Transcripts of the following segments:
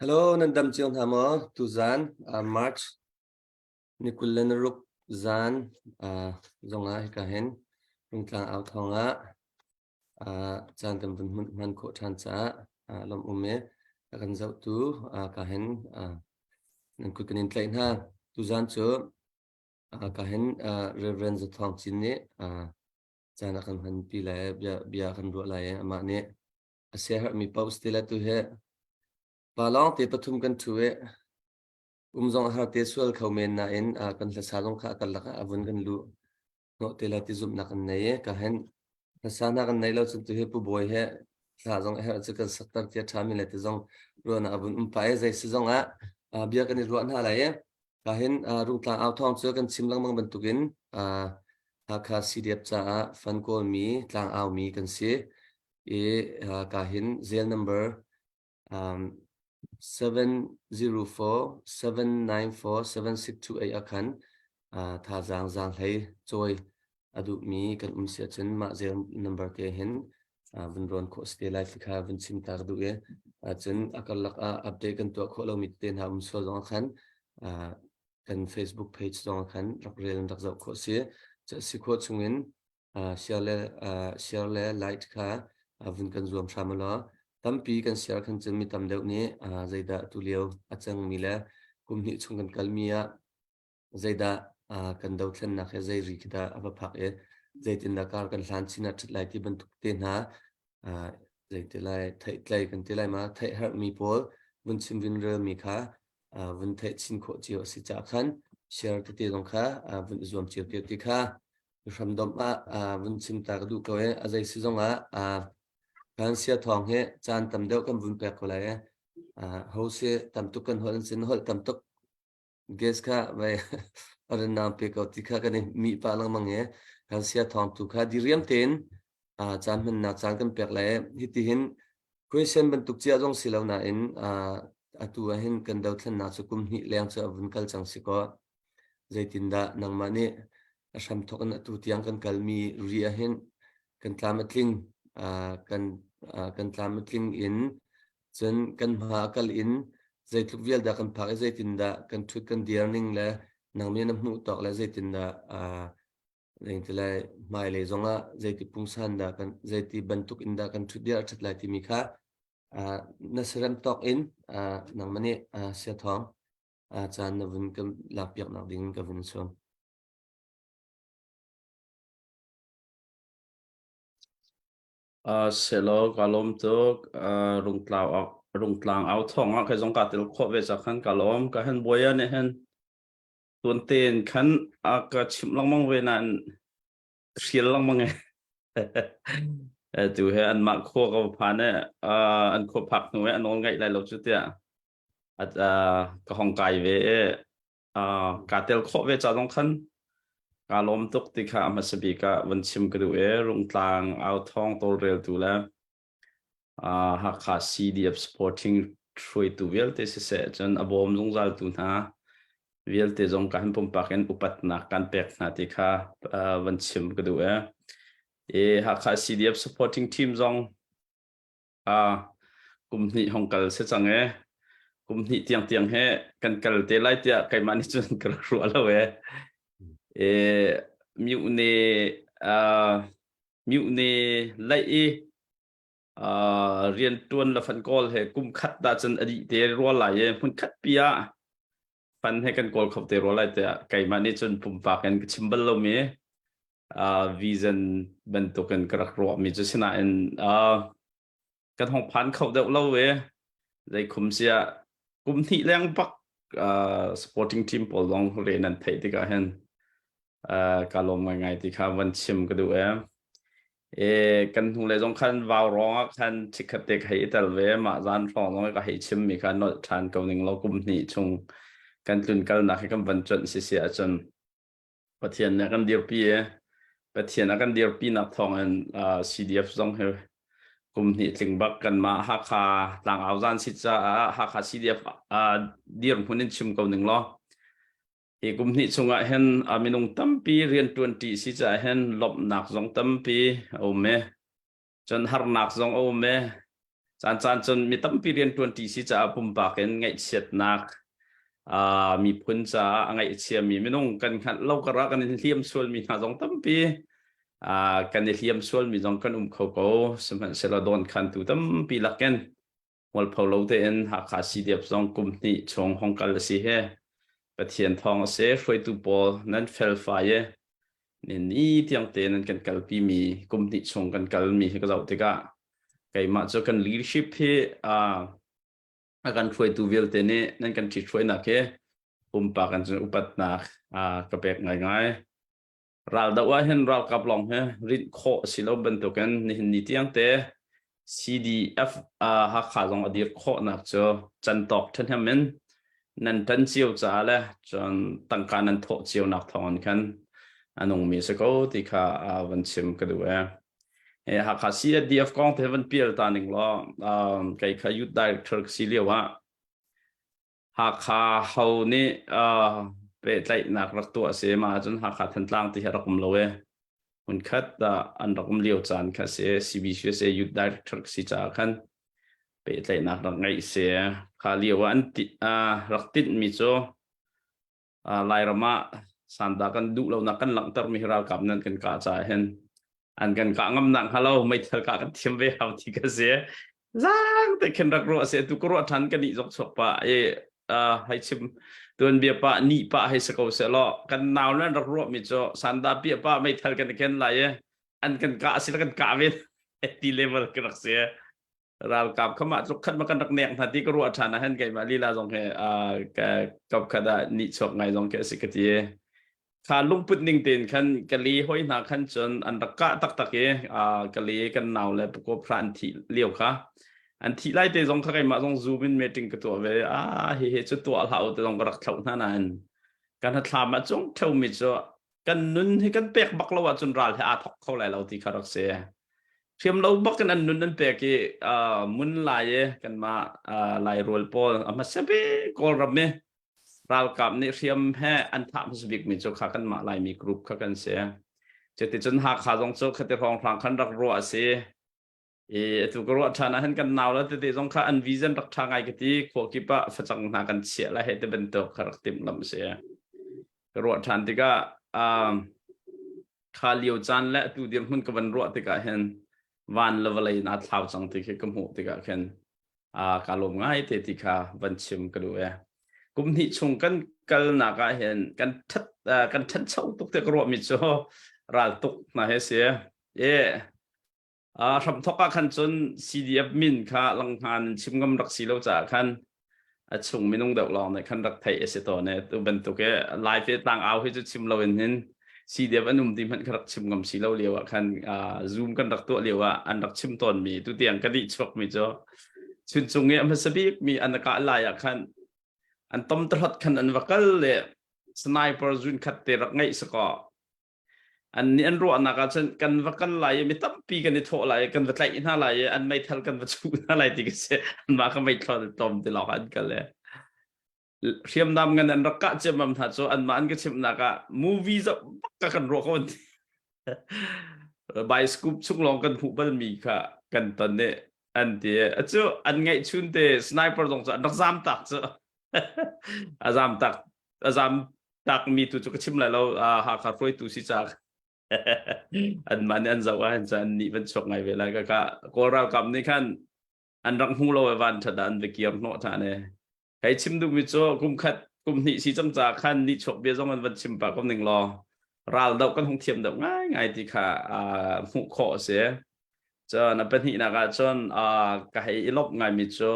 Hello, nan dam cio hna maw? Tuzan March ni 26 zan zongah hika hin Rungtlang au thawng ah caan kan vun hman khawh ṭhan caah lawmh um i a kan zohtu ka hin nan kut kan in tlaih hna. Tuzan cu ka hin Reverend Za Thawng Cin nih caan a kan hmanpi lai bia bia kan ruah lai i amah nih a siaherhmi paoh ti le tu hi pa lawng te pathum kan ṭhu i um zong a har te sual kho men nain kan hlasa zong kha a karlak ah a vun kan luh hnawh te lai ti zumhnak kan nei i ka hen hlasa hna kan nei lo cun tu hi pu bawi he hla zong a herh cu kan sakter tia ṭhami le ti zong ruahnak a vun um pa i zei si zong ah bia kan i ruah hna lai i ka hin Rungtlang au thawng cu kan chim lengmang bantukin Hakha CDF caah fan kawlmi tlang aumi kan si i ka hin zel number 704 794 7628 ah khan thazaang zaanghlei cawi a duhmi kan um si ahcun mah zel number te hin vun rawn khawh si te lai ti kha vun chim ta ka duh i cun a karlak ah update kan tuah khawh lomi te hna um sual zong ah khan kan Facebook page zong ah khan rak rel in rak zoh khawh si. Si khawh chungin share le share le like kha vun kan zuam hram law tampi kan share khan cun mi tam deuh nih zeidah tu lio a cangmi le kum hnih chung kan kalmi ah zeidah kan dothlennak he zei ri khi dah a va phak i zeitindah kar kan hlan chin ah ṭhat lai ti bantuk te hna zeiti lai theihtlei kan ti lai ma theih herhmi pawl vun chim vun relmi kha vun theih chin khawh cio a si caah khan share tete zong kha vun i zuam cio ti kha hramdomh ah vun chim ta ka duh ko i a zei si zong ah kan sia thawng hi caan tam deuh kan vun pek ko lai i ho si tam tuk kan holh sin holh tam tuk gas kha vai a ran pe ko ti kha kan i mi pa lengmang i kan sia thawng tu kha diriam tein caan hmannak caan kan pek lai hiti hin question bantuk cia zong si lo nain atu ah hin kan dothlennak cu kum hnih leng cu a vun kal cang si ko Zeitindah nangmah nih a hramthawk in atu tiang kan kalmi ri ah hin kan tlam a tling, kan, kan tlam a tling in cun kan hma a kal in zeitluk vial dah kan phak i zeitindah kan ṭhut kan dir ning le nang nih na hmuh tawk le zeitindah lai hmailei zongah zeiti pungsan dah kan zeiti bantuk in dah kan ṭhut dir a ṭhat lai timi kha na siarem tawk in nangmah nih sia thawng caan na vun ka lakpiaknak ding ka vun sawm. Selaw ka lawm tuk. Rungtlau rungtlang au thawng ah kai zong ka tel khawh ve ca khan ka lawm. Ka han buai nih hin tuan tein khan a ka chimh lengmang ve nain hrial lengmang e. Tu he anmah khua ka phan e an khua phak hnu e an nawl ngaih lai lo cu tiah ka hong kai ve i kaa tel khawh ve ca zong khan kaa lawm tuk ti kha a hmasa bik ah van chim ka duh i Rungtlang au thawng tawlreltu le Hakha CDF supporting hruaitu vialte siseh cun a bawm zungzaltu hna vialte zong ka han pumpak in upatnak kan pek hna ti kha van chim ka duh i Hakha CDF supporting team zong Kum hnih hong kal si cang ee. Kum hnih tiangtiang he kan kal te lai tiah keimah nih cun ka rak ruah lo ee. E, myuhne uh, myuhne laih i uh, riantuan le fan kawl he kum khat dah cun a dih te rua lai i hmun khat pi ah fan he kan kawl kho te rua lai tiah keimah nih cun pumpak in ka chim bal lomi uh, vision bantukin ka rak ruahmi cu sinain uh, kan hong phan kho deuh lo e zei khum sia kum hnih leng bak uh, supporting team pawl zong re nan theih tikah hin uh, ka lawm ngai ngai ti kha van chim ka duh e e kan hnu le zong khan vau rong ah khan chikkhat te ka hei tel ve mah zan hrawng zong ka hei chim mi kha nolh than ko ning lo kum hnih chung kan tlun kalnak hi kan van cuanh si si ahcun Pathian nih a kan dirpi i Pathian a kan dirpinak thawngin CDF zong hi kum hnih tling bak kanmah Hakha tlangau zan si caah Hakha CDF dirhmun in chim ko ning law hi kum hnih chungah hin minung tampi rianṭuan ṭi si caah hin lawmhnak zong tampi a um i cun harnak zong a um i. Caan caan cun mi tampi rianṭuan ṭi si caah pumpak in ngaihchiatnak miphun caah a ngaihchiami minung kan hngalh lo karah kan in hliam sualmi hna zong tampi kan i hliam sualmi zong kan um kho ko. Sihmanhsehlaw dawnkhantu tampi lakin mualpho lo tein Hakha CDF zong kum hnih chung hong kal a si he Pathian thawng a si. Hruaitu pawl nan felfai i ni ni tiang te nan kan kalpi mi kum hnih chung kan kalmi hi ka zoh tikah keimah cu kan leadership hi a kan hruaitu vialte nih nan kan ṭhithruainak hi pumpak in cun upatnak ka pek ngaingai. Raldoh ah hin ralkap lawng hi rinh khawh a si lo bantukin nihin ni tiang te CDF Hakha zong a dir khawhnak cu cantawk ṭhahnem in nan ṭan cio caah le cun tangka nan thawh cionak thawngin khan a nungmi a si ko ti kha van chim ka duh ee. Hakha CDF kong te van pial ta ning law kei kha youth director ka si lio ah Hakha ho nih pehtlaihnak rak tuah a si mah ahcun Hakha Thantlang ti hi rak um lo e hmunkhat ah an rak um lio caan kha si CBCUSA Youth Director ka si caah khan pehtlaihnak rak ngeih si kha lio ah an ti rak tinhmi cu Lairam ah sanda kan duh lonak kan langhtermi hi ralkap nan kan kah caah hin an kan kah ngam nak hnga lo meithal kah kan thiam ve hau ti ka si zaang te khin rak ruah si tu ka ruah than ka nih zok chuak pa e hei chim tuan bia pa ni pa hei se ko se lo kan nau nan rak ruah mi cu sanda pia pa meithal kan ken lai e an kan kah si kan kah ve ti level ka rak si ralkap kha mah tluk khat ma kan rak nek hna ti ka ruah ṭhan ah hin keimah lila zong he ka kap khat ah nih chuak ngai zong khi a si ka ti kha lungput ning tein khan ka li hoi hna khan cun an rak kah taktak i ka li kan nau le pakop hra an thih lio kha an thih lai te zong kha keimah zong zoom in meeting ka tuah ve ah hi hi cu tuah hlah u te zong ka rak thloh hna nain kan hnathlam ah cung ṭheumi cu kan nun hi kan pek bak lo ahcun ral he aa thok kho lai lo ti kha rak si hriam lo bak in an nun an pek i mun lai i kanmah lai rual pawl a hmasa bik kawlram i ralkap nih hriam he an thah hmasa bik mi cu kha kanmah laimi group kha kan si cuticun Hakha zong cu khati hrawnghrang khan rak ruah a si I atu ka ruah ṭhan ah hin kan nau le tete zong kha an vision rak ṭha ngai ka ti khua kip ah facang hna kan chiah lai he ti bantuk kha rak timh lam si. Ka ruah ṭhan tikah um, kha lio caan le atu dirhmun ka van ruah tikah hin van le vawlei in aa thlau cang ti khi ka hmuh tikah khin uh, ka lawm ngai te ti kha van chim ka duh e. Kum hnih chung kan kalnak ah hin kan ṭhat uh, kan ṭhancho tuk te ka ruahmi cu ral tuk hna he si. E Hramthawk ah khan cun CDF min kha langhngan in chim ngam rak si lo caah khan a chung minung deuh lawng nih khan rak theih a si tawn i tu bantuk i Lai fe tlang au hi cu chim lo in hin CDF an um ti hmanh kha rak chim ngam si lo lio ah khan Zoom kan rak tuah lio ah an rak chim tawn mi tu tiang ka dih chuak mi cu chuncung i a hmasa bik mi an kah lai ah khan an tom tahlot khan an va kal le sniper zun khat te rak ngeih sakaw An nih an ruahnak ahcun kan va kal lai i mi tampi kan i thawh lai i kan va tlaih hna lai i an meithal kan va chuh hna lai ti ka si. Anmah kha meithal tlawm ti lawng an kal i hriamnam ngan an rak kah ciammam hna cu anmah an ka chimhnak ah movie zoh bak ka kan ruah ko an ti. Bioscope chung lawng kan hmuh balmi kha kan ton i an ti. Acu an ngeihchun te sniper zong cu an rak zam tak cu. A zam tak a zam takmi tu cu ka chim lai lo Hakha hruaitu si caah anmah nih an zoh ah hin an nih van chuak ngai ve lai ka ka Kawl ralkap nih khan an rak hmu lo van that ah an va kir hnawh than e hei chim duhmi cu kum khat kum hnih si cang ca khan nih chuak bia zong an van chim pa ko ning law ral doh kan hung thiam deuh ngai ngai ti kha hmuh khawh a si Cun a pahnihnak ah cun ka hei i lawmh ngaimi cu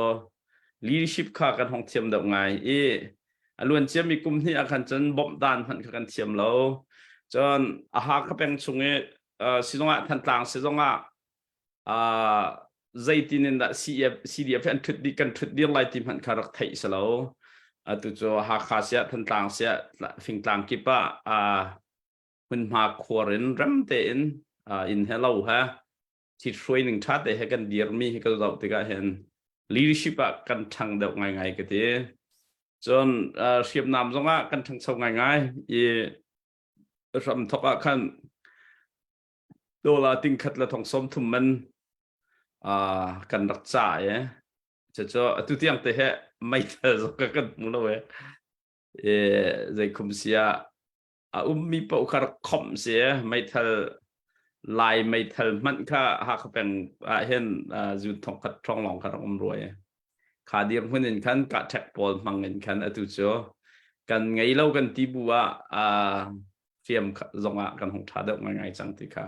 leadership kha kan hong thiam deuh ngai i a luan ciami kum hnih ah khan cun bawmh dan hmanh kha kan thiam lo. Cun a Hakha peng chung i sizung ah Thantlang sizung ah zeitin in dah CF, CDF hi an ṭhut dih kan ṭhut dir lai ti hmanh kha rak theih si lo. Atu cu Hakha siah Thantlang siah fingtlang kip ah hmunhma khuar in rem tein inn he lo he thithruai ning ṭha te he kan dirmi hi ka zoh tikah hin leadership ah kan ṭhang deuh ngaingai ka ti. Cun hriamnam zongah kan ṭhangcho ngaingai i hramthok ah khan dollar ting khat le thong sawm thum man. Kan rak ca i cucu atu tiang te he meithal zong ka kan hmu lo e. Zei khum si ah a ummi paoh kha rak khomh si e. Meithal Lai meithal hmanh kha Hakha peng ah hin zun thong khat ṭhawng lawng kha rak um rua e. Kha dirhmun in khan kahṭhek pawl hmang in khan atu cu kan ngei lo kan ti bu ah hriam zong ah kan hung ṭha deuh ngaingai cang ti kha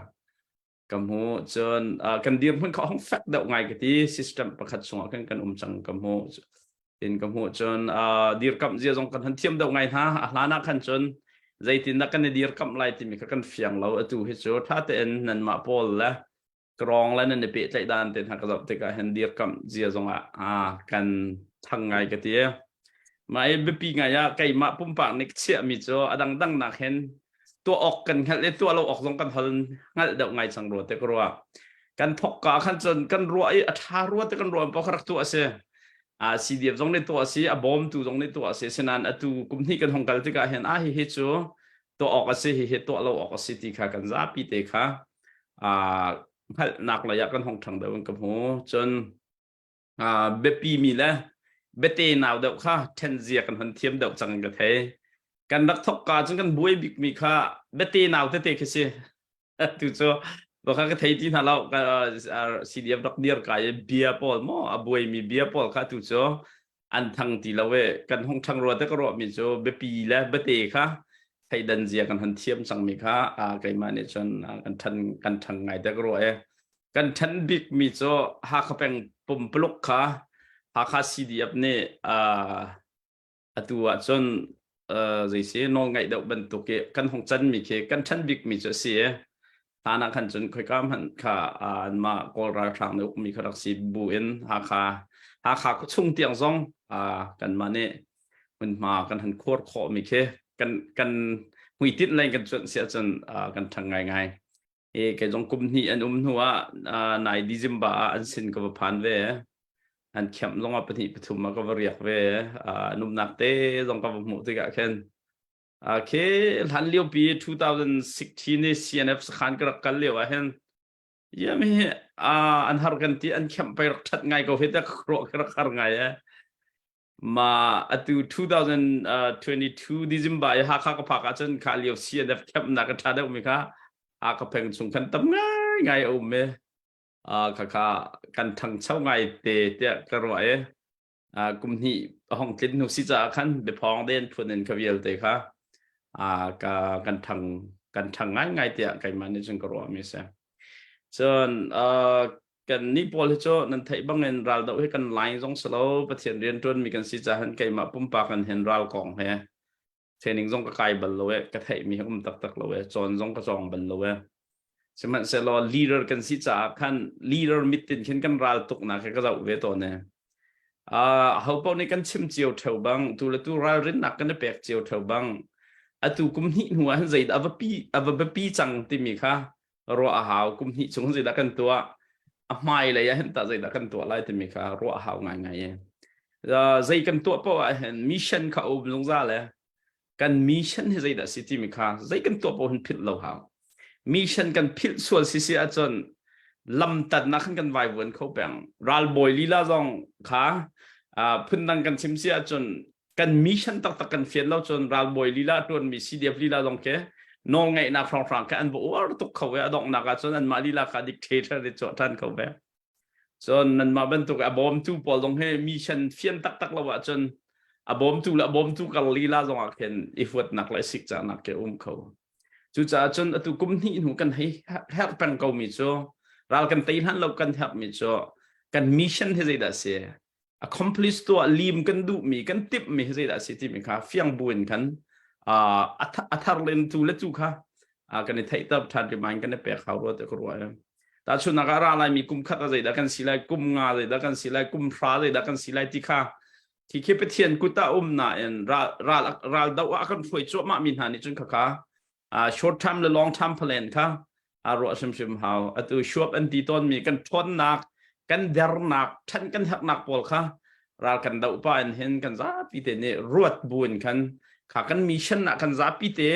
ka hmu. Cun kan dirhmun kha hung fek deuh ngai ka ti. System pakhat chungah khan kan um cang ka hmu. Tin ka hmuh cun dirkamh zia zong kan han thiam deuh ngai hna. A hlan ah khan cun zeitindah kan i dirkamh lai timi kha kan fiang lo. Atu hi cu ṭha tein nanmah pawl le krawng le nan i pehtlaih dan te hna ka zoh tikah hin dirkamh zia zongah kan thang ngai ka ti. Mah i biapi ngai ah keimah pumpak nih ka chiahmi cu a dangdang nak hin tuah awk kan hngalh i tuah lo awk zong kan hal hngalh deuh ngai cang rua te ka ruah. Kan thok ka khan cun kan ruah i a ṭha rua te kan ruah paoh kha rak tuah a si. A CDF zong nih tuah a si, a bawmtu zong nih tuah a si. Sinain atu kum hnih kan hong kal tikah hin a hi hi cu tuah awk a si, hi hi tuah lo awk a si ti kha kan zapi te kha hngalhnak lei ah kan hong ṭhang deuh in ka hmu. Cun biapi mi le biate nau deuh kha ṭhen zia kan hon thiam deuh cang in ka thei. Kan rak thok ka cun kan buai bik mi kha biate nau tete khi si. Tu cu baka ka thei ti hna lo CDF rak dir ka i bia pawl maw a buai mi bia pawl kha tu cu an thang ti lo e kan hung thang rua te ka ruah mi cu biapi le biate kha theidan zia kan han thiam cang mi kha keimah nih cun kan than kan thang ngai te ka ruah e kan than bik mi cu Hakha peng pumpuluk kha Hakha CDF nih atu ah cun zei si nawlngaih deuh bantuk i kan hung canmi khi kan ṭhan bikmi cu a si i hlan ah khan cun khoika hmanh kha anmah Kawl ralhrang nih ukmi kha rak si bu in Hakha Hakha khuachung tiang zong kanmah nih hmunhma kan han khuar khawhmi khi kan kan hmuitinh lei kan cuanh si ahcun kan ṭhang ngaingai. E kei zong kum hnih an um hnu ah nai December ah an sin ka va phan ve. An khiamh zong ah pahnih pathum ah ka va riak ve. An umnak te zong ka va hmuh tikah khin khi hlan lio pi 2016 ni CNF sakhan ka rak kal lio ah hin yam hi an har kan ti an khiamh pei rak that ngai ko hi te ruah ka rak har ngai e. Ma atu 2022 December i Hakha ka phak ahcun kha lio CNF camp nak a ṭha deuh mi kha Hakha peng chung khan tam ngai ngai a um i kha kha kan ṭhangcho ngai te tiah ka ruah i kum hnih a hong tlin hnu si caah khan biaphawng den phun in kha vialte kha ka kan ṭhang kan ṭhang ngai ngai tiah keimah nih cun ka ruah mi a si. Cun kan nih pawl hi cu nan theih bangin raldoh hi kan line zong si lo Pathian rian ṭuanmi kan si caah keimah pumpak in hin ral kong he training zong ka kai bal lo e ka theihmi hi um taktak lo e cawn zong ka cawng bal lo e sihmanhsehlaw leader kan si caah khan leader mitin khin kan ral tuknak he ka zoh ve tawn e ho paoh nih kan chim cio theo bang tu le tu ralrinnak kan i pek cio theo bang atu kum hnih hnu ah hin zeidah a va pi a va biapi cang timi kha ruah a hau kum hnih chung zeidah kan tuah a hmai lei ah hin tah zeidah kan tuah lai timi kha ruah a hau ngaingai e zei kan tuah paoh ah hin mission kha a um zungzal e kan mission hi zeidah si timi kha zei kan tuah paoh hin philh lo hau mission kan philh sual si si ahcun lamtannak khan kan vaivuan kho peng ralbawi lila zong kha phundang kan chim si ahcun kan mission taktak kan fian lo cun ralbawi lila ṭuanmi CDF lila zong khi nawlngeihnak hrawnghrang khi an va uar tuk kho i a donghnak ah cun anmah lila kha dictator i chuah ṭhan kho ve. Cun nanmah bantuk a bawmtu pawl zong hi mission fian taktak lo ahcun a bawmtu le a bawmtu kar lila zong ah khin i huatnak le sikcahnak khi um kho. Cucaah cun atu kum hnih hnu kan hei herh peng ko mi cu ral kan tei hlan lo kan herh mi cu kan mission hi zeidah si accomplish tuah lim kan duhmi kan timhmi hi zeidah a si timi kha fiang buin khan a thar len tu le tu kha kan i theihter ṭhan remind kan i pek hau rua te ka ruah em tahchunhnak ah ra laimi kum khat ah zeidah kan si lai kum nga zeidah kan si lai kum hra zeidah kan si lai ti kha khi khi Pathian kut ah um nain ral ral ral do ah kan hruai cuahmah mi hna nih cun khakha short term le long term plan kha a ruah hrimhrim hau atu shuap an ti tawnmi kan ṭhawnnak kan dernak ṭhan kan herhnak pawl kha ral kan doh pa in hin kan zapi te nih ruat buin khan kha kan mission ah kan zapi te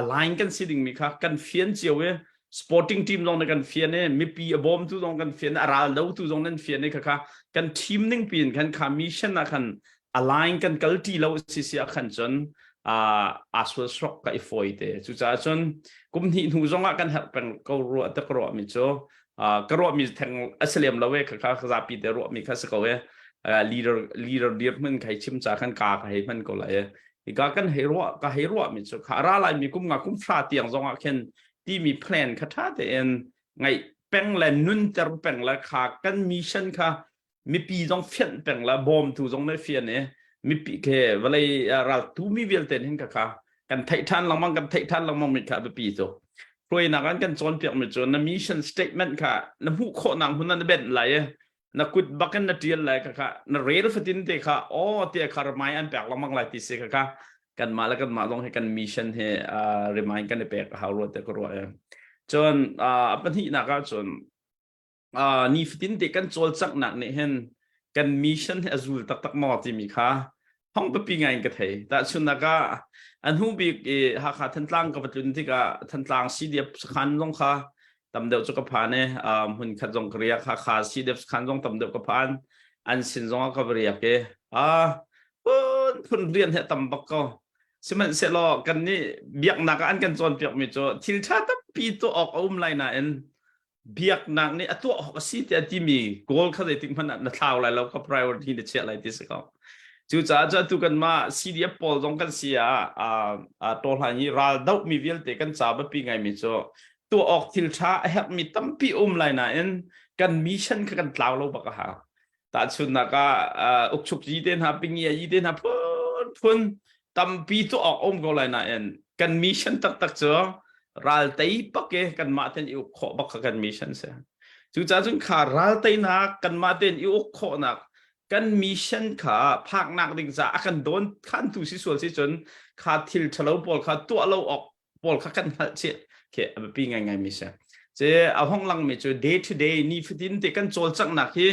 align kan si dingmi kha kan fian cio i. Sporting team zong na kan fian i mipi a bawmtu zong kan fian a ral dotu zong nan fian i khakha kan team ning piin khan kha mission ah khan align kan kal ti lo si si ah khan cun aa sual srok ka i fawi te. Cucaah cun kum hnih hnu zong ah kan herh peng ko ruah te ka ruah mi cu ka ruah mi theng a si lem lo e khakha zapi te ruah mi kha si ko e. Leader leader dir hmun khai chim cha khan ka ka hei hman ko lai e. Hika kan hei ruah ka hei ruah mi cu kha ra lai mi kum nga kum fra tiang zong ah khin timi plan kha ṭha tein ngaih peng le nunter peng le kha kan mission kha mipi zong fianh peng le bawmtu zong nih fian i mipi ke vawlei raltu mi vialte hin kha kha kan theih ṭhan lengmang kan theih ṭhan lengmang mi kha biapi cu hruainak an kan cawnpiak mi cu na mission statement kha na hmuh khawhnak hmun ah na benh lai i na kut bakin na ṭial lai kha kha na rel fatin te kha aw te kha remind an pek lengmang lai ti si kha kha kanmah le kanmah zong hi kan mission hi remind kan i pek a hau rua te ka ruah e. Cun a pahnihnak ah cun nifatin te kan cawlcanghnak nih hin kan mission hi a zul taktak maw timi kha thong pipi ngai in ka thei. Tahchunhnak ah a hnu bik i Hakha Thantlang ka va tlun tikah Thantlang CDF sakhan zong kha tam deuh cu ka phan i hmun khat zong ka riak. Hakha CDF sakhan zong tam deuh ka phan. An sin zong ah ka va riak i phun phun rian he tam bak ko. Sihmanhsehlaw kan nih biaknak ah an kan cawnpiakmi cu thil ṭha tampi tuah awk a um lai nain biaknak nih a tuah awk a si tiah timi goal kha zeitik hmanh ah na thlau lai lo ka priority na chiah lai ti si ko. Cucaah cu atu kanmah CDF pawl zong kan si ah tawhlan i ral dohmi vialte kan ca biapi ngaimi cu tuah awk thil ṭha a herhmi tampi um lai nain kan mission kha kan tlau lo bak a hau. Tahchunhnak ah ukchuk yi te hna pingi yi te hna phun phun tampi tuah awk um ko lai nain kan mission taktak cu ral tei bak e kanmah ten i uk khawh bak kha kan mission si. Cucaah cun kha ral teinak kanmah ten i uk khawhnak kan mission kha phaknak ding ca a kan dawn khantu si sual si cun kha thil ṭhalo pawl kha tuah lo awk pawl kha kan hngalh chih khi a biapi ngaingai mi si. Ce a hong lang mi cu day to day ni fatin te kan cawlcanghnak hi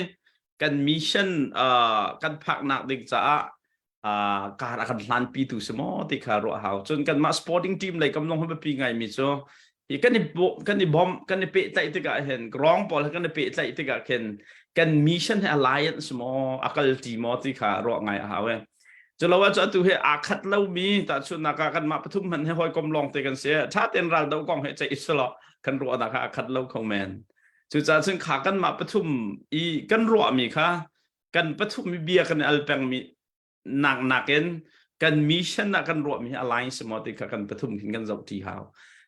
kan mission kan phaknak ding caah kar a kan hlanpi tu si maw ti kha ruah hau. Cun kanmah sporting team lei kam zong biapi ngai mi cu hi kan i kan i bom kan i pehtlaih tikah hin rong pawl kan i pehtlaih tikah khin kan mission hi alliance maw a kal ti maw ti kha ruah ngai a hau e. Culo ah cu atu hi aa khat lomi tahchunhnak ah kanmah pathum hmanh hi hawikom lawng te kan si. Ṭha tein ral do kong he ceih i selaw kan ruahnak kha aa khat lo kho men. Cucaah cun kha kanmah pathum i kan ruahmi kha kan pathum i bia kan i al pengmi nak nakin kan mission ah kan ruahmi hi align si maw ti kha kan pathum khin kan zoh ṭi hau.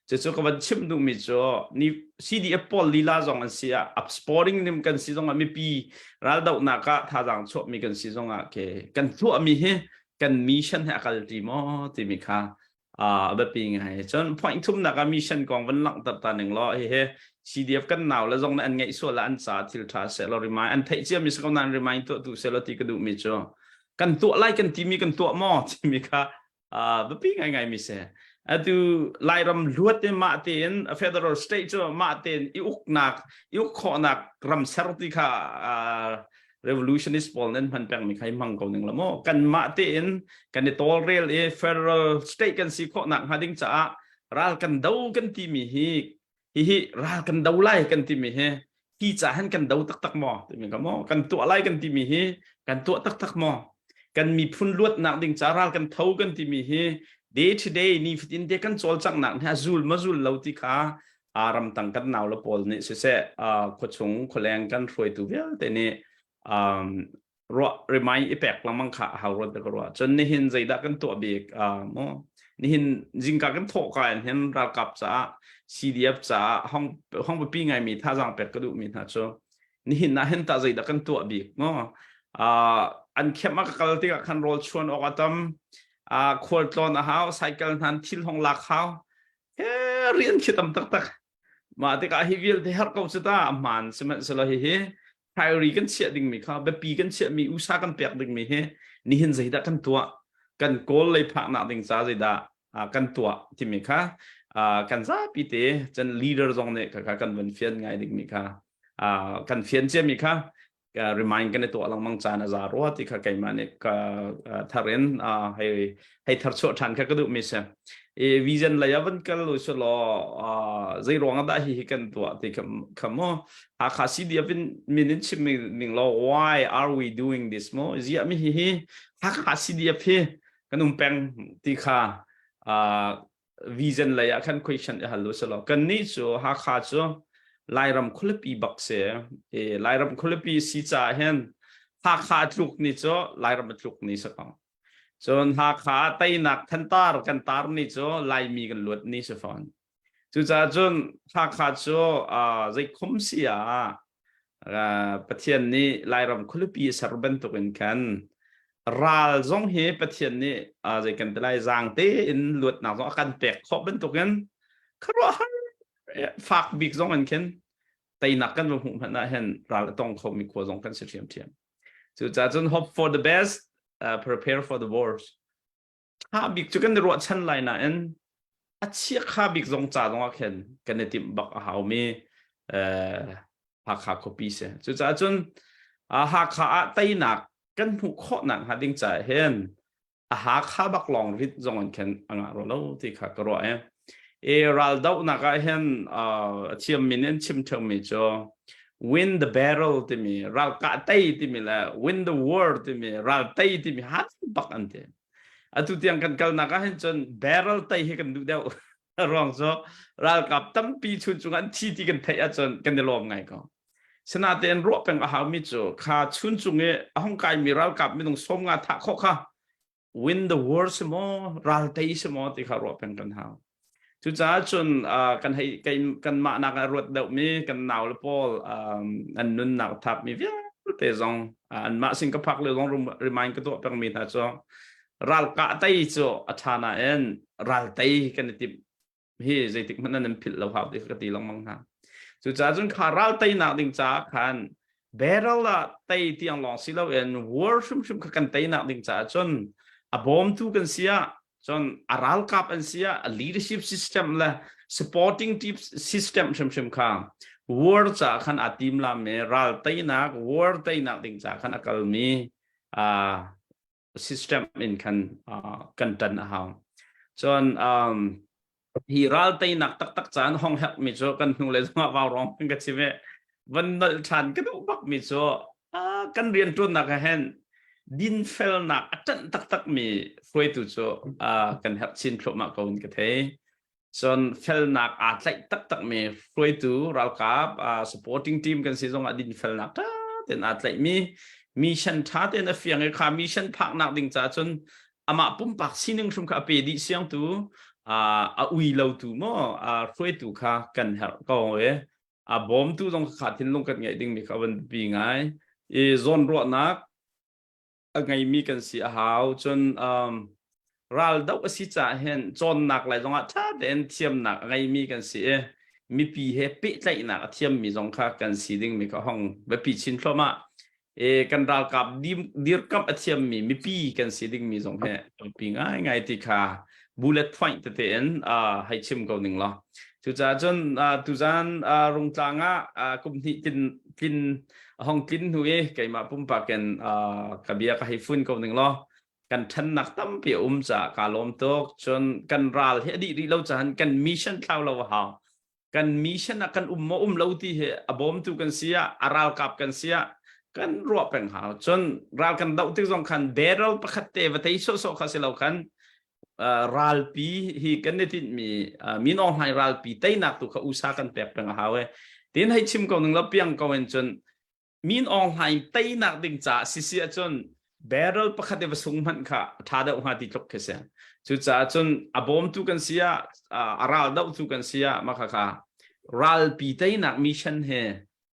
Cucu ka van chim duhmi cu ni CDF pawl lila zong an si ah upsporting nim kan si zong ah mipi raldohnak ah thazaang chuahmi kan si zong ah ke kan tuahmi hi kan mission he a kal ti maw timi kha a biapi ngai. Cun point thumnak ah mission kong van langhter ta ning law hihi CDF kan nau le zong nih an ngeih sual ah an ca thil ṭha seh law remind an theih cia mi si ko nain remind tuah tu seh law ti ka duhmi cu kan tuah lai kan timi kan tuah maw timi kha biapi ngaingai mi si. Atu Lairam luat in mah tein federal state cu mah tein i uknak i uk khawhnak ram ser ti kha revolutionist pawl nan hman peng mi kha i hmang ko ning la maw kan mah tein kan i tawlrel i federal state kan si khawhnak hnga ding caah ral kan do kan ti mi hi hihi ral kan do lai kan timi hi hi ca han kan do taktak maw timi ka maw kan tuah lai kan timi hi kan tuah taktak maw kan miphun luatnak ding ca ral kan tho kan timi hi day to day ni fatin te kan cawlcanghnak nih a zul ma zul lo ti kha ramtang kan nau le pawl nih siseh khuachung khualeng kan hruaitu vialte nih ruah remind i pek lengmang kha a hau ruat ka ruah cun nihin zeidah kan tuah bik mu nihin zingka kan thawh ka in hin ralkap caah CDF caah hong hong biapi ngaimi thazaang pek ka duhmi hna cu nihin ah hin ta zeidah kan tuah bik mu an khem a ka kal tikah khan rawl chuan awk a tam khual tlawn a hau cycle hnan thil hong lak hau he rian khi tam taktak Mah tikah hi vialte herh ko cu ta hmaan sihmanhsehlaw hihi priority kan chiah dingmi kha biapi kan chiahmi usa kan pek dingmi hi nihin zeidah kan tuah kan kawl lei phaknak ding ca zeidah kan tuah timi kha kan zapi te cun leader zong nih kha kan van fian ngai dingmi kha kan fian ciami kha. Remind kan i tuah lengmang caan a za rua ti kha keimah nih ka thar in hei hei thar chuah ṭhan kha ka duhmi si. I vision lei ah van kal u si law zei ruang ah dah hi hi kan tuah ti kha kha mu Hakha CDF in min in chim ning law why are we doing this mo ziah mi hi hi Hakha CDF hi kan um peng ti kha vision lei ah khan question i hal u selaw kannih cu Hakha cu Lairam khualipi bak si i Lairam khualipi si caah hin Hakha tluk ni cu Lairam a tluk ni si ko cun Hakha teinak thantar kan tar ni cu Laimi kan luat ni si fawn cucaah cun Hakha cu zeikhum si ah Pathian nih Lairam khualipi a ser bantukin khan ral zong hi Pathian nih zei kan ti lai zaang tein luatnak zong a kan pek khawh bantukin khuaruahhar fak bik zong in khin teinak kan va hmuh hmanh ah hin ral a tong khomi khua zong kan si ṭhiamṭhiam. Cucaah cun hope for the best, prepare for the worst. Ṭha bik cu kan i ruahchan lai nain a chiakha bik zong ca zongah khin kan i timh bak a haumi Hakha khuapi si. Cucaah cun Hakha ah teinak kan hmuh khawhnak hnga ding caah hin a Hakha bak lawng rit zong in khin a ngah rua lo ti kha ka ruah i i raldohnak ah hin a thiammi nih an chim ṭheumi cu win the battle timi ralkah tei timi le win the war timi ral tei timi hat bak an ti. Atu tiang kan kalnak ah hin cun barrel tei hi kan duh deuh. Ruang cu ralkap tampi chun cung an thi ti kan theih ahcun kan i lawm ngai ko. Sinatein ruah peng a haumi cu kha chun cung i a hung kaimi ralkap minung 50 thah khawh kha win the war si maw ral tei si maw ti kha ruah peng kan hau. Cucaah cun kan hei kanmah nak ah ruat deuhmi kan nau le pawl an nunnak thapmi vialte zong anmah sin ka phak lio zong remind ka tuah pengmi hna cu ralkah tei cu a ṭha nain ral tei kan i timh hi zeitik hmanh nan philh lo hau ti ka ti lengmang hna. Cucaah cun kha ral teinak ding caah khan barrel ah tei tiang lawng si loin war hrimhrim kha kan teinak ding caah cun a bawmtu kan si ah cun a ralkap an si ah a leadership system le supporting team system hrimhrim kha war ca khan a tim lam i ral teinak war teinak ding ca khan a kalmi system in khan kan tan a hau cun hi ral teinak taktak caan hong hek mi cu kan hnu le zongah vau rong kan ka chim i van nolh ṭhan ka duh bak mi cu kan rianṭuannak ah hin dinfelnak a ṭanh taktak mi hruaitu cu kan herh chin thluahmah ko in ka thei. Cun felnak aa tlaih taktak mi hruaitu ralkap supporting team kan si zongah dinfelnak ṭha tein aa tlaih mi mission ṭha tein a fiang i kha mission phaknak ding caah cun amah pumpak sining hrim kha a pe dih siangtu a ui lotu maw hruaitu kha kan herh ko i a bawmtu zong kha thinlung kan ngeih dingmi kha van biapi ngai i zawnruahnak a ngeimi kan si a hau cun ral doh a si caah hin cawnnak lai zongah ṭha tein thiamnak a ngeimi kan si i mipi he pehtlaihnak a thiammi zong kha kan si dingmi kha hong biapi chin thluahmah e kan ralkap dirkamh a thiammi mipi kan si dingmi zong hi biapi ngaingai ti kha bullet point tete in hei chim ko ning law cucaah cun tuzan rungtlang ah kum hnih tlin tlin hong tlin hnu i keimah pumpak in ka bia ka hei fun ko ning law kan ṭhannak tampi a um caah kaa lawm tuk cun kan ral hi a dih rih lo caah kan mission thlau lo a hau kan mission ah kan um maw um lo ti hi a bawmtu kan si ah a ralkap kan si ah kan ruah peng hau cun ral kan doh tik zong khan barrel pakhat te va tei sawhsawh kha si lo khan ralpi hi kan i tinhmi Min Aung Hlaing ralpi teinak tu kha usa kan pek peng a hau e tin hei chim ko ning lo piang ko in cun Min Aung Hlaing teinak ding caah sisi ahcun barrel pakhat i va sung hmanh kha a ṭha deuh hnga ti tluk khi si. Cucaah cun a bawmtu kan si ah, a ral dohtu kan si ah, mah kha ralpi teinak mission he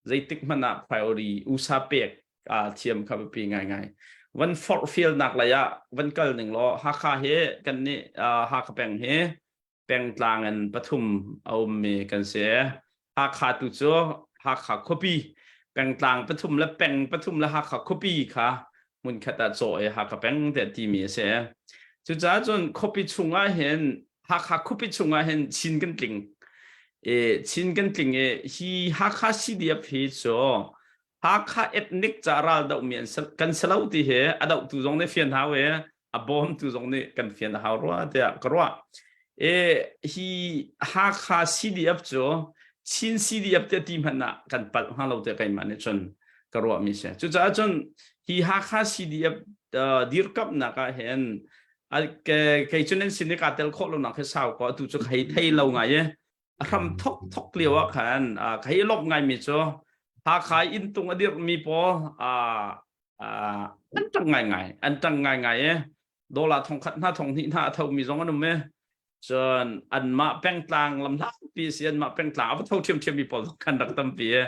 zeitik hmanh ah priority usa pek thiam kha biapi ngaingai. Van forhfialnak lei ah van kal ning law Hakha hi kan nih Hakha peng hi pengtlang in pathum a ummi kan si. Hakha tu cu Hakha khuapi pengtlang pathum le peng pathum le Hakha khuapi kha hmunkhat ah cawh i Hakha peng tiah timi a si. Cucaah cun khuapi chungah hin Hakha khuapi chungah hin Chin kan tling. E, Chin kan tling i hi Hakha CDF hi cu Hakha ethnic ca ral dohmi an kan si lo ti hi a dohtu zong nih fian hau i a bawmtu zong nih kan fian a hau rua tiah ka ruah. E, hi Hakha CDF cu Chin CDF tiah ti hmanh ah kan palh hnga lo tiah keimah nih cun ka ruahmi si. Cucaah cun hi Hakha CDF uh, dirkamhnak ah hin kei cu nan sin i kaa tel khawh lonak hi sau ko atu cu ka hei thei lo ngai i a hram thok thok lio ah khan ka hei lawmh ngaimi cu Hakha inn tung a dirhmi pawl an ṭang ngaingai an ṭang ngaingai i dollar thongkhat hna thonghnih hna a thomi zong an um i cun anmah pengtlang lamhlatpi si anmah pengtlang a va tho ṭhiamṭhiammi pawl zong khan rak tampi i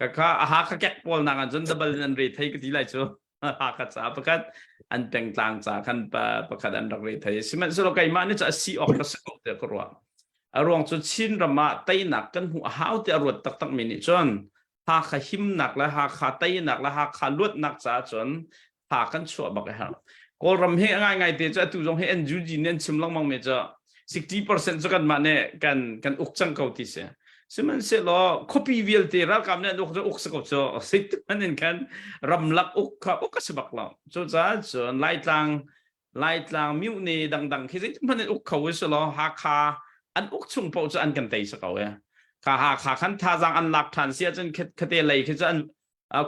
Kaka a Hakha kek pawl nak ah cun double in an re thei ka ti lai cu. Hakha ca pakhat an pengtlang ca khan pa pakhat an rak re thei. Sihmanhsehlaw keimah nih cu a si awk ka si ko tiah ka ruah. A ruang cu Chin ram ah teinak kan hmuh a hau tiah a ruat taktak mi nih cun Hakha himnak le Hakha teinak le Hakha luatnak caah cun tha kan chuah bak a herh. Kawlram hi a ngaingai te cu atu zong hi NUG nih an chim lengmang mi cu 60% cu kanmah nih kan kan uk cang ko ti si. Sihmanhsehlaw khuapi vialte ralkap nih an uk cu uk si ko cu zeitik in khan ramlak uk kha uk a si bak lo. Cucaah cun Laitlang Laitlang myone dangdang khi zeitik hmanh in uk kho u si law Hakha an uk chung paoh cu an kan tei si ko e. Kha Hakha khan thazaang an lak ṭhan si ahcun khate lei khi cu an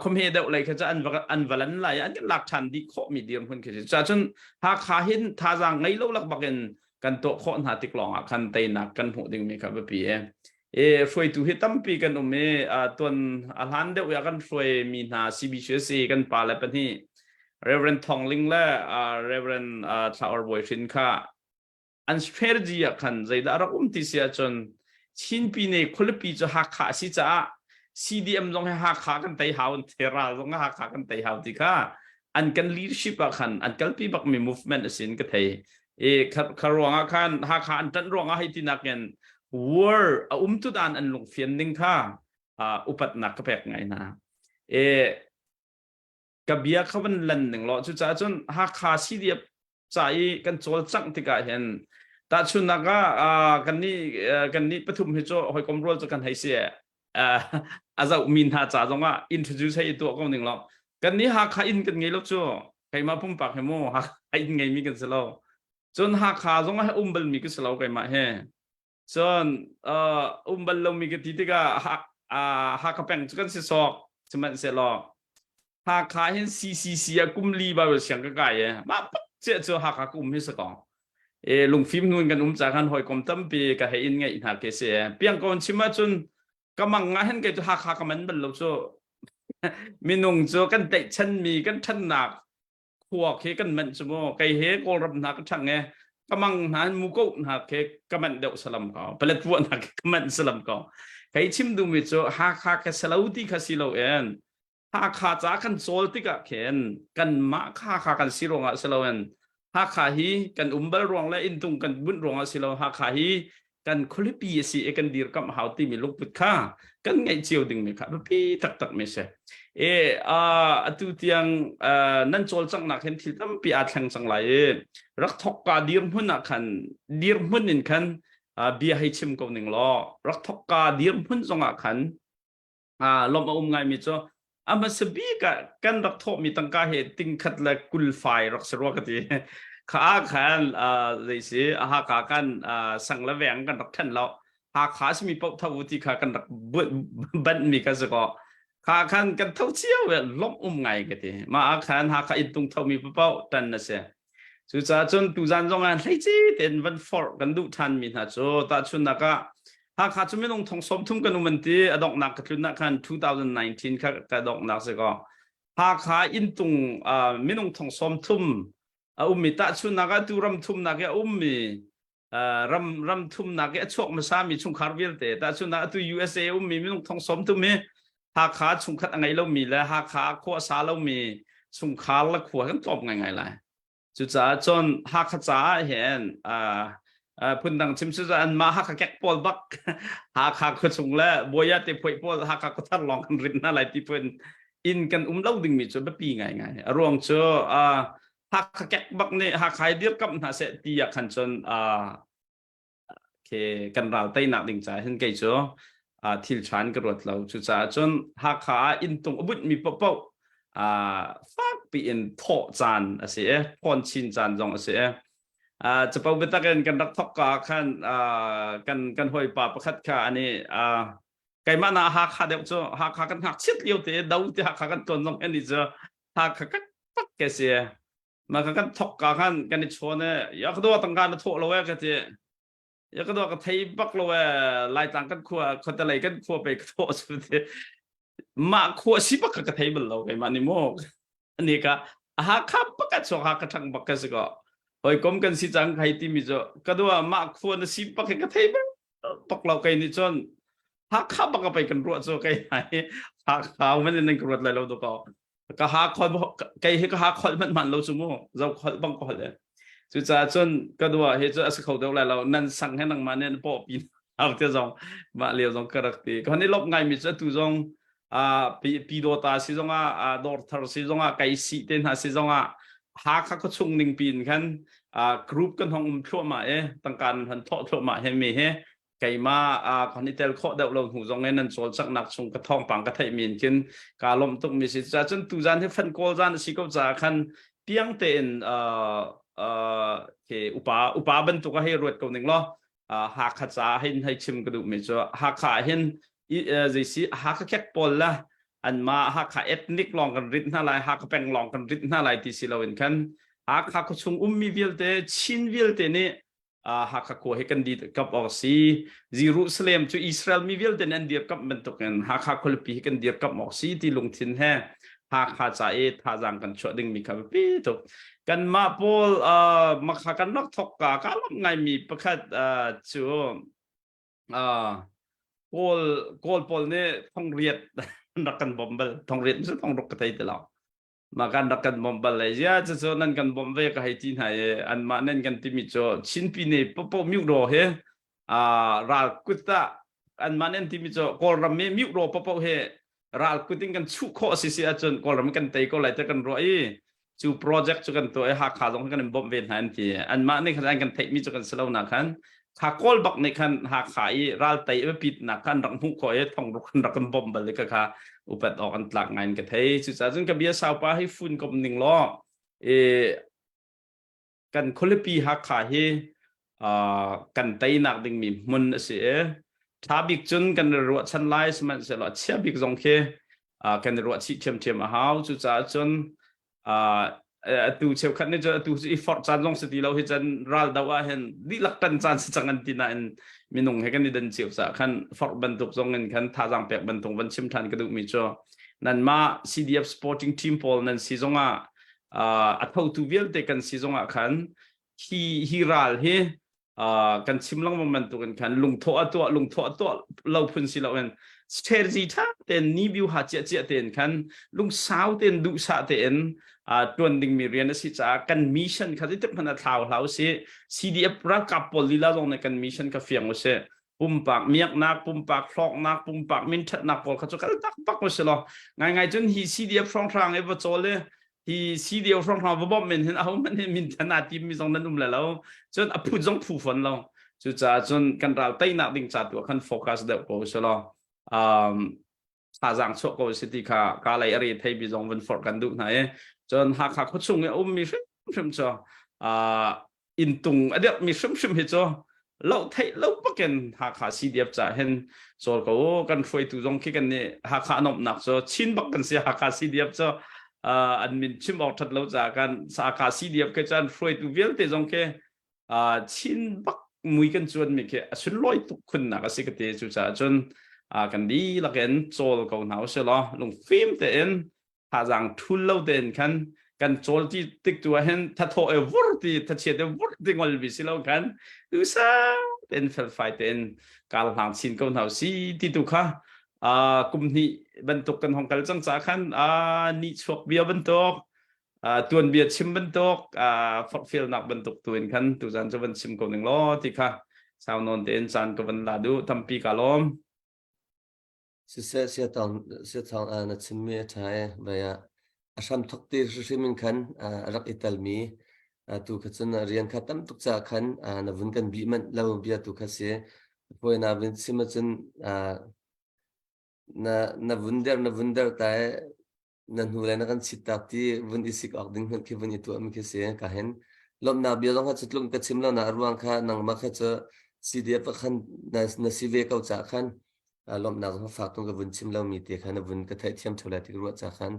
khuamhe deuh lei kha cu an va an va lan lai an kan lak ṭhan dih khawhmi dirhmun khi si. Cuahcun Hakha hin thazaang ngei lo lak bak in kan tuah khawh hna tik lawng ah khan teinak kan hmuh dingmi kha biapi e. E hruaitu hi tampi kan um i tuan a hlan deuh i a kan hruaimi hna CBCUSA kan pa le pahnih Reverend Thong Ling le Reverend Thla Or Bawi Hrin kha an strategy ah khan zeidah a rak um ti si ahcun Chinpi ne khualipi cu Hakha a si caah CDM zong hi Hakha kan tei hau ral zong Hakha kan tei hau ti kha an kan leadership ah khan an kalpi bakmi movement a sin ka thei e kha ruangah khan Hakha an ṭanh ruangah hei ti nakin war a um tu dan an lungfian ning kha upatnak ka pek ngai hna e ka bia kha van lan ning law cucaah cun Hakha CDF ca i kan cawlcangh tikah hin tahchunhnak ah kan nih kan nih pathum hi cu hawikom rual cu kan hei si a zoh mi hna ca zongah introduce hei tuah ko ning law kan nih Hakha inn kan ngei lo cu keimah pumpak he mu Hakha inn ngei mi kan si lo cun Hakha zong ah um bal mi ka si lo keimah he Cun um bal lomi ka ti tikah Hakha peng cu kan si sawk sihmanhsehlaw Hakha hin CCC ah kum li Bible siang ka kai e mah pak chiah cu Hakha ka um hi si ko. E lungfim hnun kan um ca khan hawikom tampi ka hei in ngeih hna ke si e. Piang ko chim ahcun ka mang ah hin kei cu Hakha ka man bal lo cu minung cu kan tlaihchanmi kan ṭhannak khua khi kan manh cu mu kei he kawlram hna ka ṭhang e ka mang hna muko hna khi ka manh deuh salam ko paletwa hna khi ka manh salam ko kei chim duhmi cu Hakha ka selo ti kha si lo in Hakha ca kan cawl tikah khin kanmah Hakha kan si ruangah si lo in Hakha hi kan um bal ruang le inntung kan bunh ruangah si lo Hakha hi kan khualipi a si i kan dirkamh hau timi lungput kha kan ngeih cio dingmi kha biapi taktak mi si. E atu tiang nan cawlcanghnak hin thil tampi aa thleng cang lai i rak thokka dirhmun ah khan dirhmun in khan bia hei chim ko ning law rak thokka dirhmun zongah khan lawmh a um ngaimi cu a hmasa bik ah kan rak thawhmi tangka hi tingkhat le kulfai rak si rua ka ti kha ah khan zei si Hakha kan sang le veng kan rak then lo Hakha simi paoh tho ti kha kan rak banh mi kha si ko kha khan kan tho cio ve lawmh um ngai ka ti mah ah khan Hakha inntung tho mi paoh tan na si Cucaah cun tuzan zong ah hleici tein van forh kan duh ṭhanmi hna cu tahchunhnak ah Hakha cu minung thong 30 kan um an ti a donghnak ka tlun ah khan 2019 kha ka donghnak si kaw Hakha inntung uh, minung thong 30 a ummi tahchunhnak ah tu ram thumnak i a ummi uh, ram ram thumnak i a chuak hmasami chungkhar vialte tahchunhnak atu USA ummi minung thong 30 hi Hakha chungkhat a ngei lomi le Hakha khua a sa lomi chungkhar le khua kan tlawm ngaingai lai. Cucaah cun Hakha caah hin uh, uh, phundang chim cu anmah Hakha kek pawl bak Hakha khuachung le Buaya te phuai pawl Hakha khuathar lawng kan rit hna lai ti phun in kan um lo dingmi cu biapi ngaingai. A ruang cu uh, Hakha kek bak nih Hakha i dirkamh hna seh ti ah khan cun uh, khi kan ral teinak ding caah hin kei cu. Thil ṭha in ka ruat lo. Cucaah cun Hakha ah inntung a bunhmi paohpaoh fakpi in thawh caan a si i ṭhawn chin caan zong a si i capo biatak in kan rak thawk ka ah khan kan kan hawipa pakhat kha ani keimah na Hakha deuh cu Hakha kan ngakchiat lio te do te Hakha kan tlawn zong ani cu Hakha kak pak ke si ma ka kan thok ka khan kan i chawn e ya ka do tangka na thawh lo e ka ti ya ka do ka thei bak lo e Laitlang kan khua khuatelei kan khua pe ka thawh su ti mah khua si bak ka thei bal lo keimah ni maw ani ka Hakha bak a chuak Hakha thang bak ka si ko hawikom kan si cang khai ti mi cu ka dua mah khua na si bak ka thei bal bak lo kei nih cun Hakha bak a pei kan ruah cu kei hai Hakha man in ka ruat lai lo do ko ka ha khol kei hi ka ha khol hmanh hman lo cu mu zo khol bang ka hol e cucaah cun ka dua hi cu a si kho deuh lai lo nan sang he nangmah nih paw pi au te zong mah lio zong ka rak ti ka ni lop ngai mi cu atu zong a pi pi dawta si zong ah dawr thar si zong ah kai si te hna si zong ah Hakha khuachung chung ning pin khan group kan hong um thluahmah e tangka nan han thawh thluahmah he mi he keimah kan i tel khawh deuh lo hnu zong in nan cawlcanghnak chung ka thawngpang ka theih mi in khin kaa lawmh tuk mi si ca cun tuzan hi fan kawl zan a si ko caah khan piang tein ke upa upa bantuk a hei ruat ko ning law Hakha ca hin hei chim ka duh mi cu Hakha hin zeisi Hakha khek pawl la anmah Hakha ethnic lawng kan rit hna lai Hakha peng lawng kan rit hna lai ti si loin khan Hakha khuachung ummi vialte Chin vialte nih Hakha khua hi kan dirkamh awk si. Jerusalem cu Israel mi vialte nih an dirkamh bantukin Hakha khualipi hi kan dirkamh awk si ti lungthin he Hakha ca i thazaang kan chuah dingmi kha biapi tuk. Kanmah pawl uh, makha kan rak thok ka ka lawmh ngaimi pakhat uh, cu uh, Kawl Kawl pawl nih thongriat an rak kan bawmh bal. Thongriat cu thongruk ka thei ti lo. Mah kan rak kan bawmh bal le zia cucu nan kan bawmh ve ka hei ti hna i anmah nan kan timi cu Chinpi ne popo miuhraw he ral kut ah anmah nan timi cu Kawlram i miuhraw popo he ral kut in kan chuh khawh a si si ahcun Kawlram kan tei ko lai te kan ruah i cu project cu kan tuah i Hakha zong kan in bawmh ve hna an ti anmah nih khan an kan theihmi cu kan si lo na khan Kha Kawl bak nih khan Hakha i ral tei a biapitnak kha an rak hmuh khawh i thongruk an rak kan bawmh bal i kha upat awk an tlak ngai in ka thei. Cucaah cun ka bia saupa hi fun kom ning law i kan khualipi Hakha hi uh, kan teinak dingmi hmun a si i ṭha bik cun kan i ruahchan lai sihmanhsehlaw a chia bik zong khi uh, kan i ruahchih ṭhiamṭhiam a hau. Cucaah cun atu cheukhat nih cun atu i forh caan zong si ti lo hi cun ral do ah hin dihlak tan caan si cang an ti nain minung he kan i dan cio caah khan forh bantuk zong in khan thazaang pek bantuk van chim than ka duhmi cu nanmah CDF sporting team pawl nan si zongah a thotu vialte kan si zongah khan hi hi ral hi kan chim lengmang bantukin khan lungthawh a tuah lungthawh a tuah lo phun si loin strategy tha tein ni biu ha cia cia tein khan lungsau tein duhsah tein tuan dingmi rian a si caah kan mission kha zeitik hmanh a thlau hlah usih CDF ralkap pawl lila zong nih kan mission kha fiang usih pumpak miaknak pumpak hlawknak pumpak minthatnak pawl kha cu kal tak bak usih law ngaingai cun hi CDF hrawnghrang i va cawl i hi CDO hrawnghrang va bawmh men hin aho hmanh hin min than aa tim mi zong nan um le lo cun a phut zong phu fon lo cucaah cun kan ral teinak ding ca tu ah khan focus deuh ko si law um thazaang chuah ko si ti kha ka lei a re thei bi zong van forh kan duh hna i cun Hakha khuachung i a ummi hrimhrim cu uh, inntung a dirhmi hrimhrim hi cu lo theih lo bakin Hakha CDF ca hin cawl ko kan hruaitu zong khi kan nih Hakha nomnak cu Chin bak kan si Hakha CDF cu an min chim awk that lo ca kan Hakha CDF ke chan hruaitu vialte zong khi Chin bak mui kan cuan mi khi a sunlawi tuk khunnak a si ka ti cu caah cun kan dihlak in cawl ko hna usih law lungfim tein thazaang thul lo tein khan kan cawl ti tik tu ah hin thathaw e vur ti thachiat e vur ti ngol bi si lo khan dusa tein felfai tein kal hlang chin ko hna si ti tu kha kum hnih bantuk kan hong kal cang ca khan ni chuak bia bantuk tuan bia chim bantuk forhfialnak bantuk tu in khan tuzan cu van chim ko ning law ti kha sau nawn tein caan ka van la duh tampi ka lawm. Siseh siathawng na chimmi a ṭha ee. Vai ah a hramthawk ti hrimhrim in khan a rak i telmi tu kha cun rian kha tam tuk caah khan na vun kan bih manh lo bia tu kha si. Hawi na vun chim ahcun. Na na vun der na vun der ta na hnu le na kan chit tak ti vun i sik awk ding hmanh khi vun i tuah mi khi si ka hen lomnak bia zong kha cu tlung ka chim lo na ruang kha nangmah kha cu CDF khan na na si ve ko ca khan lomnak zong fak tung ka vun chim lo mi te kha na vun ka theih thiam thola ti ruah ca khan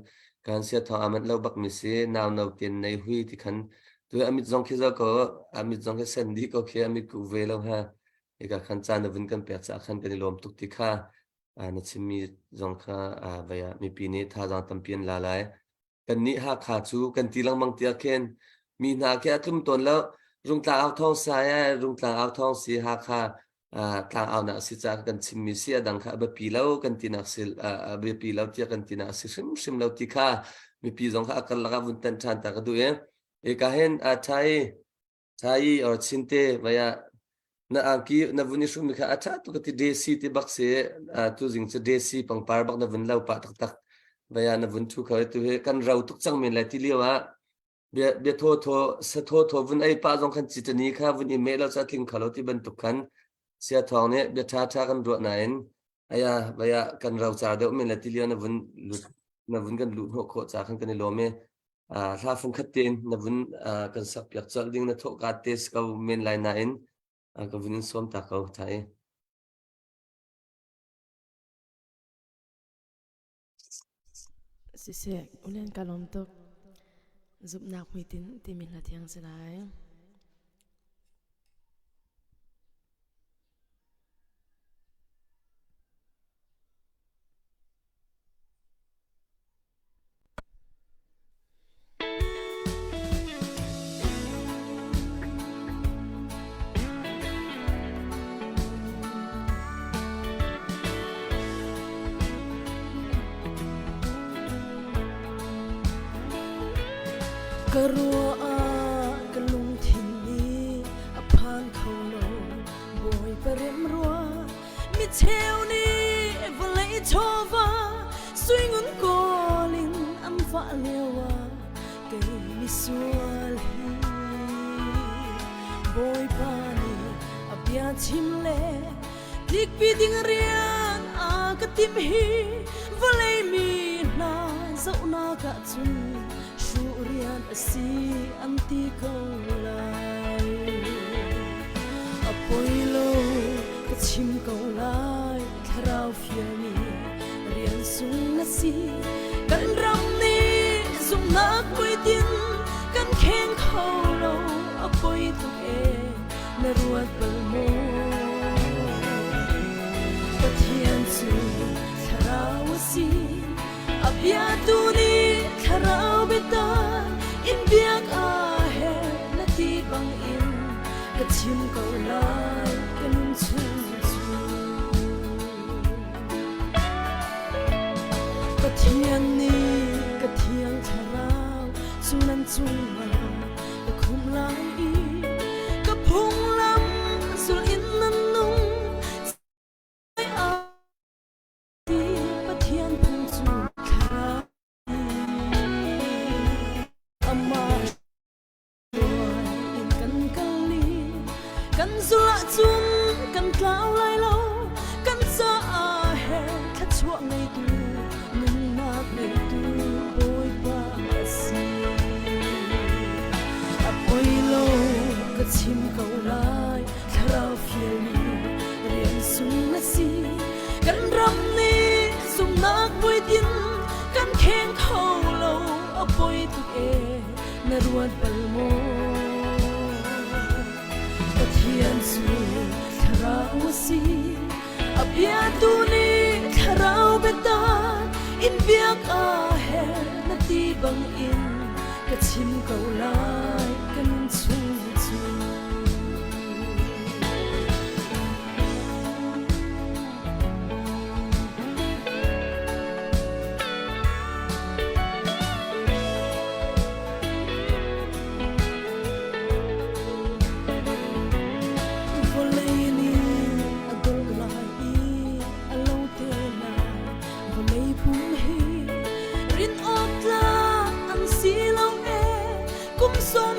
kan sia thong aman lo bak mi si nau no ten nei hui ti khan tu amit zong khi zo ko amit zong khi sen di ko khi amit ku ve lo ha ika khan caan na vun kan pek ca khan kan i lawm tuk ti kha na chimmi zong kha vei ah mipi nih thazaang tampi an la lai. Kannih Hakha cu kan ti lengmang tiah khin mi hna khi a tlum tawn lo. Rungtlang au thawng sai ai, rungtlang au thawng si Hakha tlang aunak si caah kan chimmi si a dang kha a biapi lo kan tinak si a biapi lo tiah kan tinak si hrimhrim lo ti kha mipi zong kha a karlak ah vun tan ṭhan ta ka duh i eka hin a ṭha i Thai or Chinte vai ah na angki na vun i hrukmi kha a ṭha tuk ka ti desi ti bak si tu zing cu desi pangpar bak na vun lo pah taktak vai ah na vun ṭhu kho tu hi kan ro tuk cang men lai ti lio ah bia bia thaw thaw sa thaw thaw vun ei pah zong khan citani kha vun i meh lo ca tling kho lo ti bantuk khan sia thawng nih bia ṭha ṭha kan ruah nain aya vai ah kan ro car deuh men lai ti lio na vun lut na vun kan luh hnawh khawh ca khan kan i lawm i hla fungkhat tein na vun kan sak piak colh ding na thawhka te si ko men lai nain ka vun in sawm ta ko tha i. Siseh, ulen ka lawm tuk. Zumhnak hmuitinh timi hla thiang si lai. Ka ruah ah ka lungthin nih a phan kho lo Bawipa remrua Mi cheu nih vawlei chawva suingun kawl in an vah lio ah kei misual hi Bawipa nih a bia chim le tlikpi ding rian a ka timh hi vawlei mi hna zohnak ah cun hruh rian a si an ti ko lai. A poi lo ka chim ko lai thlarau fialmi rian sung na si kan ram nih zumhnak puitin kan kheng kho lo a poi tuk e na ruat bal maw Pathian cu thlarau a si A bia tu nih thlarau biatak in biak a herh na ti bang in ka chim ko lai ka nun chung cu. Pathian nih ka thiang thlarau cu nan cungah ka khumh lai i ka phunglam zulh in nan nung Pathian phung cu thlarau amah hruai in kan kal i kan zulh ahcun kan tlau lai lo kan caah her thluachuah ngeitu nunnak ngeitu Bawipa a si. A poi lo ka chim ko lai thlarau fialmi rian sung a si kan ram nih zumhnak puitin kan kheng kho lo a poi tuk e na ruat bal maw Pathian cu thlarau a si a bia tu nih thlarau biatak in biak a herh na ti bang in ka chim ko lai ka nun chung cu. Vawlei nih a dolh lai i a lo te lai vawlei pum hi rin awk tlak an si lo e kum sawm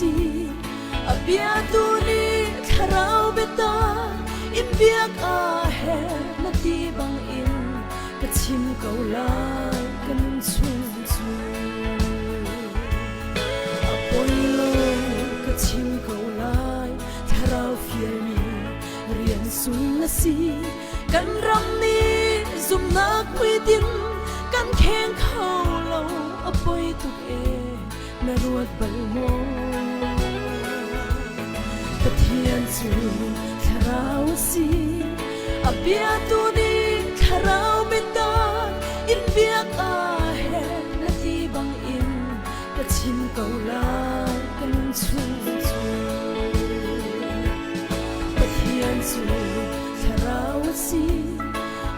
si. A bia tu nih thlarau biatak in biak a herh na ti bang in ka chim ko lai ka nun chung cu. A poi lo ka chim ko lai thlarau fialmi rian sung na si. Kan ram nih zumhnak puitin kan kheng kho lo a poi tuk e na ruat bal maw? Pathian cu thlarau a si a bia tu nih thlarau biatak in biak a herh na ti bang in ka chim ko lai ka lung chung cu Pathian cu thlarau a si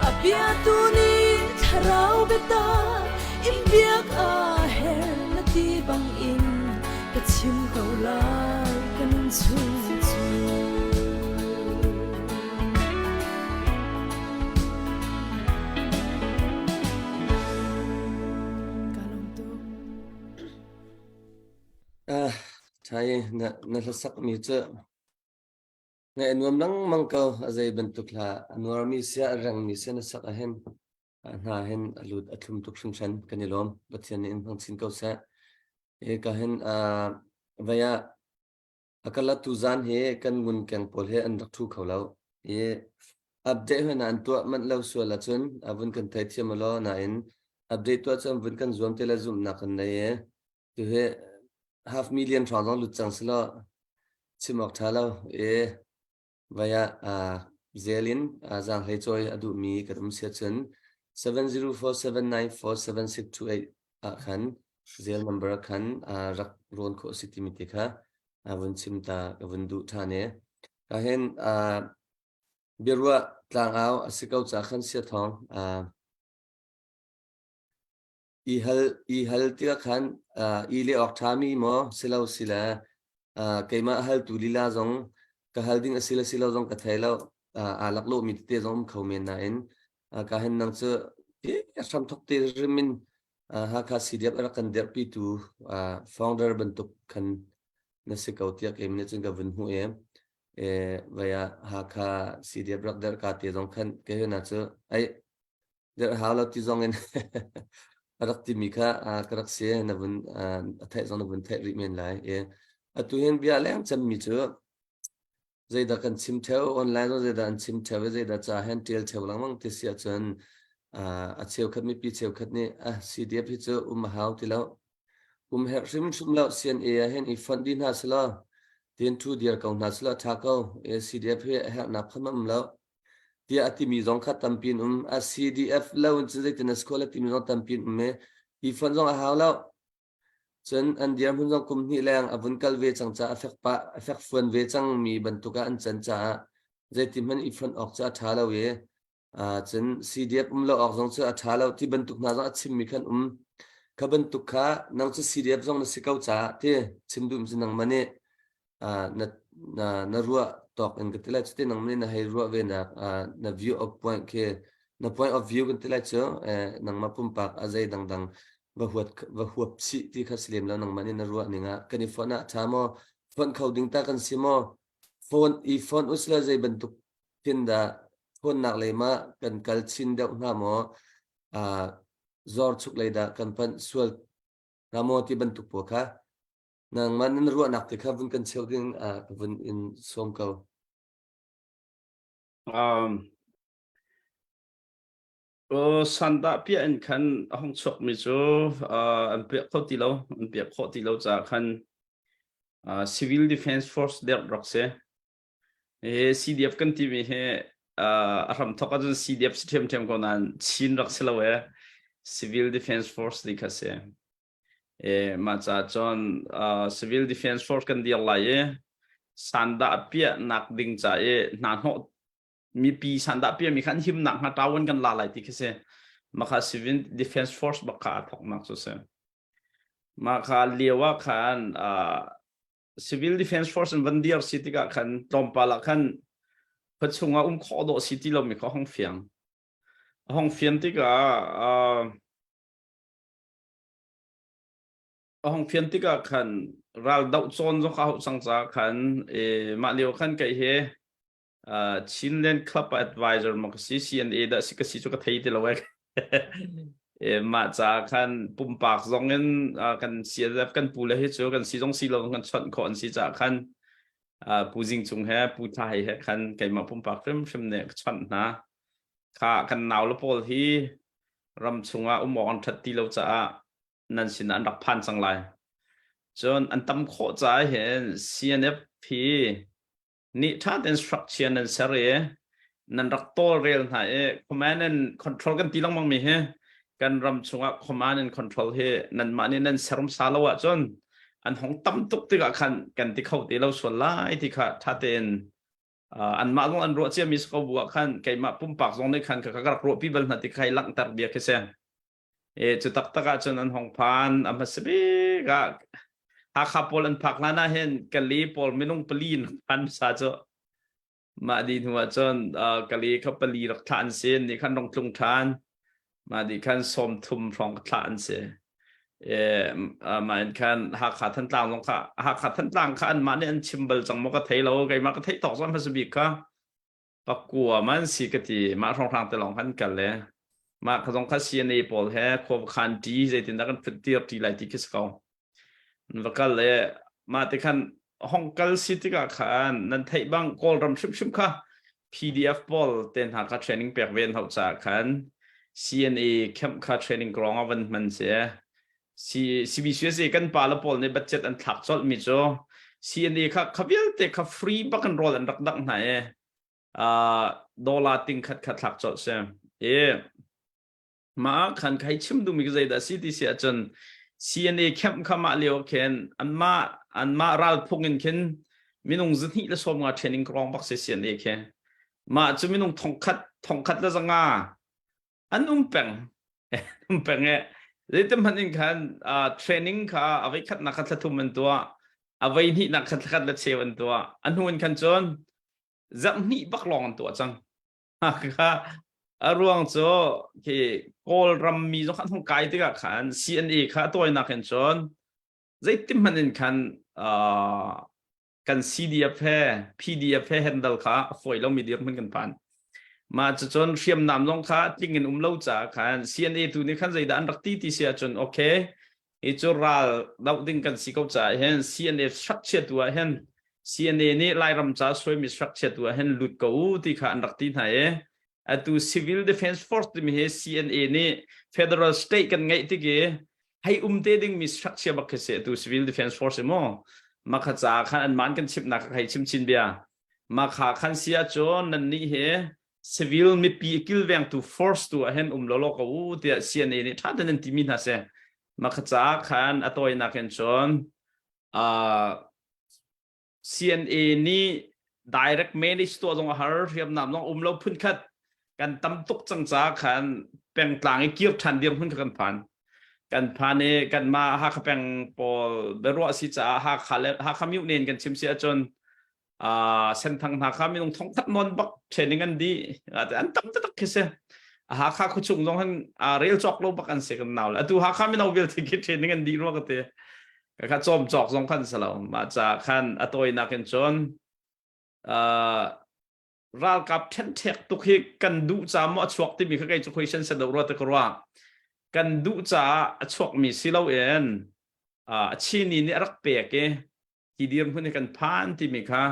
a bia tu nih thlarau biatak in biak a herh na ti bang in ka chim ko lai ka nun chung cu. Ka lawm tuk. Ah, thai na na hlasak mi cu ngaih a nuam lengmang ko. A zei bantuk hla a nuarmi sia a rengmi sia na sak ahhin hna hin a lut a thlum tuk hringhran kan i lawm. Pathian nih in hmang chin ko seh. E ka hin vai ah a ka latu zan hi kan ngun keng pawl he an rak thu kho lo. I update hoi na an tuah manh lo sual ahcun a vun kan thei thiam law nain update tuah cu an vun kan zuam te le zumhnak kan nei e. Tu hi half million hrawng zong lut cang selaw chim awk ṭha lo. E vai ah zel in zaanghlei cawi a duhmi kan um si ahcun 704-794-7628 ah khan zel number khan rak rawn khawh a si timi te kha vun chim ta ka vun duh ṭhan e. Ka hin biaruah tlangau a si ko ca khan sia thawng I hal i hal tikah khan i leh awk ṭhami maw si lo sile keimah haltu lila zong ka hal ding a si le si lo zong ka thei lo. Aa laklawhmi tete zong um kho men nain ka hin nang cu hramthok te hrim in Hakha CDF a rak kan dirhpitu founder bantuk khan na si ko tiah keimah nih cun ka vun hmuh i vai ah Hakha CDF rak dirh ka te zong khan kei hna cu ai Dirh hau lo ti zong in a rak timi kha ka rak si na vun a theih zong na vun theih rih men lai. I atu hin bia leng cemmi cu zeidah kan chim theo online zong zeidah an chim theo i zeidah ca hen tial theo lengmang ti si ahcun a cheukhat mipi cheukhat nih ah CDF hi cu um a hau ti lo um herh hrimhrim lo CNA ah hin i fonh dih hna selaw tin thu dir ko hna selaw tha ko CDF hi a herhnak kha um lo tiah a timi zong kha tampi an um. A CDF lo in cun zeitin a school a timi zong tampi an um i hi fund zong a hau lo. Cun an dirhmun zong kum hnih leng a vun kal ve cang caah a fek pah a fek fuan ve cang mi bantuk ah an can caah zeiti hmanh i fonh awk cu a ṭha lo i cun CDF um lo awk zong cu a ṭha lo ti bantuk hna zong a chimmi khan um. Kha bantuk kha nang cu CDF zong na si ko caah ti chim duh mi cu nangmah nih na na na ruah tawk in ka ti lai cuti nangmah nih na hei ruah ve nak na view of point khi na point of view kan ti lai cu nangmah pumpak a zei dangdang va huat va huap chih ti kha si lem lo nangmah nih na ruah ning ah kan i phone ah tha maw phone kho ding ta kan si maw phone i phone usla zei bantuk tin dah phone nak lei ma kan kal chin deuh hna maw zor chuk lei dah kan panh sual hna maw ti bantuk pawl kha Nangmah nan ruahnak te kha vun kan cheuh ding ah ka vun in sawm ko. Um, sandah piah in khan a hung chuakmi cu uh, an piah kho ti lo an piah khawh ti lo caah khan uh, civil defense force der rak si he CDF kan timi hi uh, a hram thok ahcun CDF si ṭhiamṭhiam ko nain Chin rak si lo e civil defense force ti kha si E, mah ca cun uh, civil defense force kan dir lai i sandah piahnak ding ca i hna hnawh mipi sandah piahmi kha an himnak hnga ṭawan kan la lai ti khi si. Mah kha civil defense force bak kha aa thawknak cu si. Mah kha lio ah khan uh, civil defense force in van dir si tikah khan tlawmpal ah khan khuachung ah um khawh dawh si ti lomi kha hong fiang. A hong fian tikah uh, A hung fian tikah khan ral doh cawn zong ka hauh cang ca khan mah lio khan kei he Chinland Club advisor ma ka si CNA dah si ka si cu ka thei ti lo eh. Mah ca khan pumpak zong in kan CNF kan pu le hi cu kan si zong si lo kan chawnh khawh an si caah khan Pu Zing Cung he Pu Thla Hei he khan keimah pumpak hrimhrim nih ka chawnh hna. Kha kan nau le pawl hi ram chungah um awk an ṭhat ti lo caah nan sinah an rak phan cang lai. Cun an tam khawh caah hin CNF hi nih ṭha tein structure nan ser i nan rak tawlrel hna i command and control kan ti lengmang mi hi kan ram chungah command and control hi nanmah nih nan ser hmasa lo ahcun an hong tam tuk tikah khan kan ti kho ti lo sual lai ti kha ṭha tein anmah zong an ruah ciami si ko bu ah khan keimah pumpak zong nih khan ka rak ruahpi bal hna ti kha langhter bia khi si. E cu taktak ahcun an hong phan a hmasa bik ah Hakha pawl an phak hlan ah hin Kali pawl minung pali in phan hmasa cu mah di hnu ah cun Kali kha pali rak thlah an si nih khan rong tlung ṭhan mah di khan 30 hrawng thlah an si. E mah in khan Hakha Thantlang zong kha Hakha Thantlang kha anmah nih an chim bal cang maw ka thei lo keimah ka theih tawk zong hmasa bik kha pakua man si ka ti mah hrawnghrang te lawng kan kal le mah kha zong kha CNA pawl he khua khan ṭi zeitindah kan tir ṭi lai ti khi si ko va kal le mah te khan hong kal si tikah khan nan theih bang Kawlram hrimhrim kha PDF pawl te hna kha training pek ve an hauh caah khan CNA camp kha training ground ah van hman si CBCUSA kan pa le pawl nih budget an thlak colh mi cu CNA kha kha vialte kha free bak in rawl an rak dangh hna i dollar ting khat kha thlak colh si. I mah khan khai chim duhmi ka zeidah si ti si ahcun CNA camp kha mah lio khin anmah anmah ral phung in khin minung zahnih le 50 training krong bak si CNA khi mah cu minung thongkhat thongkhat le zanga an um peng um peng e zeitin hmanh in khan training kha a voi khatnak kha thla thum an tuah a voi hnihnak kha thla khat le cheu an tuah a hnu in khan cun zarh hnih bak lawng an tuah cang kha a ruang cu khi Kawlram mi zong khan hung kai tikah khan CNA kha a tawinak in cun zeitin hmanh in khan kan CDF he PDF he handle kha a fawi lomi dirhmun kan phan. Mah cucun hriamnam zong kha tling in um lo caah khan CNA tu nih khan zeidah an rak ti ti si ahcun okay hi cu ral doh ding kan si ko caah hin CNA structure tu ah hin CNA nih Lairam ca suaimi structure tu ah hin lut ko u ti kha an rak ti hna i atu civil defense force timi hi CNA nih federal state kan ngeih tik i hei um te ding mi structure bak khi si atu civil defense force mu makha ca khan an man kan chimnak hei chim chin bia makha khan sia cun nan nih hi civil mipi kilvengtu force tu ah hin um lo lo ko u tiah CNA nih tha ten an timi hna se makha ca khan a tawinak in cun CNA nih direct manage tuah zong a har hriamnam zong um lo phunkhat kan tam tuk cang ca khan pengtlang i kir ṭhan dirhmun kha kan phan kan phan i kanmah Hakha peng pawl biaruah si caah Hakha le Hakha myu nen kan chim si ahcun Senthang hna kha minung thongkhat nawn bak training an di an tam taktak khi si Hakha khuachung zong han rel cawk lo bak an si kan nau le atu Hakha mino vialte khi training an di rua ka ti kha cawm cawk zong khan si lo mah ca khan a tawinak in cun ralkap ṭhenṭhek tuk hi kan duh ca maw a chuak timi kha kei cu question set deuh rua te ka ruah kan duh caah a chuakmi si loin a chini nih a rak pek i hi dirhmun hi kan phan timi kha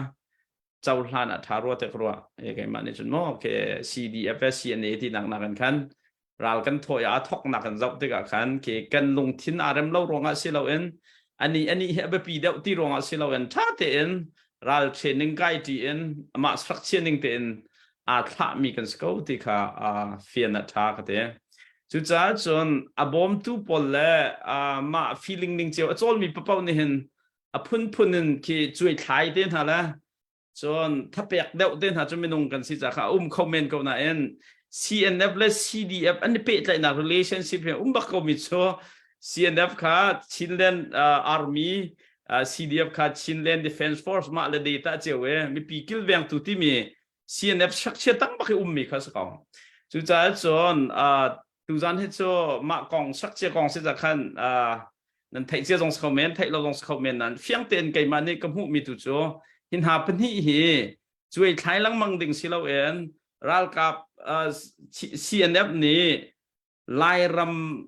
cohlan a ṭha rua te ka ruah e keimah nih cun maw ke CDF CNA ti nak nakin khan ral kan thawh i aa thawknak kan zoh tikah khan ke kan lungthin aa rem lo ruangah si loin ani ani hi a biapi deuh ti ruangah si loin ṭha tein ral training kai ṭi in amah structure ning tein aa thlahmi kan si ko ti kha fian a ṭha ka ti. Cucaah cun a bawmtu pawl le mah feeling ning cio a cawlmi papoh nih hin a phunphun in khi cuai thlai te hna le cun thapek deuh te hna cu minung kan si ca kha a um kho men ko nain CNF le CDF an i pehtlaihnak relationship hi um bak ko mi cu CNF kha Chinland Army CDF kha Chinland Defense Force mah le data cio e mipi kilvengtu timi CNF structure tang bak i ummi kha si ko cucaah cun tuzan hi cu mah kong structure kong si ca khan. Nan theih cia zong si kho men, theih lo zong si kho men nan fiang tein keimah nih ka hmuhmi tu cu hi hna pahnih hi cuai thlai lengmang ding si loin ralkap CNF nih Lairam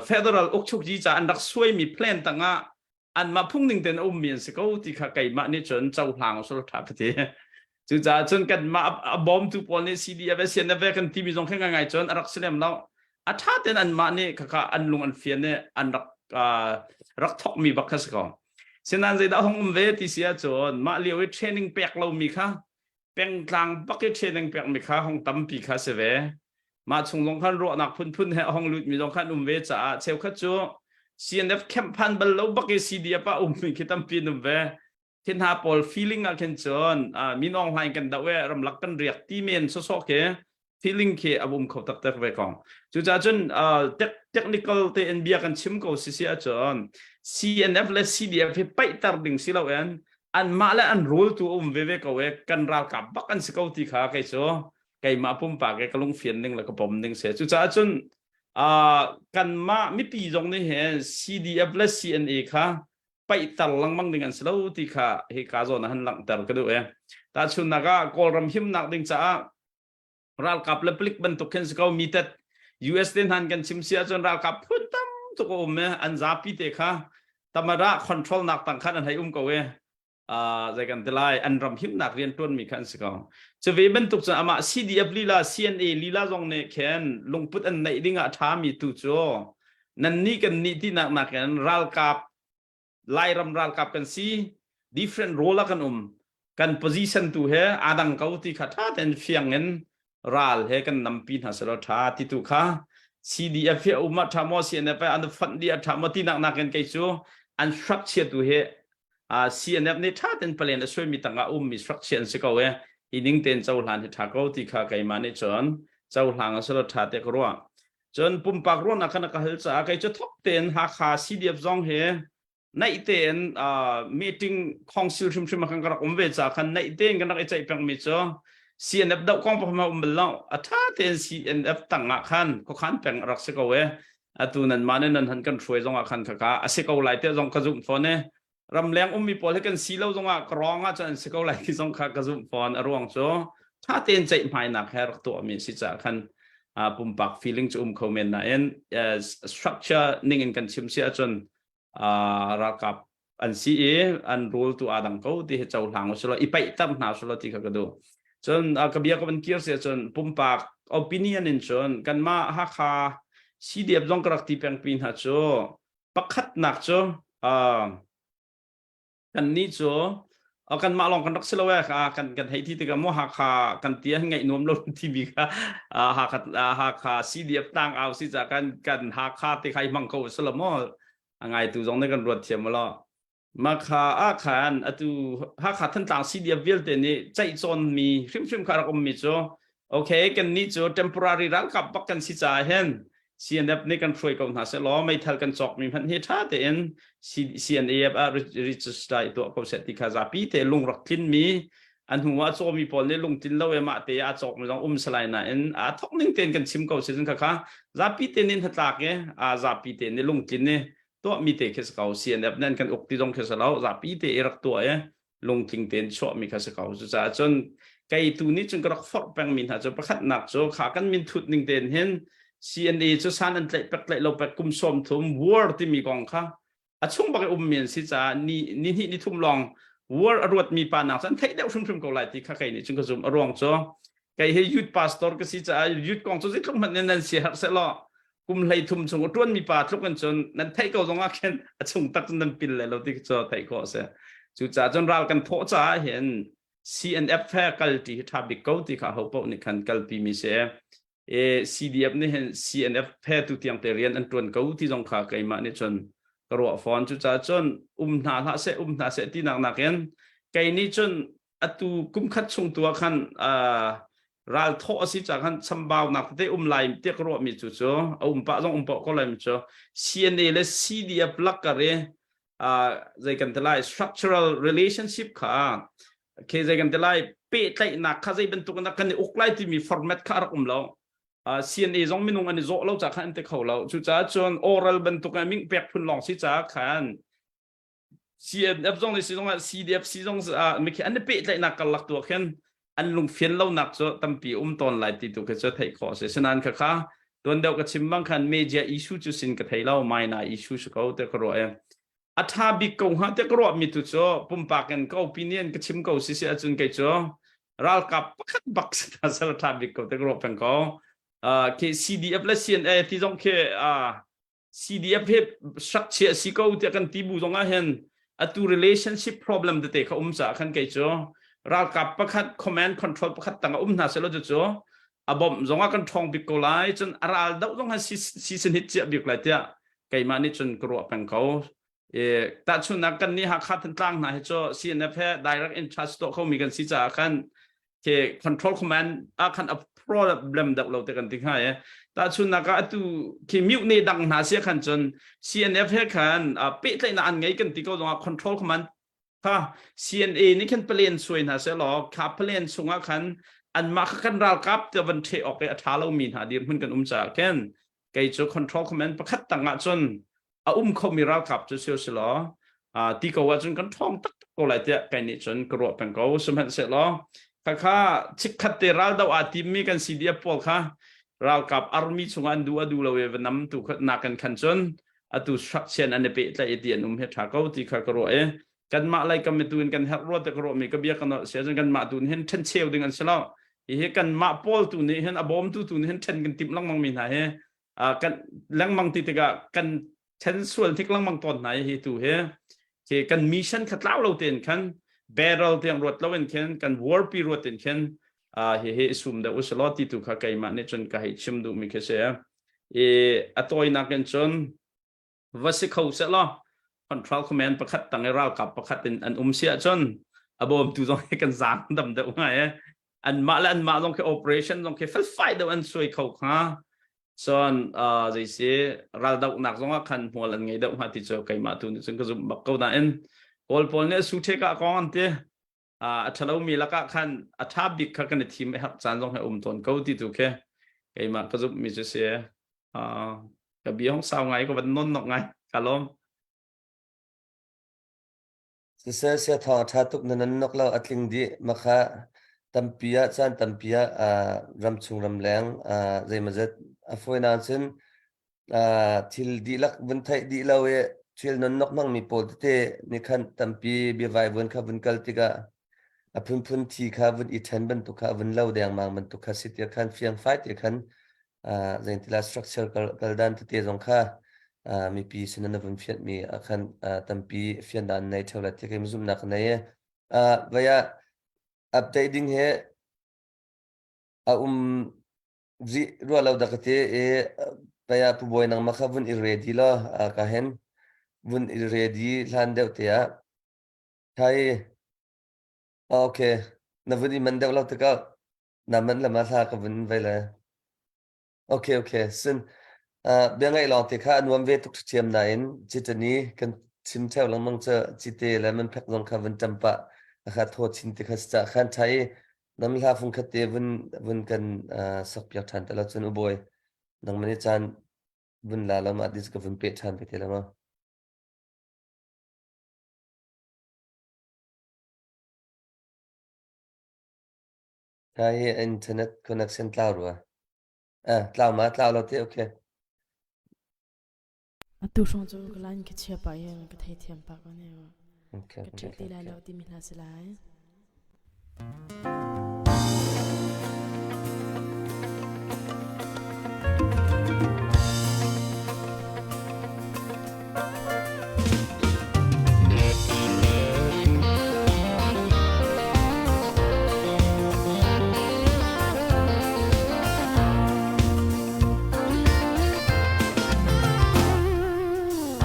federal ukchukji ca an rak suaimi plan tangah anmah phung ning tein a ummi an si ko ti kha keimah nih cun cohlang sul tha ka ti. Cucaah cun kanmah a bawmtu pawl nih CDF CNF kan timi zong kha ngai cun a rak si lem lo. A tha tein anmah nih khakha an lung an fian i an rak rak thokmi bak kha si ko. Sinain zeidah hong um ve ti si ahcun mah lio i training pek lomi kha pengtlang bak i training pekmi kha hong tampi kha si ve. Mah chung zong khan ruahnak phunphun he a hong lutmi zong khan um ve caah cheukhat cu CNF camp phan bal lo bak i CDF ah ummi khi tampi an um ve. Khi hna pawl feeling ah khin cun Min Aung Hlaing kan doh e ramlak kan riak ti men sawsawh khi feeling khi a um kho taktak ve kong. Cucaah cun technical tein bia kan chim ko si si ahcun CNF le CDF hi paihter ding si loin anmah le an rule tu um veve ko e kan ralkap bak an si ko ti kha kei cu keimah pumpak e ka lungfian ning le ka pom ning se. Cucaah cun kanmah mipi zong nih hin CDF le CNA kha paihter lengmang ding an si lo ti kha hi ka zawn ah han langhter ka duh e. Tahchunnak ah Kawlram himnak ding caah ralkap le palik bantuk khin si ko mi tet US te hnan kan chim si ahcun ralkap phun tam tuk a um e an zapi te kha tamara control nak tang khan an hei um ko e zei kan ti lai an ram himnak rian tuan mi kha an si ko cu ve bantuk cun amah CDF lila CNA lila zong nih khin lungput an neih ding ah tha mi tu cu nan nih kan nih ti nak nakin ralkap Lairam ralkap kan si different role ah kan um kan position tu he aa dang ko ti kha tha ten fiang in ral he kan nampi hna selaw tha ti tu kha CDF hi um ah tha maw CNF an fund di a tha maw ti nak nakin kei cu an structure tu hi CNF nih tha ten palen a suai mi tangah um mi structure an si ko e hi ning ten cohlan hi tha ko ti kha keimah nih cun cohlang a selaw tha te ka ruah Cun pumpak ruahnak khan a ka hal caah kei cu thok tein Hakha CDF zong hi naih tein meeting council hrimhrim ah khan ka rak um ve caah khan naih tein kan rak i ceih pengmi cu CNF doh kong pakhat um bal lo. A ṭha tein CNF tang ah khan khuakhan peng a rak si ko e. Atu nan mah nih nan han kan hruai zong ah khan khaka a si ko lai te zong ka zumh fawn e. Ramleng ummi pawl hi kan si lo zongah ka rawng ah cun an si ko lai ti zong kha ka zumh fawn. A ruang cu ṭha tein ceihmainak he rak tuahmi si caah khan pumpak feeling cu um kho men nain structure ning in kan chim si ahcun ralkap an si i an rule tu aa dang ko ti hi cohlang usulaw i paihter hna usulaw ti kha ka duh. Cun ka bia ka van kir si ahcun pumpak opinion in cun kanmah Hakha CDF zong ka rak ti pengpi hna cu Pakhatnak cu kannih cu kanmah lawng kan rak si lo ee kan kan hei ti tikah mu Hakha kan ti an ngaih nuam lo timi kha Hakha Hakha CDF tang au si ca kan kan Hakha te kha i hmang ko si lo maw a ngaitu zong nih kan ruat thiam lo Makha ah khan atu Hakha Thantlang CDF vialte nih ceihcawnmi hrimhrim kha rak ummi cu okay kannih cu temporary ralkap bak kan si caah hin CNF nih kan hruai ko hna seh law meithal kan cawkmi hmanh hi ṭha tein CNAF ah register i tuah ko seh ti kha zapi te lung rak tlinmi an hnu ah cawmi pawl nih lungtlin lo e mah te a cawkmi zong um salai nain a thok ning tein kan chim ko si cun kha kha zapi te nin hnatlak i a zapi te nih lungtlin i tuahmi te khi si ko CNF nan kan uk ti zong khi si lo zapi te i rak tuah i lungtling tein chuahmi kha si ko cucaah cun kei tu nih cun ka rak forh pengmi hna cu pakhatnak cu kha kan min thut ning tein hin CNA cu san an tlaih pek tlaih lo pek kum 30 war timi kong kha a chung bak i ummi an si caah ni ni hnih ni thum lawng war a ruatmi pa nak cu an theih deuh hrimhrim ko lai ti kha kei nih cun ka zum a ruang cu kei hi youth pastor ka si caah youth kong cu zeitluk hmanh in nan si har seh law kum hlei thum chung a ṭuanmi pa tluk in cun nan theih ko zong ah khin a chung tak cun nan pil le lo ti cu theih khawh a si. Cucaah cun ral kan thawh caah hin CNF he kalṭi hi ṭha bik ko ti kha ho paoh nih khan kalpi mi si. E, CDF nih hin CNF he tu tiang te rian an ṭuan ko ti zong kha keimah nih cun ka ruah fawn. Cucaah cun um hna hlah seh um hna seh tinak nakin kei nih cun atu kum khat chung tu ah khan ral thawh a si ca khan chambaunak tete um lai tiah ka ruahmi cu cu a um pah zong um pah ko lai mi cu CNA le CDF lakkar i zei kan ti lai structural relationship kha ke zei kan ti lai pehtlaihnak kha zei bantuk in kan i uk lai timi format kha a rak um lo. CNA zong minung an i zawh lo ca khan an ti kho lo. Cucaah cun oral bantuk ah ming pek phun lawng si caah khan CNF zong nih si zong ah CDF si zong ah mikhi an i pehtlaihnak karlak tu ah khin an lungfian lonak cu tampi um tawn lai ti tu khi cu theih khawh a si. Sinain khakha tuan deuh ka chim bang khan media issue cu sin ka thei lo, minor issue si ko te ka ruah i a ṭha bik ko hnga te ka ruah mi tu cu pumpak in ka opinion ka chim ko si si ahcun kei cu ralkap pakhat bak si ta sal ṭha bik ko te ka ruah peng ko. Khi CDF le CNA ti zong khi CDF hi sak chia si ko tiah kan ti bu zong ah hin atu relationship problem tete kha um caah khan kei cu ralkap pakhat command control pakhat tang a um hna selo cu a bawmh zong ah kan ṭhawng bik ko lai cun a ral doh zong han season hit chiah bik lai tiah keimah nih cun ka ruah peng ko. E tahchunnak kan nih Hakha Thantlang hna hi cu CNF he direct in trust tuah khomi kan si caah khan ke control command ah khan a problem deuh lo te kan ti hnga e. Tahchunnak ah atu khi mute ne dang hna sia khan cun CNF he khan pehtlaihnak an ngei kan ti ko zongah control command kha CNA nih khan plan suai hna se law kha plan chungah khan anmah kha kan ralkap te van the awk i a tha lomi hna dirhmun kan um caah khin kei cu control command pakhat tangah cun a um khomi ralkap cu si si law ti ko ahcun kan ṭhawng taktak ko lai tiah kai nih cun ka ruah peng ko. Sihmanhsehlaw khakha chikkhat te raldo aa timmi kan CDF pawl kha ralkap army chungah an duh a duh lo i va nam tu nakin khan cun atu structure an i pehtlaih i ti an um hi ṭha ko ti kha ka ruah i kanmah lei kam tu in kan herh rua te ka ruah mi ka bia kan si ahcun kanmah tu nih hin ṭhencheu ding an si lo. Hihi kanmah pawl tu nih hin a bawmtu tu nih hin ṭhen kan timh lengmang mi hna hi kan lengmang ti tikah kan ṭhen sual hnik lengmang tawn hna hi tu hi khi kan mission kha tlau lo tein khan barrel tiang ruat lo in khin kan warpi ruat in khin hi hi sum deuh usalaw ti tu kha keimah nih cun ka hei chim duh mi khi si. I a tawinak in cun va si kho seh law control command pakhat tang i ralkap pakhat in an um si ahcun a bawmtu zong hi kan zaang dam deuh ngai e. Anmah le anmah zong khi operation zong khi felfai deuh an suai kho kha cun zei si raldohnak zong ah khan hmual an ngei deuh hnga ti cu keimah tu nih cun ka zumh bak ko nain Kawl pawl nih su ṭhek ah kong an ti. A ṭhalomi lakah khan a ṭha bik kha kan i thim a herh caan zong he um tawn ko ti tu khi keimah ka zumhmi cu si. Ka bia hong sau ngai ka van non nok ngai ka lawm. Siseh sia thawng a ṭha tuk na nan nok lo a tling dih makha tampi ah caan tampi ah ramchung ramleng zeimawzat a fawinak cun thil dihlak vun theih dih lo i thil nonnok hmangmi pawl tete nih khan tampi biavai vun kha vun kal tikah a phunphun thi kha vun i ṭhen bantuk kha vun lo dengmang bantuk kha si tiah khan fiangfai te khan zeintila structure kal dan tete zong kha mipi sin na vun fianhmi ah khan tampi fian dan nei ṭheo la ti kai zumhnak ka nei i vaya update ding he a um rih rua lo dak te i paya pu bawi nang ma kha vun i ready lo ka hen vun i ready hlan deuh te ah thai okay na vun i man deuh lo tikah na man lama hla ka vun vai le okay okay sin bia ngaih lawng te kha a nuam ve tuk ṭhiam nain citani kan chim theo lengmang cu cite le man phek zong kha vun ṭam pah a kha thaw chin te kha ca khan ṭhai nam hla fung khat te vun vun kan sak piak ṭhan te lo cun u bawi nang mani caan vun la lo ma dis ka vun pe ṭhan ve te lo ma. Ka hi internet connection tlau rua. Eh, tlau ma tlau lo te okay. Atu hrawng cu ka line ka chia pah i ka theithiam pah ko ne. Okay, Ka ṭhial ti lai lo timi hla si lai.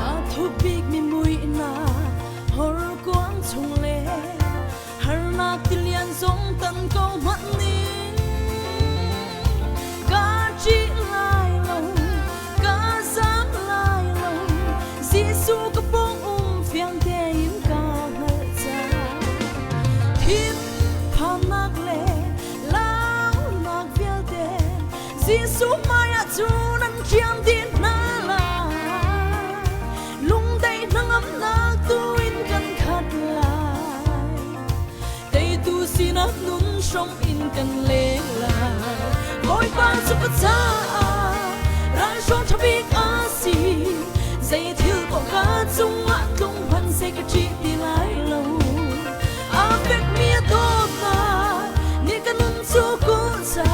Aa thup bikmi muihnak horkuang chung le harnak tilian zong tan ko hmanh ning ka ṭih lai lo ka zam lai lo Jesuh ka pawng um fiang tein ka hngalh cang thinphannak le launak vialte. Jesuh hmaiah cun an thiam dih hna lai. Lungdaih hnangamnak tu in kan khat lai. Teitu sinak nun hrom in kan leng lai. Bawipa cu ka caah ralhruang ṭha bik a si. Zei thil paoh ka cungah tlung hmanh seh ka ṭih ti lai lo. A fekmi a dawtnak nih ka nun cu kulh ca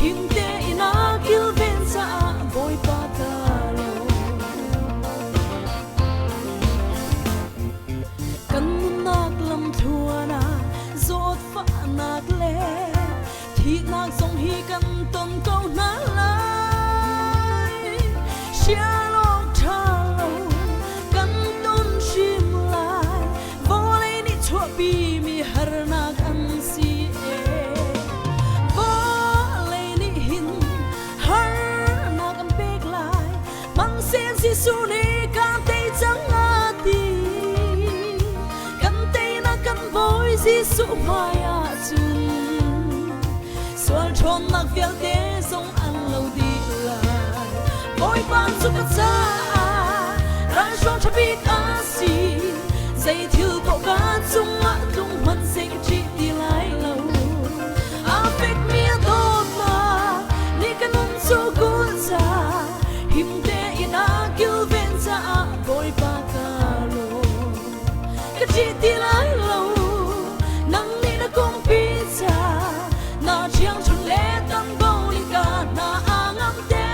him tein a kilven caah Bawipa ka lawm. Kan nunnak lamthluan ah zawtfahnak le thihnak zong hi kan ton ko hna lai. Sial awk ṭha lo kan ton hrim lai. Vawlei nih chuahpimi harnak an si ee. Vawlei nih hin harnak an pek lai. Hmanhseh Jesuh nih kan tei cang a ti. Kan teinak kan Bawi Jesuh hmai ah cun sual ṭhawnnak vialte zong an lo dih lai. Bawipa cu ka caah ralhruang ṭha bik a si. Zei thil paoh ka cungah tlung hmanh seh ka ṭih ti lai lo. A fekmi a dawtnak nih ka nun cu kulh ca him tein a kilven caah Bawipa ka lawm. Ka ṭih ti lai lo, nang nih na kungpi ca na ṭhiangṭhunh le tanbo nih ka hna a ngam te.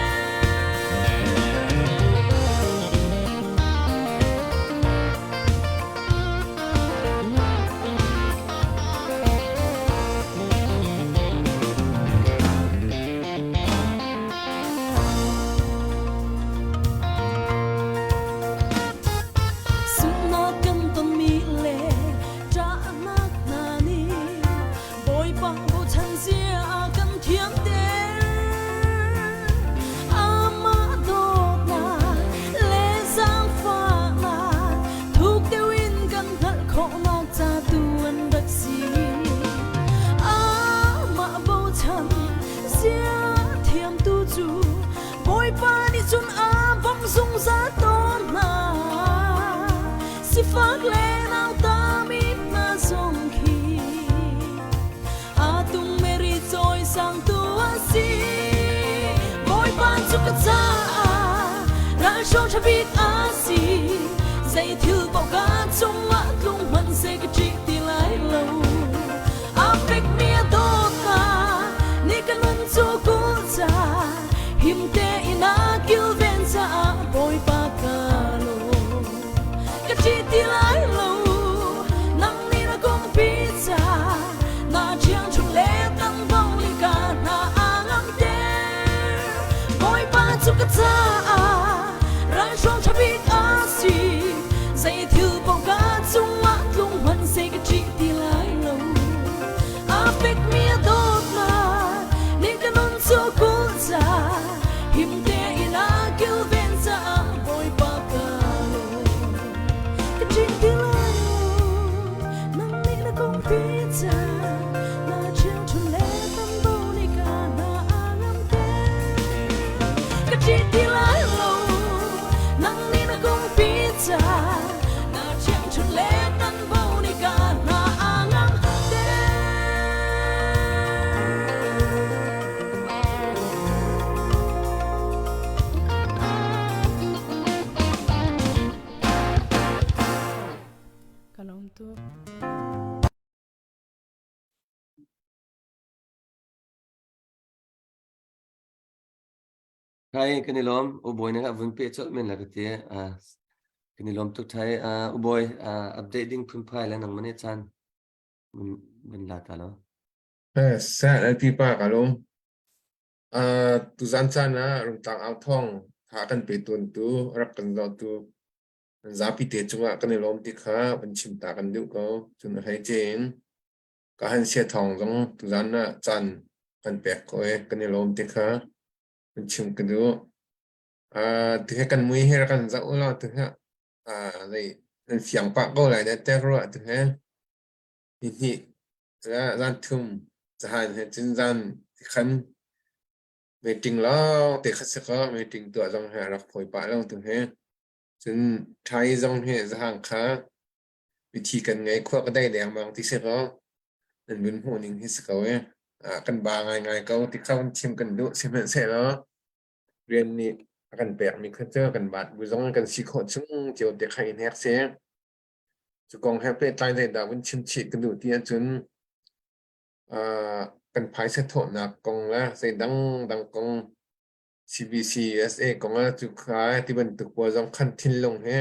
Sunghnak kan tonmi le ṭahnak hna nih Bawipa bochan zia a kan thiamter. Amah dawtnak le zaangfahnak thuk deuh in kan hngalh khawhnak ca tu an rak si. Amah bochan zia thiamtu cu Bawipa nih cun a bawmh zungzal tawn hna. Sifak le nautami hna zong khi aa tung meri cawisangtu a si. Bawipa cu ka caah ralhruang ṭha bik a si. Zei thil paoh ka cungah tlung hmanh seh ka ṭih ti lai lo. A fekmi a dawtnak nih ka nun cu kulh ca him tein a kilven caah Bawipa ka lawm. Ka ṭih ti lai lo, nang nih na kungpi ca na ṭhiangṭhunh le tangvo nih ka hna a ngamter. Bawipa cu ka caah ralhruang ṭha bik a si. Zei thil paoh ka cungah tlung hmanh seh ka ṭih ti lai lo. A fekmi a dawtnak nih ka nun cu kulh ca him tein a kilven caah Bawipa ka lawm. Ka ṭih ti lai lo, nang nih na kongpi ca na ṭhiangṭhunh le tambo nih ka hna a ngamter. Ka ṭih ti lai lo, nang nih na kongpi ca na ṭhiangṭhunh le tanbo nih ka hna a ngamter. Ka lawm tuk. Hai, kan i lawm. U Bawi na vun pe colh men la ka ti. Kan i lawm tuk thai. U Bawi, update ding phunphai le nangmah nih caan vun la ta lo. Seh LP pa ka lawm. Tuzan caan ah Rungtlang au thawng tha kan pe tawntu, rak kan zohtu an zapi te cungah kan i lawm ti kha van chim ta kan duh ko. Cun a hleice in ka han sia thawng zong tuzan ah caan kan pek ko i kan i lawm ti kha van chim ka duh. Ti he kan mui he rak kan zoh ulaw ti he zei nan fiang pah ko lai ne tek rua ti he. Hihnih zan thum zahan he cun zan khan. Meeting lawng te kha si kaw meeting tuah zong hi a rak fawi pah lo tu hi. Cun ṭhai zong hi zahang kha mithi kan ngei khua ka dai dengmang ti si kaw nan vun hmuh ning hi si ko i kan ba ngaingai ko ti kha vun chim kan duh. Sihmanhsehlaw rian nih a kan pekmi kha cu kan bat bu zong kan si khawh chung cio te kha i hnek si. Cu kong he pehtlai zeidah vun chim chih ka duh ti ahcun kan phaisa thawhnak kong le zeidang dang kong CBC USA kong ah cu kha ti bantuk pawl zong khan thinlung he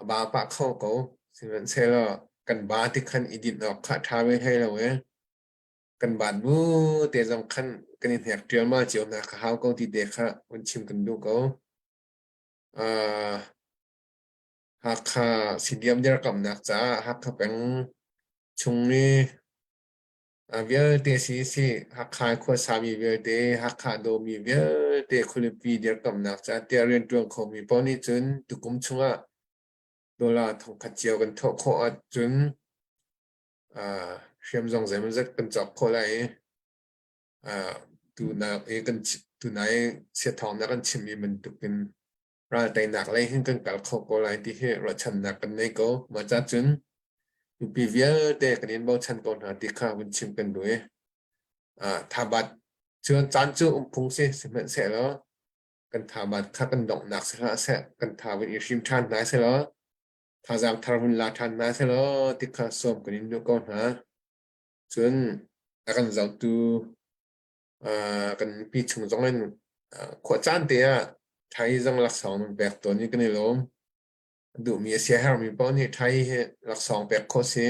a ba pah kho ko. Sihmanhsehlaw kan ba ti khan i dinh awk kha ṭha ve hlei lo e. Kan baat bu te zong khan kan i hnek ṭialmal cio hna kha hau ko ti te kha vun chim kan duh ko. Hakha CDM dirkamnak caah Hakha peng chung i vialte si si Hakha khuasami vialte, Hakha dawmi vialte khualipi dirkamnak caah tiah rianṭuan khomi paoh nih cun tukum chungah dollar thongkhat cio kan thawh khawh ahcun hriam zong zeimawzat kan cawk khawh lai i tunak i kan tunai siathawngnak kan chimmi bantukin ral teinak lei hin kan kal kho ko lai ti hi ruahchannak kan nei ko. Mah ca cun mipi vialte kan in bochan ko hna ti kha vun chim kan duh i thabat cun caan cu um phung si sihmanhsehlaw kan thabat kha kan donghnak si hlah seh kan tha vun i hrim ṭhan hna selaw thazaang thar vun la ṭhan hna selaw ti kha sawm kan in duh ko hna. Cun a kan zohtu kan mipi chung zong in khua caan te ah Thai zong laksawng nan pek tawn i kan i lawm. Duhmi a siaherhmi paoh nih Thai hi laksawng pek khawh si.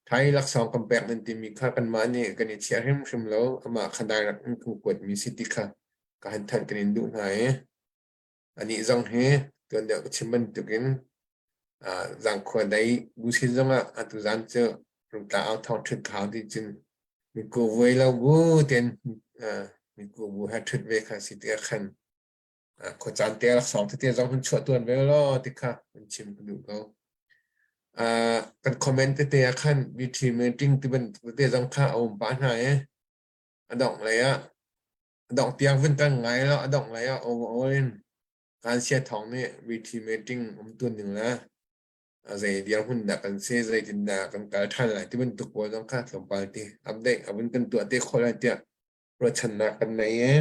Thai laksawng kan pek nan timi kha kanmah nih kan i chiah hrimhrim lo. Amah kha direct in kan kuatmi si ti kha ka han thanh kan in duh hna i anih zong hi tuan deuh ka chim bantukin zangkhua dei bu sin zongah atu zan cu rungtla au thawng ṭhut khau ti cun miku vuai lo bu ten miku bu he ṭhut ve kha si ti khan khuacaan te laksawng tete zong hun chuah tuan ve law ti kha hun chim ka duh ko. Kan comment tete ah khan VT meeting ti bantuk tete zong kha a um pah hna i a dongh lei ah a dongh tiang vun kan ngai lo a dongh lei ah overall in kan sia thawng nih VT meeting um tun ning le zei dirhmun dah kan si zeitin dah kan kal ṭhan lai ti bantuk pawl zong kha tlawmpal ti update a vun kan tuah te khawh lai tiah ruahchannak kan nei i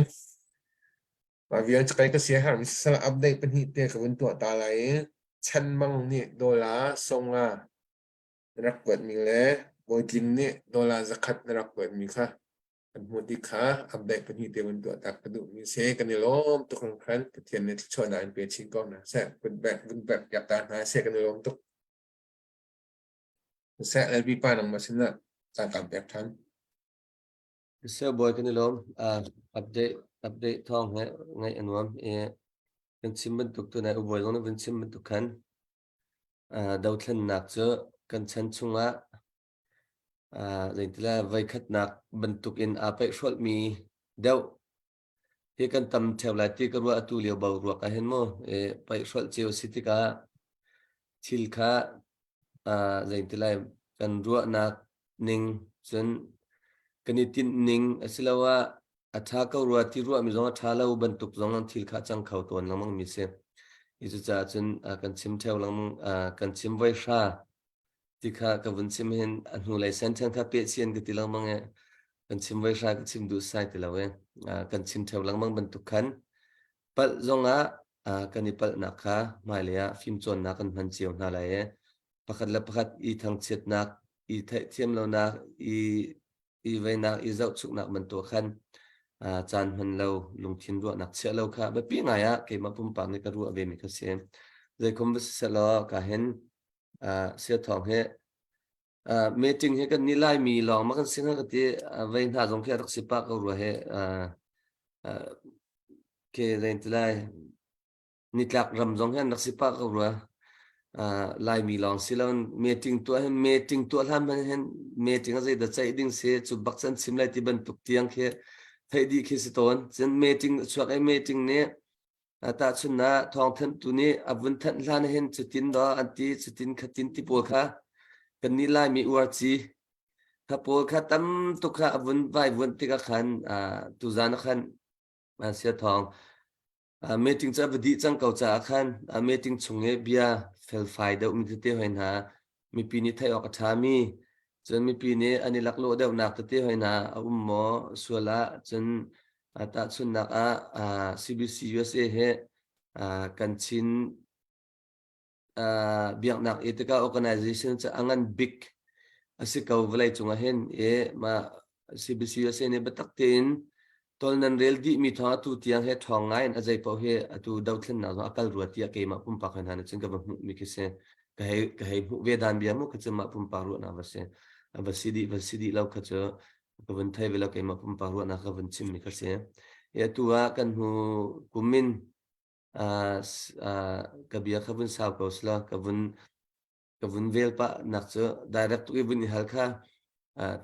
mah vial kai ka sia har sal update pahnih te ka vun tuah ta lai i Chan Mang nih dollar songa na rak kuatmi le Bawi Tling nih dollar 100 na rak kuatmi kha kan hmuh ti kha update pahnih te vun tuah tak ka duhmi si kan i lawm tuk hringhran Pathian nih thluachuahnak in pe chin ko hna seh put back vun back piak ta hna seh kan i lawm tuk seh LB pa nangmah sinah caan kan pek than Seh bawi kan i lawm update update thawng he ngaih a nuam i kan chim bantuk tu nai ubawi zong nih vun chim bantuk khan dothlennak cu kan chan chungah Zeitila voikhatnak bantukin aa peihhrolhmi deuh hi kan tam ṭheo lai ti ka ruah atu lio boruak ah hin mu peihhrolh cio si tikah thil kha zeitilai kan ruahnak ning cun kan i tinh ning asiloah a ṭha ko rua ti ruahmi zong a ṭha lo bantuk zong thil kha a cang kho tawn lengmang mi si. Hi cucaah cun kan chim ṭheo lengmang kan chim voi hra ti kha ka vun chim hin a hnulei sentence kha peh chian ka ti lengmang i kan chim voi hra ka chim duh sai ti lo i kan chim theo lengmang bantuk khan palh zongah kan i palhnak kha hmailei ah fimcawnnak kan hman cio hna lai i pakhat le pakhat i thangchiatnak i theihthiam lonak i i veinak i zohchuknak bantuk khan caan hman lo lungthin ruahnak chiah lo kha biapi ngai ah keimah pumpak nih ka ruah ve mi kha si zeikhum va si selaw ka hin Siathawng hi meeting hi kan ni Laimi lawng ma kan si hnga ka ti vei hna zong khi a rak si pah ko rua he ke zein ti lai nitlak ram zong hi an rak si pah ko rua Laimi lawng si lo meeting tuah hin meeting tuah hlan hmanh hin meeting a zei dah ceih ding si cu bak chan chim lai ti bantuk tiang khi theih dih khi si tawn cun meeting chuak i meeting nih Tahchunhnak thawngthanhtu nih a vun thanh hlan hin cutin daw an ti cutin khatin ti pawl kha kannih Laimi uarci kha pawl kha tam tuk kha a vun vaivuanh tikah khan tuzan ah khan. Sia Thawng, meeting cu a va dih cang ko caah khan meeting chung i bia felfai deuhmi tete hoi hna mipi nih theih awk a ṭhami cun mipi nih an i laklawh deuhnak tete hoi hna a um maw sual ah cun tahchunhnak ah CBC USA hi kan Chin biaknak i tikah organization cu a ngan bik a si ko vawlei cungah hin i mah CBC USA nih biatak tein tol nan rel dih mi thawng atu tiang he ṭhawng ngai in a zei paoh hi atu dothlennak zong a kal rua tiah keimah pumpak hna nih cun ka va hmuh mi khi si ka hei ka hei hmuh ve dan bia mu kha cu mah pumpak ruahnak va si va si dih va si dih lo kha cu ka vun thei ve lo keimah pumpak ruahnak ka vun chim mi kha si i atu ah kan hnu kumin ka bia kha vun sau ko sila ka vun ka vun vel pah nak cu direct tuk i vun i hal kha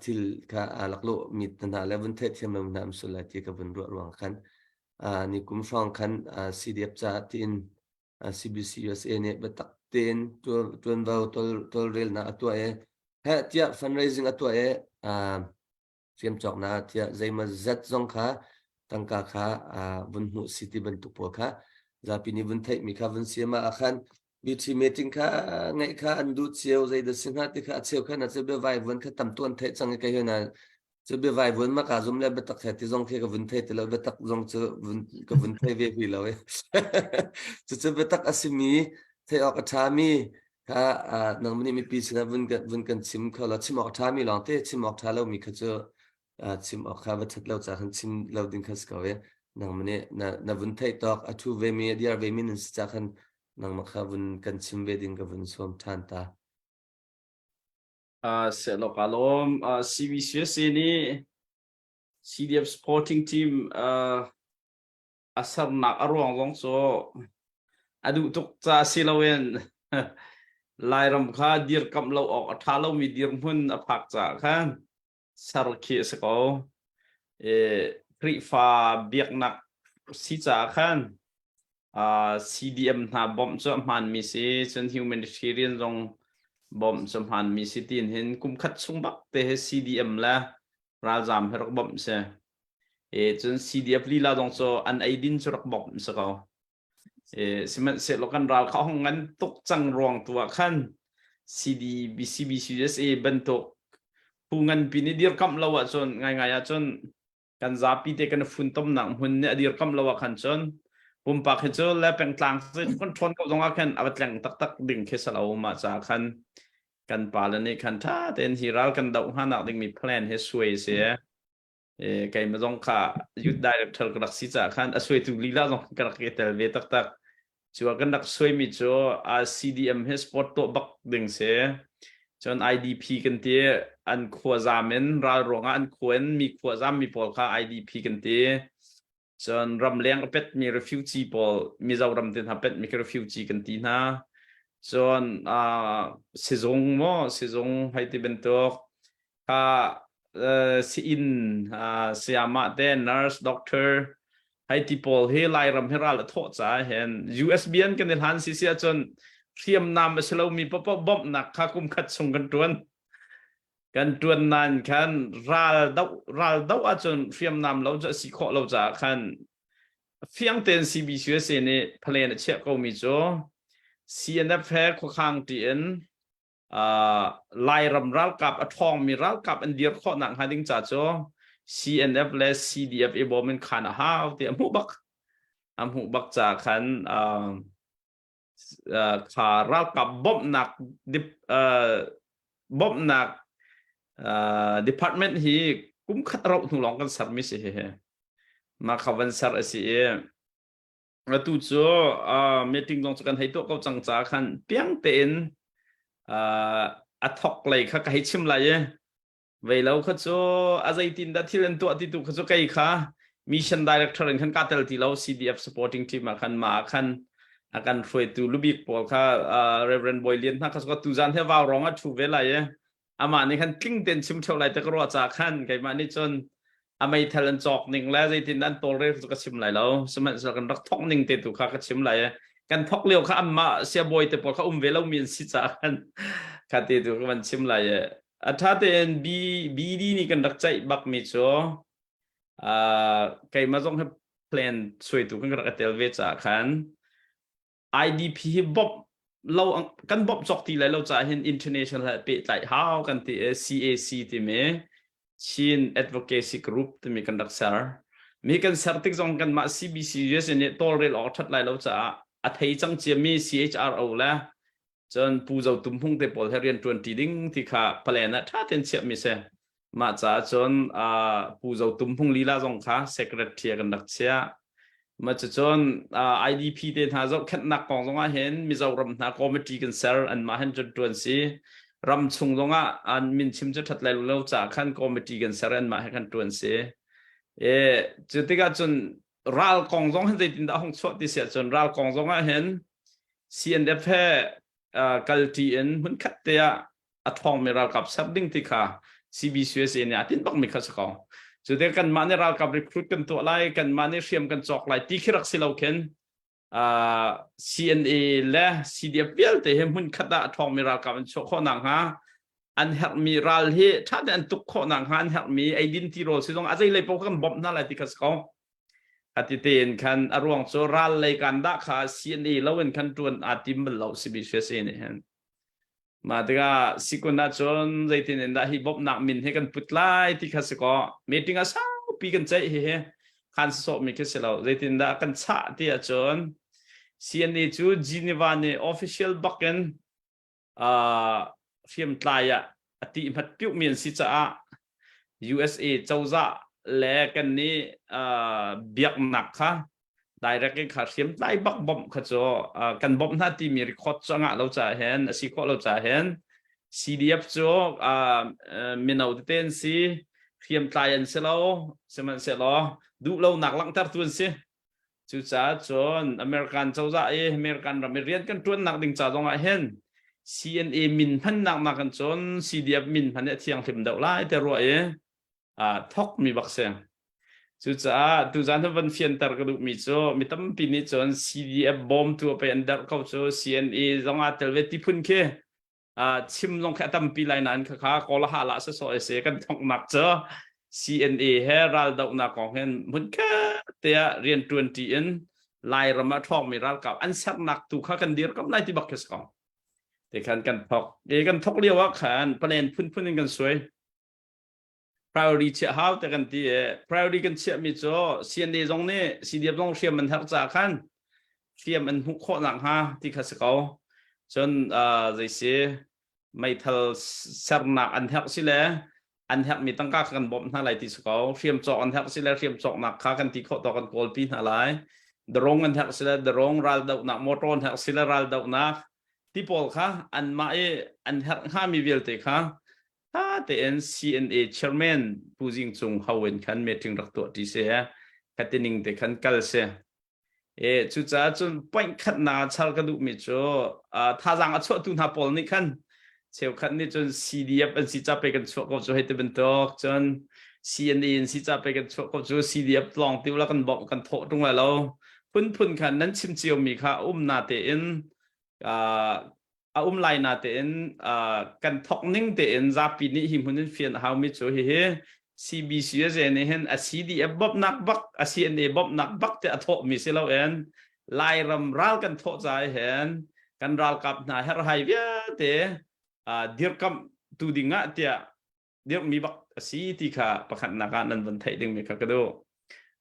thil kha aa laklawh mi hna le vun theihthiam lo hna am sul lai ti ka vun ruah ruang khan ni kum hrawng khan CDF caah tiin CBC USA nih biatak tein tuanvo tawlrelnak a tuah i heh tiah fundraising a tuah i Hriamcawknak tiah zeimaw zat zong kha tangka kha vun hmuh si ti bantuk pawl kha zapi nih vun theihmi kha vun siam ah khan BT meeting kha ngeih kha an duh cio zeidah si hnga ti kha a cheu khan a cu biavai vuan kha tam tu an theih cang i kei hna cu biavai vuan ma ka zum le biatak he ti zong khi ka vun thei ti lo biatak zong cu vun ka vun thei ve hui lo i cucu biatak a simi theih awk a ṭhami Kha nangmah nih mipi sinah vun vun kan chim kho law chim awk a ṭhami lawngte chim awk ṭha lomi kha cu chim awk kha va ṭhat lo caah khan chim lo ding kha si ko i nangmah nih na na vun theih tawk a ṭhu vemi a diar vemi nan si caah khan nangmah kha vun kan chim ve ding ka vun sawm ṭhan ta. Sehlawk aa lawm. CBCUSA nih CDF supporting team a sernak a ruang zong cu a duh tuk ca si loin Lairam kha dirkamh lo awk a ṭha lomi dirhmun a phak caah khan ser khi a si ko. E, Khrihfa biaknak si caah khan uh, CDM hna bawmh cu a hmaanmi si, cun humanitarian zong bawmh cu hmaanmi si tiin hin kum khat chung bak te hi CDM le ralzaam hi rak bawmh si. E cun CDF lila zong cu an eidin cu rak bawmh si ko. E sihmanhsehlaw kan ral kha hong ngan tuk cang ruang tu ah khan CD BCBCUSA bantuk phu nganpi nih dirkamh lo ahcun ngaingai ahcun kan zapi te kan funtomnak hmun nih a dirkamh lo ah khan cun pumpak hi cu le pengtlang cu kan ṭhawn ko zong ah khan a va tleng taktak ding khi si lo mah caah khan kan pale nih khan ṭha tein hi ral kan doh hnganak dingmi plan hi suai si e keimah zong kha youth director ka rak si caah khan a suaitu lila zong ka rak i tel ve taktak cu kan rak suaimi cu CDM hi sport tuah bak ding si cun IDP kan ti an khua zam in ral ruangah an khua in mi khua zam mi pawl kha IDP kan ti Cun ramleng a petmi refugee pawl Mizoram te hna petmi khi refugee kan ti hna. Cun uh, sizung maw sizung hei ti bantuk kha uh, si-inn uh, sayamah te nurse doctor hei ti pawl hi Lairam hi ral a thawh caah hin USB an kan i hlan si si ahcun hriamnam a si lomi paohpaoh bawmhnak kha kum khat chung kan ṭuan. Kan ṭuan nain khan ral doh ral doh ahcun hriamnam lo cu a si khawh lo caah khan fiang tein CBCUSA nih plan a chiah komi cu CNF he khuakhang ṭi in uh, Lairam ralkap a ṭhawngmi ralkap an dir khawh nak hnga ding ca cu CNF le CDF i bawm in khan a hau ti a hmuh bak a hmuh bak ca khan uh, kha ralkap bawmhnak bawmhnak department hi kum khat rauh hnu lawng kan sermi si hi mah kha van ser a si i atu cu meeting zong cu kan hei tuah ko cang ca khan piang tein a thok lei kha ka hei chim lai i Vei lo kha cu a zeitin dah thil an tuah ti tu kha cu kei kha mission director in khan ka tel ti lo CDF supporting team ah khan ma ah khan a kan hruaitu lubik pawl kha uh, Reverend Boy Lian hna kha su tu zan he vau rong a thu ve lai e amah nih khan tling ten chim theo lai te ka ruah cha khan keimah nih cun a meithal an cawk ning le zeitin an tawlrel cu ka chim lai lo sihmanhsehlaw kan rak thok ning te tu kha ka chim lai e kan thok lio kha anmah siabawi te pawl kha um ve lo mi an si caah khan kha te tu ka van chim lai e a ṭha tein B BD nih kan rak ceih bak mi cu uh, keimah zong hi. Plan suaitu kan rak i tel ve caah khan IDP hi bawmh lo kan bawmh cawk ti lai lo caah hin international he pehtlaih hau kan ti i CAC timi Chin Advocacy Group timi kan rak ser. Mi kan ser tik zong kanmah CBC USA nih tawlrel awk ṭhat lai lo caah a thei cang ciami CHRO le cun Pu Zo Tum Hmung te pawl he rian ṭuan ṭi ding ti kha plan ah ṭha tein chiahmi si. Mah caah cun Pu Zo Tum Hmung lila zong kha secretary ah kan rak chiah. Mah cucun IDP te hna zohkhenhnak kong zong ah hin Mizoram hna committee kan ser anmah hin cun ṭuan si. Ram chung zong ah an min chim cu ṭhat lai lo caah khan committee kan ser anmah he kan ṭuan si. E, cu tikah cun ral kong zong hin zeitindah hung chuah ti si ahcun ral kong zong ah hin CNF he kalṭi in hmunkhat te ah a ṭhawngmi ralkap ser ding ti kha CBCUSA nih a tinh bakmi kha si ko. Cu tikah kanmah nih ralkap recruit kan tuah lai, kanmah nih hriam kan cawk lai ti khi rak si lo khin CNA le CDF vialte hi hmunkhat ah a ṭhawngmi ralkap an chuah khawh nakhnga an herhmi ral hi ṭha tein an tuk khawh nakhnga an herhmi eidin tirawl si zong a zeilei paoh kan bawmh hna lai ti kha si ko. Ati tein khan a ruang cu ral lei kan dah kha CNA lo in khan ṭuan aa tim bal lo CBCUSA nih hin. Mah tikah sikun ahcun zeitin in dah hi bawmhnak min hi kan put lai ti kha si kaw meeting ah saupi kan ceih hihi khan sawhmi khi si lo zeitin dah kan chah ti ahcun CNA cu Geneva nih official bak in uh, hriamtlai ah a ti hmat piuhmi an si caah USA cozah le kan nih uh, biaknak kha direct in kha hriamtlai bak bawmh kha cu uh, kan bawmh hna timi record cu a ngah lo caah hin a si khawh lo caah hin CDF cu uh, mino tete an si hriamtlai an si lo sihmanhsehlaw duhlonak langhtertu an si Cucaah cun American cozah i American ram i rian kan ṭuannak ding ca zongah hin CNA min hmannak nakin cun CDF min hman hi a thianghlim deuh lai te ruah i thokmi bak si. Cucaah tuzan hi van fianter ka duhmi cu mi tampi nih cun CDF bawmtu a pei an derh ko cu CNA zong aa tel ve ti phun khi chim zong khi a tampi lai nain khakha kawlaha lah sawsawh a si kan thongnak cu CNA he raldohnak kong hin hmunkhat te ah rian ṭuanṭi in Lairam ah ṭhawngmi ralkap an sernak tu kha kan dirkamh lai ti bak khi si ko. Te khan kan thok. E kan thok lio ah khan plan phunphun in kan suai. Priority chiah hau te kan ti i priority kan chiahmi cu CNA zong nih CDF zong hriam an herh caah khan hriam an hmuh khawh nakhnga ti kha si ko. Cun uh, zei si meithal sernak an herh si le an herhmi tangka kha kan bawmh hna lai ti si ko. Hriam cawk an herh si le hriam cawknak kha kan ti khawh tawk kan kawlpi hna lai. Darong an herh si le darong raldohnak motor an herh si le raldohnak ti pawl kha anmah i an herh hngami vialte kha Tha tein CNA chairman Pu Zing Cung ho in khan meeting rak tuah ṭi si khatining te khan kal si. E cucaah cun point khatnak char ka duhmi cu thazaang a chuahtu hna pawl nih khan cheukhat nih cun CDF an si ca pe kan chuah ko cu hei ti bantuk cun CNA an si ca pe kan chuah ko cu CDF tlawng ti ula kan bawmh kan thawh ṭung lai lo phunphun khan nan chim ciomi kha um na tein a um lai natein kan thok ning tein zapi nih hi hmun in fian a haumi cu hihi CBCUSA nih hin a CDF bawmhnak bak a CNA bawmhnak bak te a thawhmi si loin Lairam ral kan thawh caah hin kan ralkap hna herhhai vialte dirkamh tu ding ah tiah dirhmi bak a si ti kha pakhatnak ah nan van theih dingmi kha ka duh.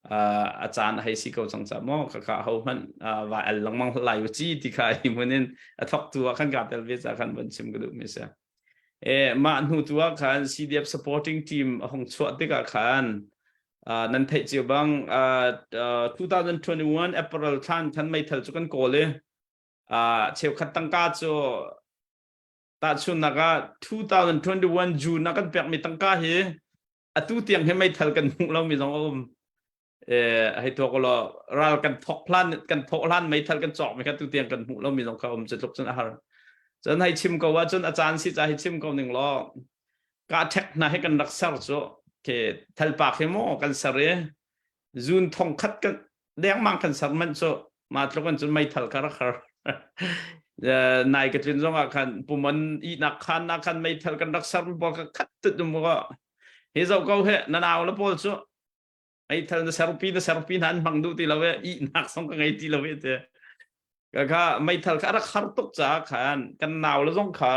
A caan a hei si ko cang ca maw khakha ho hmanh va el lengmang lai u ci ti kha hi hmun in a thawktu ah khan ka tel ve ca khan van chim ka duhmi si. E mah hnu tu ah khan CDF supporting team a hung chuah tikah khan nan theih cio bang 2021 April thlan khan meithal cu kan kawl i cheukhat tangka cu Tahchunhnak ah 2021 June ah kan pekmi tangka hi atu tiang hi meithal kan hmuh lomi zong a um. Eh, hei tuak law ral kan thok hlan kan thawh hlan meithal kan cawkmi kha tu tiang kan hmuh lomi zong kha um cu tluk cun a har. Cun hei chim ko ahcun a caan si ca hei chim ko ning law ka ṭhek hna hi kan rak ser cu ke thalpak hi maw kan ser i zun thong khat kan dengmang kan ser manh cu ma tluk an cun meithal ka rak har nai ka tlun zong ah khan pumon ihnak khan na khan meithal kan rak ser pawl ka khat tut um ko hi zo ko he na nau le pawl cu. Meithal na serpi na serpi hna an hmang duh ti lo e ihnak song ka ngei ti lo e te. Ka kha meithal kha rak har tuk caah khan kan nau le zong kha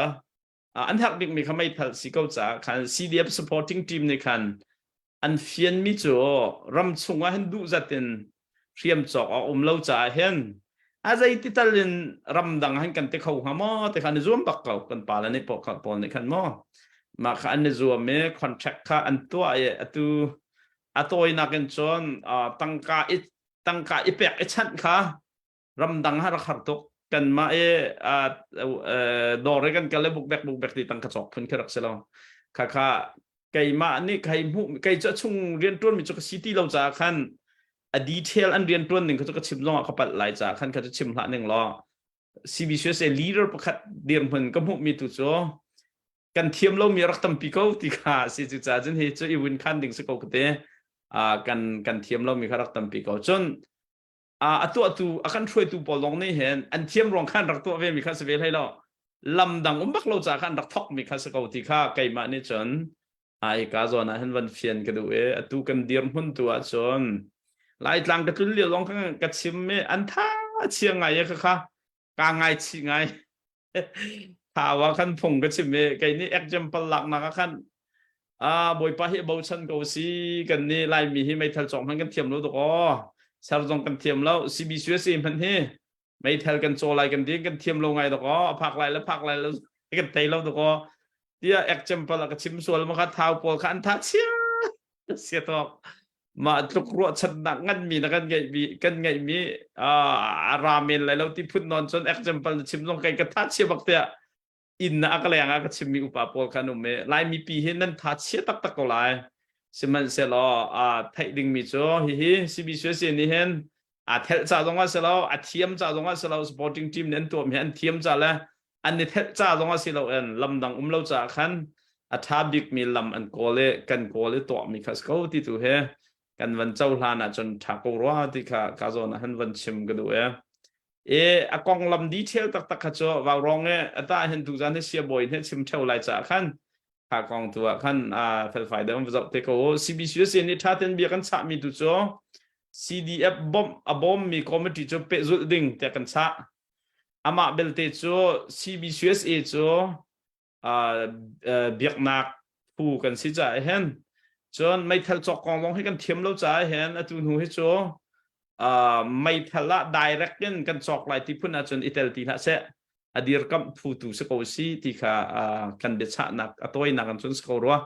an herh bikmi kha meithal si ko caah khan CDF supporting team nih khan an fianmi cu ram chung ah hin duh zat in hriam cawk a um lo caah hin a zei ti tal in ramdang han kan te kho hnga maw te kha an i zuam bak ko kan pa le nih pawl nih khan maw mah kha an i zuam i contract kha an tuah i atu a tawinak in cun tangka i tangka i pek i chanh kha ramdang ha rak har tuk kanmah i dawr i kan kal i bukbek bukbek ti tangka cawk phun khi rak si lo kha kha keimah nih kei hmuh kei cu a chung rianṭuan mi cu ka si ti lo caah khan a detail an rianṭuan ning kha cu ka chim zong ah ka palh lai caah khan kha cu chim hlah ning law CBCUSA leader pakhat dirhmun ka hmuh mi tu cu kan thiam lo mi rak tampi ko ti kha si cu caah cun hi cu i win khan ding si ko ka te kan kan thiam lo mi kha rak tampi ko cun a tuahtu a kan hruaitu pawl zong nih hin an thiam ruang khan rak tuah ve mi kha si ve hlei lo lam dang um bak lo ca khan rak thok mi kha si ko ti kha keimah nih cun ai ka zawn ah hin van fian ka duh i atu kan dirhmun tu ah cun Laitlang ka tlun lio zong kha ka chim i an tha chia ngai e kha kha ka ngai chih ngai Thawa khan phung ka chim i kei nih example laknak ah khan ah Bawipa hi bochan ko si kan nih Laimi hi meithal cawk hmanh kan thiam lo tuk aw ser zong kan thiam lo CBCUSA hmanh hi meithal kan caw lai kan ding kan thiam lo ngai dok aw a phak lai le phak lai lo kan thei lo dok aw tiah example a ka chim sual ma kha thau pawl kha an tha chia sia tawk mah tluk ruahchannak nganmi na kan ngeihmi kan ngeihmi a ra men lai lo ti phun nawn cun example na chim zong kai ka tha chia bak tiah inn na a ka leng ah ka chimmi upa pawl kha an um i Laimi pi hi nan tha chia taktak ko lai sihmanhsehlaw theih dingmi cu hihi CBCUSA nih hin a thelh ca zong ah si lo a thiam ca zong ah si lo supporting team nih an tuahmi an thiam ca le an i thelh ca zong ah si lo in lam dang um lo caah khan a ṭha bikmi lam an kawl i kan kawl i tuahmi kha si ko ti tu he kan van cohlan ahcun ṭha ko rua ti kha ka zawn ah han van chim ka duh e e a konglam detail taktak kha cu vaurawng e ata hin tuzan hi siabawi he chim theo lai caah khan kha kong tu ah khan a felfai deuh va zoh te ko CBCUSA nih ṭha ten bia kan chahmi tu cu CDF bawmh a bawmmi committee cu pehzulh ding tiah kan chah Amah belte cu CBCUSA cu biaknak phu kan si caah hin cun meithal cawk kong zong hi kan thiam lo caah hin atu hnu hi cu meithal ah direct in kan cawk lai ti phun ahcun i tel ti hlah seh a dirkamh phu tu si ko si ti kha kan biachahnak a tawinak in cun si ko rua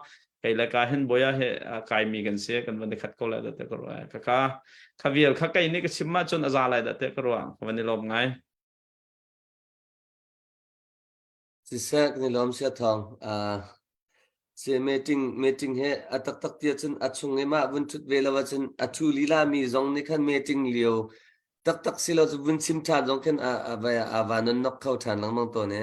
kei le ka hin boya he kaimi kan si kan van i khat ko lai dah te ka ruah ka ka kha vial kha kei nih ka chim ahcun a za lai dah te ka ruah ka van i lawm ngai Siseh kan i lawm sia thawng si meeting meeting he a taktak ti ahcun a chung i mah vun thut ve lo ahcun a thu lila mi zong nih khan meeting lio Taktak si lo cu vun chim ṭhan zong khin a a va a va non nok kho ṭhan lengmang tawn i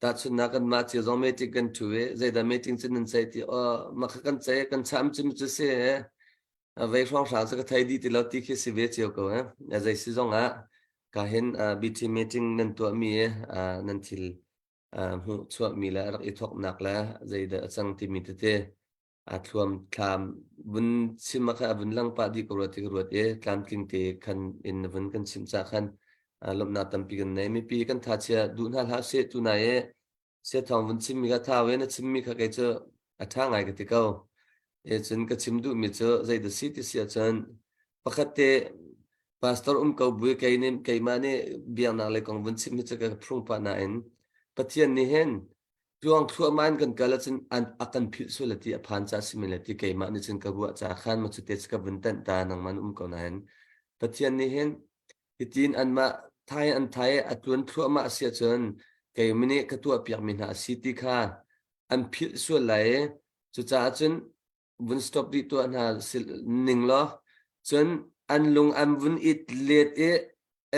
tahchunhnak kanmah cio zong meeting kan ṭhu i zeidah meeting cu nan ceih ti aw mah kha kan ceih kan cham cim cu si a vei hrawnghrang cu ka thei dih ti lo ti khi si ve cio ko eh zei si zong ah ka hin BT meeting nan tuahmi nan thil hmuh chuahmi le rak i thawknak le zeidah a cang timi tete a thluam thlam vun chim ah khan a vun lang pah dih ko rua ti ka ruat i tlamtling te khan in na vun kan chimh cah khan lawmhnak tampi kan nei mipi kan tha chia duh hna hlah seh tu nai i sia thawng vun chimmi kha tha we na chimmi kha kei cu a tha ngai ka ti ko e cun ka chim duhmi cu zeidah si ti si ahcun pakhat te pastor um ko bui kei nih keimah nih biaknak lei kong vun chim hi cu ka phrung pah nain Pathian nih hin Tluang thluahmah in kan kal ahcun an a kan philh sual ti a phan ca si men le ti keimah nih cun ka ruah ca khan ma cute ka vun tanh ta nangmah na um ko nain Pathian nih hin hitin anmah thai an thai a tluan thluahmah a si ahcun keimah nih ka tuah piakmi hna a si ti kha an philh sual lai i cucaah cun vun stop dih tuah hna ning law cun an lung an vun it let i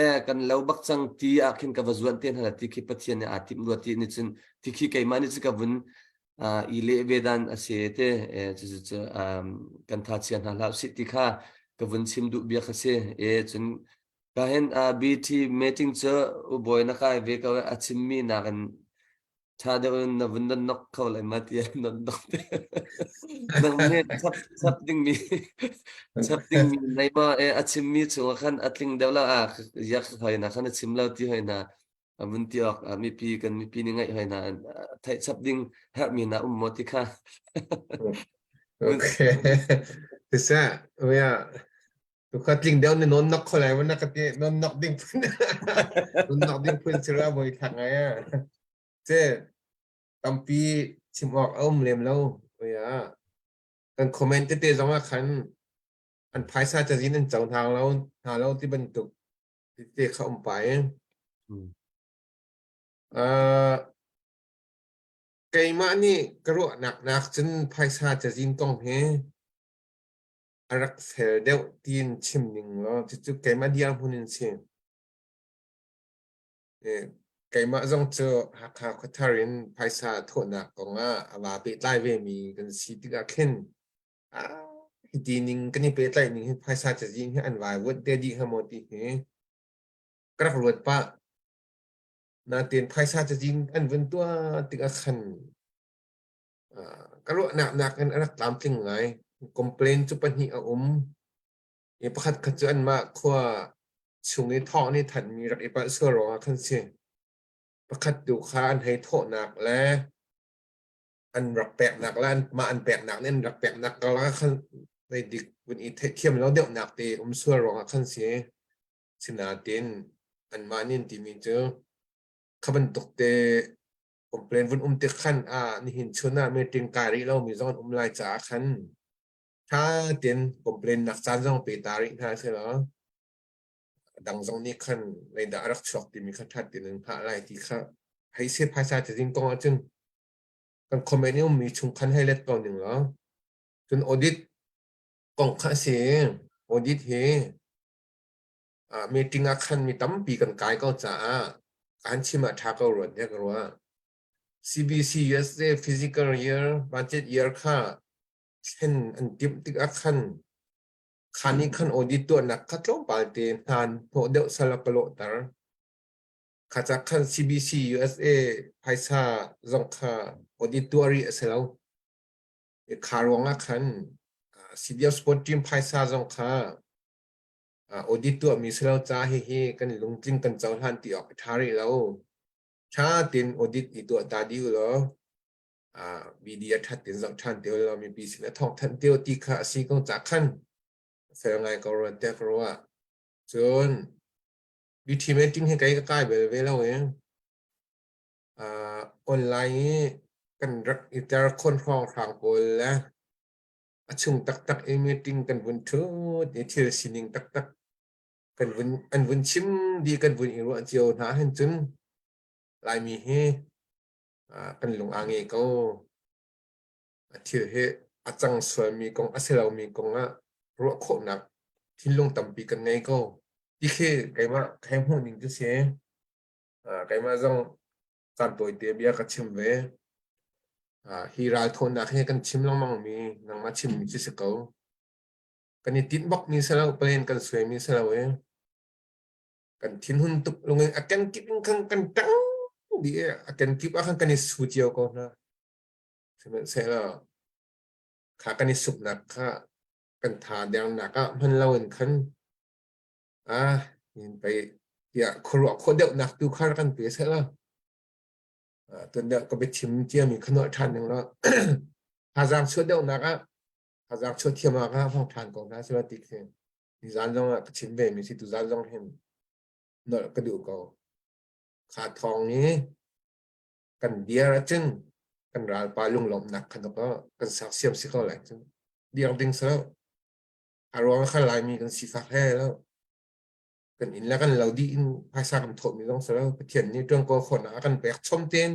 eh kan lo bak cang ti ah khin ka va zuan te hna ti khi Pathian nih aa timh rua ti nih cun ti khi keimah nih cun ka vun i leh ve dan a si te cu cu kan tha chia hna hlah usih ti kha ka vun chim duh bia kha si e cun ka hin BT meeting cu ubawi na kai ve ko a chimmi nakin. Ṭha deuh in na vun nan nok kho lai ma tiah nan nok te. Nang nih chap chap dingmi chap dingmi nei ma e a chimmi chungah khan a tling deuh la a yak hoi na khan a chim lo ti hoi na a vun ti awk a mipi kan mipi nih ngaih hoi na theih chap ding herhmi na um maw ti kha. Okay. Tisa, ya Tukha tling deuh ni non nok kho lai na ka ti non nok ding phun non nok ding phun sira boi thak ngai a che tampi chim awk a um lem lo ya kan comment tete zong ah khan an phaisa cazin an co hna lo hna lo ti bantuk tete kha um pai uh, keimah nih ka ruahnak nak cun phaisa cazin kong hi a rak fel deuh tiin chim ning law cucu keimah dirhmun in si. Keimah zong cu Hakha khuathar in phaisa thawhnak kongah a va pehtlai vemi kan si tikah khin hiti ning kan i pehtlaih ning hi phaisa cazin hi an vai vuat te dih hnga maw ti hi ka rak ruat pah. Nain phaisa cazin an vun tuah tikah khan Ka ruahnak nakin a rak tlamtling ngai. Complain cu pahnih a um. I pakhat khat cu anmah khua chung i thawng nih thanhmi rak i palh sual ruangah khan si. Pakhat tu kha an hei thawhnak le an rak peknak le mah an peknak nih an rak peknak karlak ah khan zeidik vun i theihthiam lo deuhnak te um sual ruangah khan si. Sinain anmah nih an timi cu kha bantuk te complain vun um tik khan ah nihin chun ah meeting kai rih lomi zong an um lai caah khan tha tein complain nak caan zong pe ta rih hna seh law dang zong nih khan leidah a rak chuak timi kha tha tein an hngah lai ti kha hei se phaisa cazin kong ahcun kan comment i ummi chung khan hei let ko ning law cun audit kong kha a si. Audit hi meeting ah khan mi tampi kan kai ko caah an chim ah ṭha ko ruat tiah ka ruah. CBC USA physical year budget year kha thlen an timh tikah khan kha nih khan audit tuahnak kha tlawmpal te hnan hnawh deuh sal a ka lawhter. Kha ca khan CBC USA phaisa zong kha audit tuah rih a si lo. Kha ruangah khan CBF sport team phaisa zong kha Audit tuahmi si lo ca hihi kan lungtling kan cohlan ti awk a ṭha rih lo. Ṭha tein audit i tuah ta dih u law BD a ṭhat tein zoh ṭhan te u law mipi sin a thawngthanh te u ti kha a si ko ca khan fel ngai ko rua tiah ka ruah. Cun BT meeting hi kei ka kai bel ve lo i online i kan rak i ter khon hrawnghrang pawl le a chung taktak i meeting kan vun ṭhut i thil sining taktak kan vun an vun chim dih kan vun i ruah cio hna hin cun Laimi hi kan lung aa nge ko. A thil hi a cang sualmi kong a si lomi kong ah ruah khawhnak thinlung tampi kan ngei ko. Ti khi keimah kai hmuh ning cu si. Keimah zong caan tawite bia ka chim ve. Hi ralthawnnak hi kan chim lengmangmi nangmah chimmi cu si ko. Kan i tinh bakmi si lo, plan kan suaimi si lo i kan thinhun tuk lungin a kenkip in khan kan ṭang dih i a kenkip ah khan kan i su cio ko hna. Sihmanhsehlaw kha kan i suknak kha kan tha dernak ah hman loin khan ah in pei tiah khuaruah khawh deuhnak tu kha kan pe seh law tun deuh ka biachim ciami kha nuah ṭhan ning law thazaang chuah deuhnak ah thazaang chuah thiam ah kha hmang ṭhan ko hna sila ti khi nizan zong ah ka chim ve mi si tuzan zong hin nolh ka duh ko. Kha thawng i kan diar ahcun kan ralpa lunglawmhnak kha kan saksiam si ko lai cu diar ding si lo. A ruang kha Laimi kan sifak he lo. Kan inn le kan lo dih in phaisa kan thawhmi zong si lo. Pathian nih ṭuan kawl khawhnak a kan pek chom tein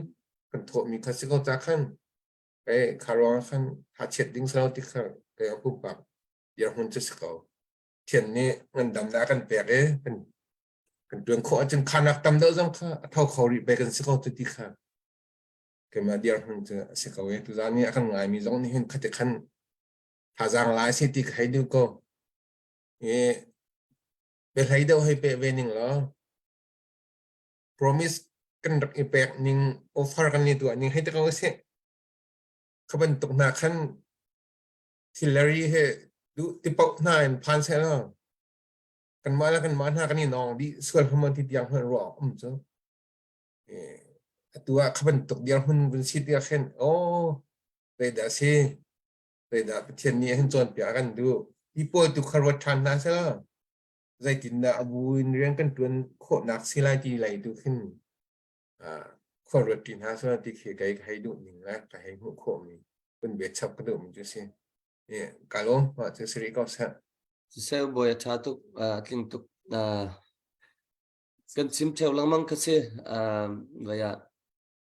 kan thawhmi kha si ko ca khan kei kha ruang khan thachiat ding si lo ti kha kei a pumpak dirhmun cu si ko. Pathian nih ngandamnak a kan pek i kan kan ṭuan khawh ahcun khanak tam deuh zong kha a tho kho rih pei kan si ko cu ti kha keimah dirhmun cu a si ko i tuzaan i a kan ngaimi zong nih hin khati khan thazaang lai si ti ka hei duh ko. I biahlei deuh hei peh ve ning law promise. kan rak i pek ning offer kan i tuah ning hei ti ko sih. Kha bantuk hna khan Hillary he duh ti paoh hna in phan seh law kanmah le kanmah hna kan i nawng dih sual hmang ti tiang hmanh ruah um cu. Atu ah kha bantuk dirhmun vun si tiah khin aw zeidah a si zeidah Pathian nih hin cawnpiak a kan duh ti pawl tu kha ruat ṭhan hna seh law zeitindah a bu in rian kan ṭuan khawhnak si lai ti lei tu khin khua ruat ṭi hna seh ti khi kei ka hei duh ning le ka hei hmuh khawhmi kun bia chap ka duhmi cu si. Ka lawm mah cu si rih ko seh. Siseh bawi a ṭha tuk, a tling tuk. Kan chim ṭheo lengmang kha si. Vai ah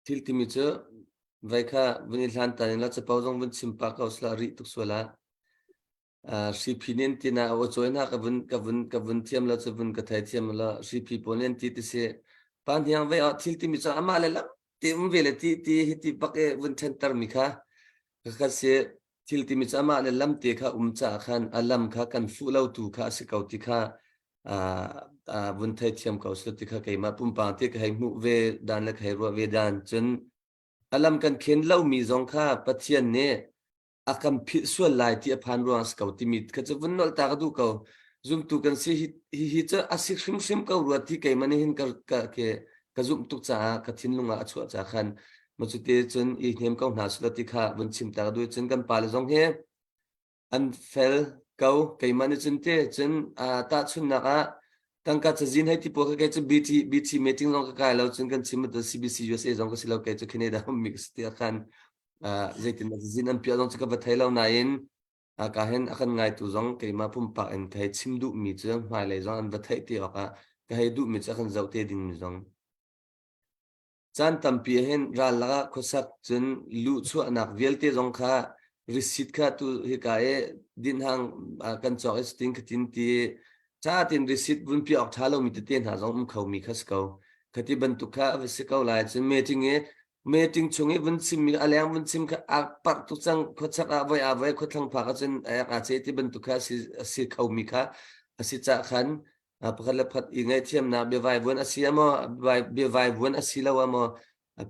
thil timi cu vai kha vun i hlan ta ning la capo zong vun chim pah ko sila rih tuk sual ah. Hriphi nin ti na aw cawi hna ka vun ka vun ka vun thiam lo cu vun ka thei thiam lo hriphi pawl nin ti ti si pa hniang ve ah thil timi cu amah le lam ti um ve le ti ti hi ti bak e vun ṭhenter mi kha ka si thil timi cu amah le lam te kha um ca khan a lam kha kan fuh lo tu kha a si ko ti kha vun thei thiam ko si ti kha keimah pumpang ti ka hei hmuh ve dan le ka hei ruah ve dan cun a lam kan khen lo mi zong kha Pathian nih a kan philh sual lai ti a phan ruang a si ko timi kha cu vun nolh ta ka duh ko. Zumtu kan si hi hi cu a si hrimhrim ko rua ti keimah nih hin ka ka ke ka zumh tuk caah ka thinlung ah a chuah ca khan ma cu te cun i hnem ko hna sula ti kha vun chim ta ka duh cun kan pale zong hi an fel ko keimah nih cun te cun tahchunhnak ah tangka cazin hei ti pawl kha kei cu BT BT meeting zong ka kai lo cun kan chim CBC USA zong ka si lo kei cu Canada ummi ka si ti ah khan zeitin cazin an piah zong cu ka va thei lo nain ka hin a kan ngaitu zong keimah pumpak in ka hei chim duhmi cu hmailei zong an va theih ti awkah ka hei duhmi cu a kan zoh te dingmi zong Caan tampi ahhin ral lakah khuasak cun luhchuahnak vialte zong kha receipt kha tu hika i dinhang kan cawk i cutin khatin ti ṭha tein receipt vun piah awk ṭha lomi tete hna zong um khomi kha si ko. Khati bantuk kha a va si ko lai. Cun meeting i meeting chung i vun chimmi a leng vun chim kha a parh tuk cang khuachak ah voi ah voi khuathlang phak ahcun a ek aa ce ti bantuk kha a si khomi kha a si cah khan pakhat le pakhat i ngaihthiamnak biavaivuan a si ah maw biavaivuan a si lo ah maw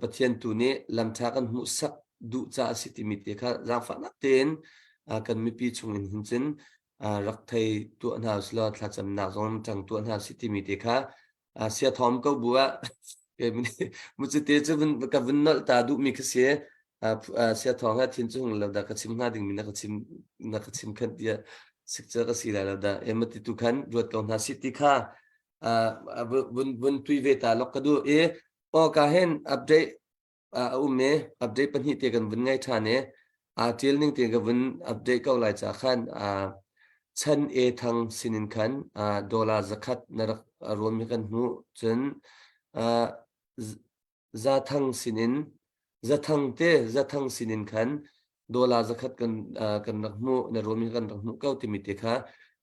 Pathian tu nih lamṭha kan hmuhsak duh caah a si timi te kha zaangfahnak tein kan mipi chungin hin cun rak thei tuah hna usih law thlacamnak zong ṭang tuah hna usih timi te kha sia thawm ko bu ah mucite cu ka vun nolh ta duhmi kha si sia thawng ha thin cu hung lo dah ka chim hnga dingmi na ka chim na ka chim khan tiah sikca ka si lai lo dah ema ti tu khan ruat ko hna si ti kha vun vun tui ve ta lok ka duh i o ka hen update a um i update pahnih te kan vun ngai ṭhan i aa ṭial ning te ka vun update ko lai ca khan chan e thang sinin khan dollar zakhat na rak rawn mi kan hmuh cun zathang sinin zathang te zathang sinin khan dollar zakhat kan kan rak hmuh na rawn mi kan rak hmuh ko timi te kha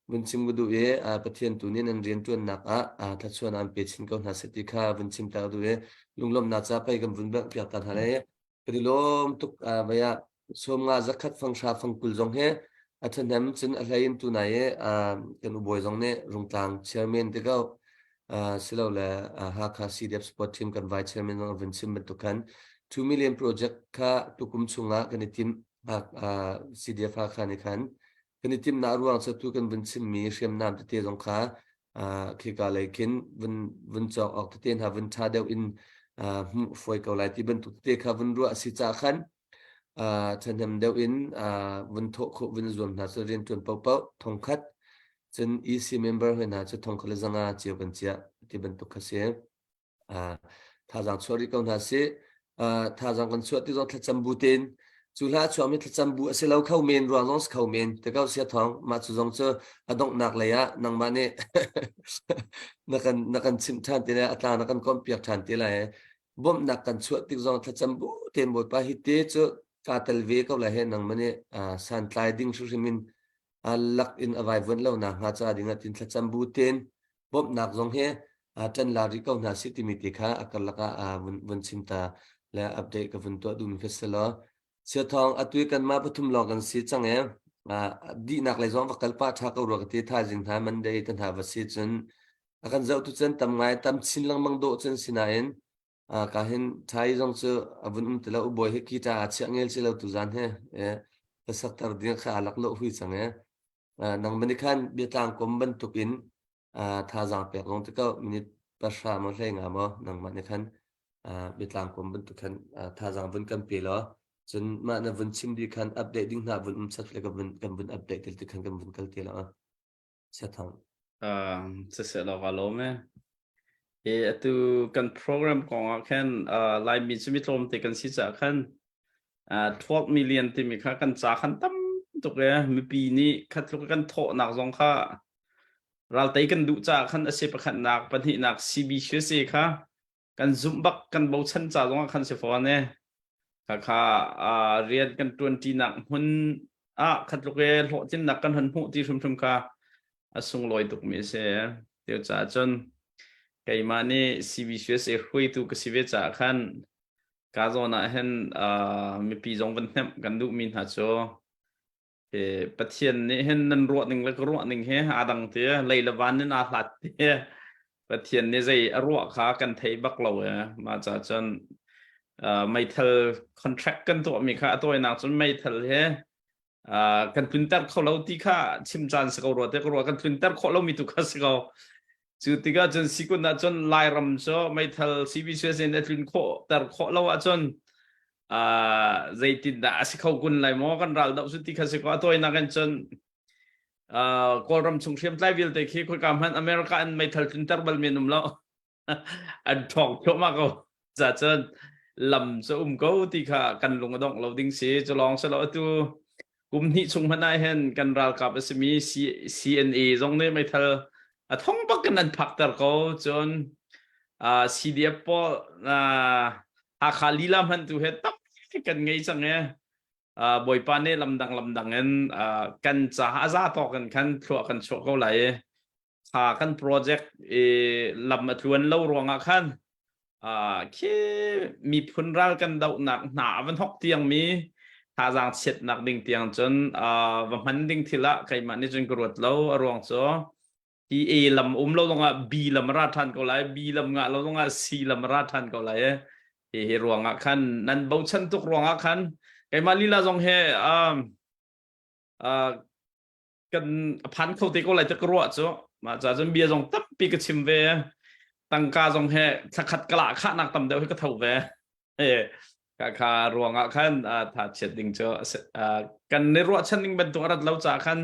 vun chim ka duh i Pathian tu nih nan rianṭuannak ah thluachuah an pe chin ko hna seh ti kha vun chim ta ka duh i lunglawmhnak ca pei kan vun bengh piak ta hna lai. Kan i lawm tuk vei ah sawmnga zakhat fanghra fangkul zong hi a ṭhahnem cun a hlei in tunai i kan ubawi zong nih Rungtlang chairman te ko silole Hakha CDF sport team kan vice chairman zong a vun chim bantuk khan 2 million project kha tukum chungah kan i tim CDF Hakha nih khan Kan i timhnak ruang cu tu kan vun chimmi hriamnam tete zong kha khika lei khin vun vun cawk awk tete hna vun ṭha deuh in hmuh fawi ko lai ti bantuk tete kha vun ruah a si caah khan ṭhahnem deuh in vun thawh khawh vun zuam hna cu rianṭuan paohpaoh thongkhat cun EC member hoi hna cu thongkhat le zanga cio kan chiah ti bantuk kha si. Thazaang chuah rih ko hna sih. Thazaang kan chuah ti zong thlacam bu tein cu hla a chuakmi thlacam bu a si lo kho men ruang zong si kho men te ko sia thawng mah cu zong cu a donghnak lei ah nangmah nih na kan na kan chimh ṭhan ti lai a tlang na kan komh piak ṭhan ti lai bawmhnak kan chuah tik zong thlacam bu tein Bawipa hi te cu kaa tel ve ko lai he nangmah nih santlai ding hrimhrim in lak in a vaivuanh lo nakhnga ca ding ah tin thlacam bu tein bawmhnak zong hi ṭan la rih ko hna sih timi ti kha a karlak ah vun, vun chim ta le update ka vun tuah duhmi kha si law Siathawng atu i kanmah pathum lawng kan si cang e dihnak lei zong va kal pah ṭha ko rua ka ti thaizing hna Monday te hna va si cun a kan zohtu cun tam ngai tam chin lengmang dawh cun si nain. Ka hin thai zong cu a vun um ti lo ubawi hi guitar a chiah ngel si lo tu zan he hlasak tar ding kha a lak lo hui cang e. Nang mani khan biatlang kom bantuk in thazaang pek zong ti ko minute pahra maw hlei nga maw nangmah nih khan biatlang kom bantuk khan thazaang vun kan pe law cun mah na vun chim dih khan update ding hna vun um chat le kan vun kan vun update til ti khan kan vun kal te la Siathang. Siseh law ka lawm e. E atu kan program kong ah khan Laimi cu mi tlawmte kan si caah khan 12 million timi kha kan ca khan tam tuk e mipi nih khatluk kan thawhnak zong kha raltei kan duh caah khan a si pakhatnak pahnihnak CBCUSA kha kan zumh bak kan bochan ca zong ah khan si fawn e khakha rian kan ṭuanṭinak hmun ah khatluk e hlawhtlinnak kan han hmuh ti hrimhrim kha a sunglawi tukmi a si. Teo caah cun keimah nih CBCUSA hruaitu ka si ve caah khan ka zawn ah hin mipi zong van hnemh kan duhmi hna cu Pathian nih hin nan ruah ning le ka ruah ning he aa dang ti lei le van in aa hlat ti Pathian nih zei a ruah kha kan thei bak lo e mah ca cun meithal contract kan tuahmi kha a tawinak cun meithal he kan tlunter kho lo ti kha chim caan si ko rua te ka ruah kan tlunter khawh lomi tu kha si ko cu tikah cun sikun ah cun Lairam cu meithal CBCS in a tlun khawh ter khawh lo ahcun zeitindah a si kho kun lai maw kan ral doh cu ti kha si ko a tawinak in cun Kawlram chung hriamtlai vialte khi khoika hmanh America in meithal tlunter bal men um lo an ṭhawng thluahmah ko ca cun lam cu um ko ti kha kan lung a dongh lo ding si cu lawng si lo atu kum hnih chung hmanh ah hin kan ralkap a simi CNA zong nih meithal a thong bak in an phakter ko cun CDF pawl Hakha lila hmanh tu he tam kan ngei cang e Bawipa nih lamdang lamdang in kan caah a za tawk in khan thluah kan chuah ko lai i kha kan project i lam a tluan lo ruangah khan khi miphun ral kan dohnak hna a van hok tiang mi thazaang chiatnak ding tiang cun va hman ding thil ah keimah nih cun ka ruat lo a ruang cu hi A lam um lo zongah B lam ra ṭhan ko lai B lam ngah lo zongah C lam ra ṭhan ko lai hi hi ruangah khan nan bochan tuk ruangah khan keimah lila zong he kan phan kho te ko lai te ka ruah cu mah ca cun bia zong tampi ka chim ve tangka zong he thlakhat kala khahnak tam deuh hi ka tho ve ka kha ruangah khan tha chiat ding cu kan ni ruahchan ning bantuk a rat lo ca khan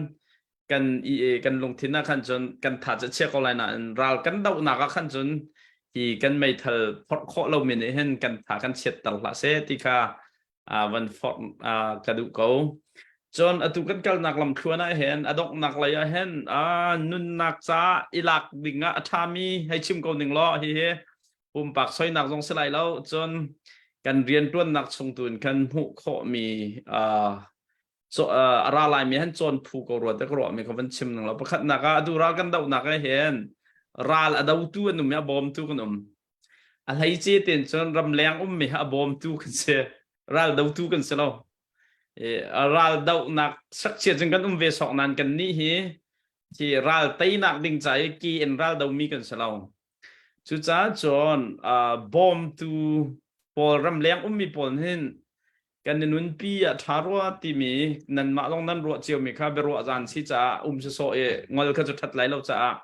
kan i kan lungthin ah khan cun kan tha cu chia ko lai nain ral kan dohnak ah khan cun hi kan meithal phorh khawh lomi nih hin kan tha kan chiatter hlah seh ti kha van forh ka duh ko. Cun atu kan kalnak lamthluan ah hin a donghnak lei ah hin nunnak ca i lak ding ah a ṭhami hei chim ko ning law hihi pumpak soinak zong si lai lo cun kan rianṭuannak chung tu in khan hmuh khawhmi a ra laimi han cawn phu ko rua te ka ruahmi kha van chim ning law pakhatnak ah atu ral kan dohnak ah hin ral a dotu an um i a bawmtu kan um A hleice tein cun ramleng ummi hi a bawmtu kan si. Ral dotu kan si lo. Ral dohnak sakchia cun kan um ve sawk nain kan nih hi hi ral teinak ding ca i ki in ral domi kan si lo. Cucaah cun bawmtu pawl ramleng ummi pawl hin kan i nunpi ah ṭha rua timi nanmah zong nan ruah ciomi kha biaruah zaan si caah um sawsawh i ngol kha cu ṭhat lai lo caah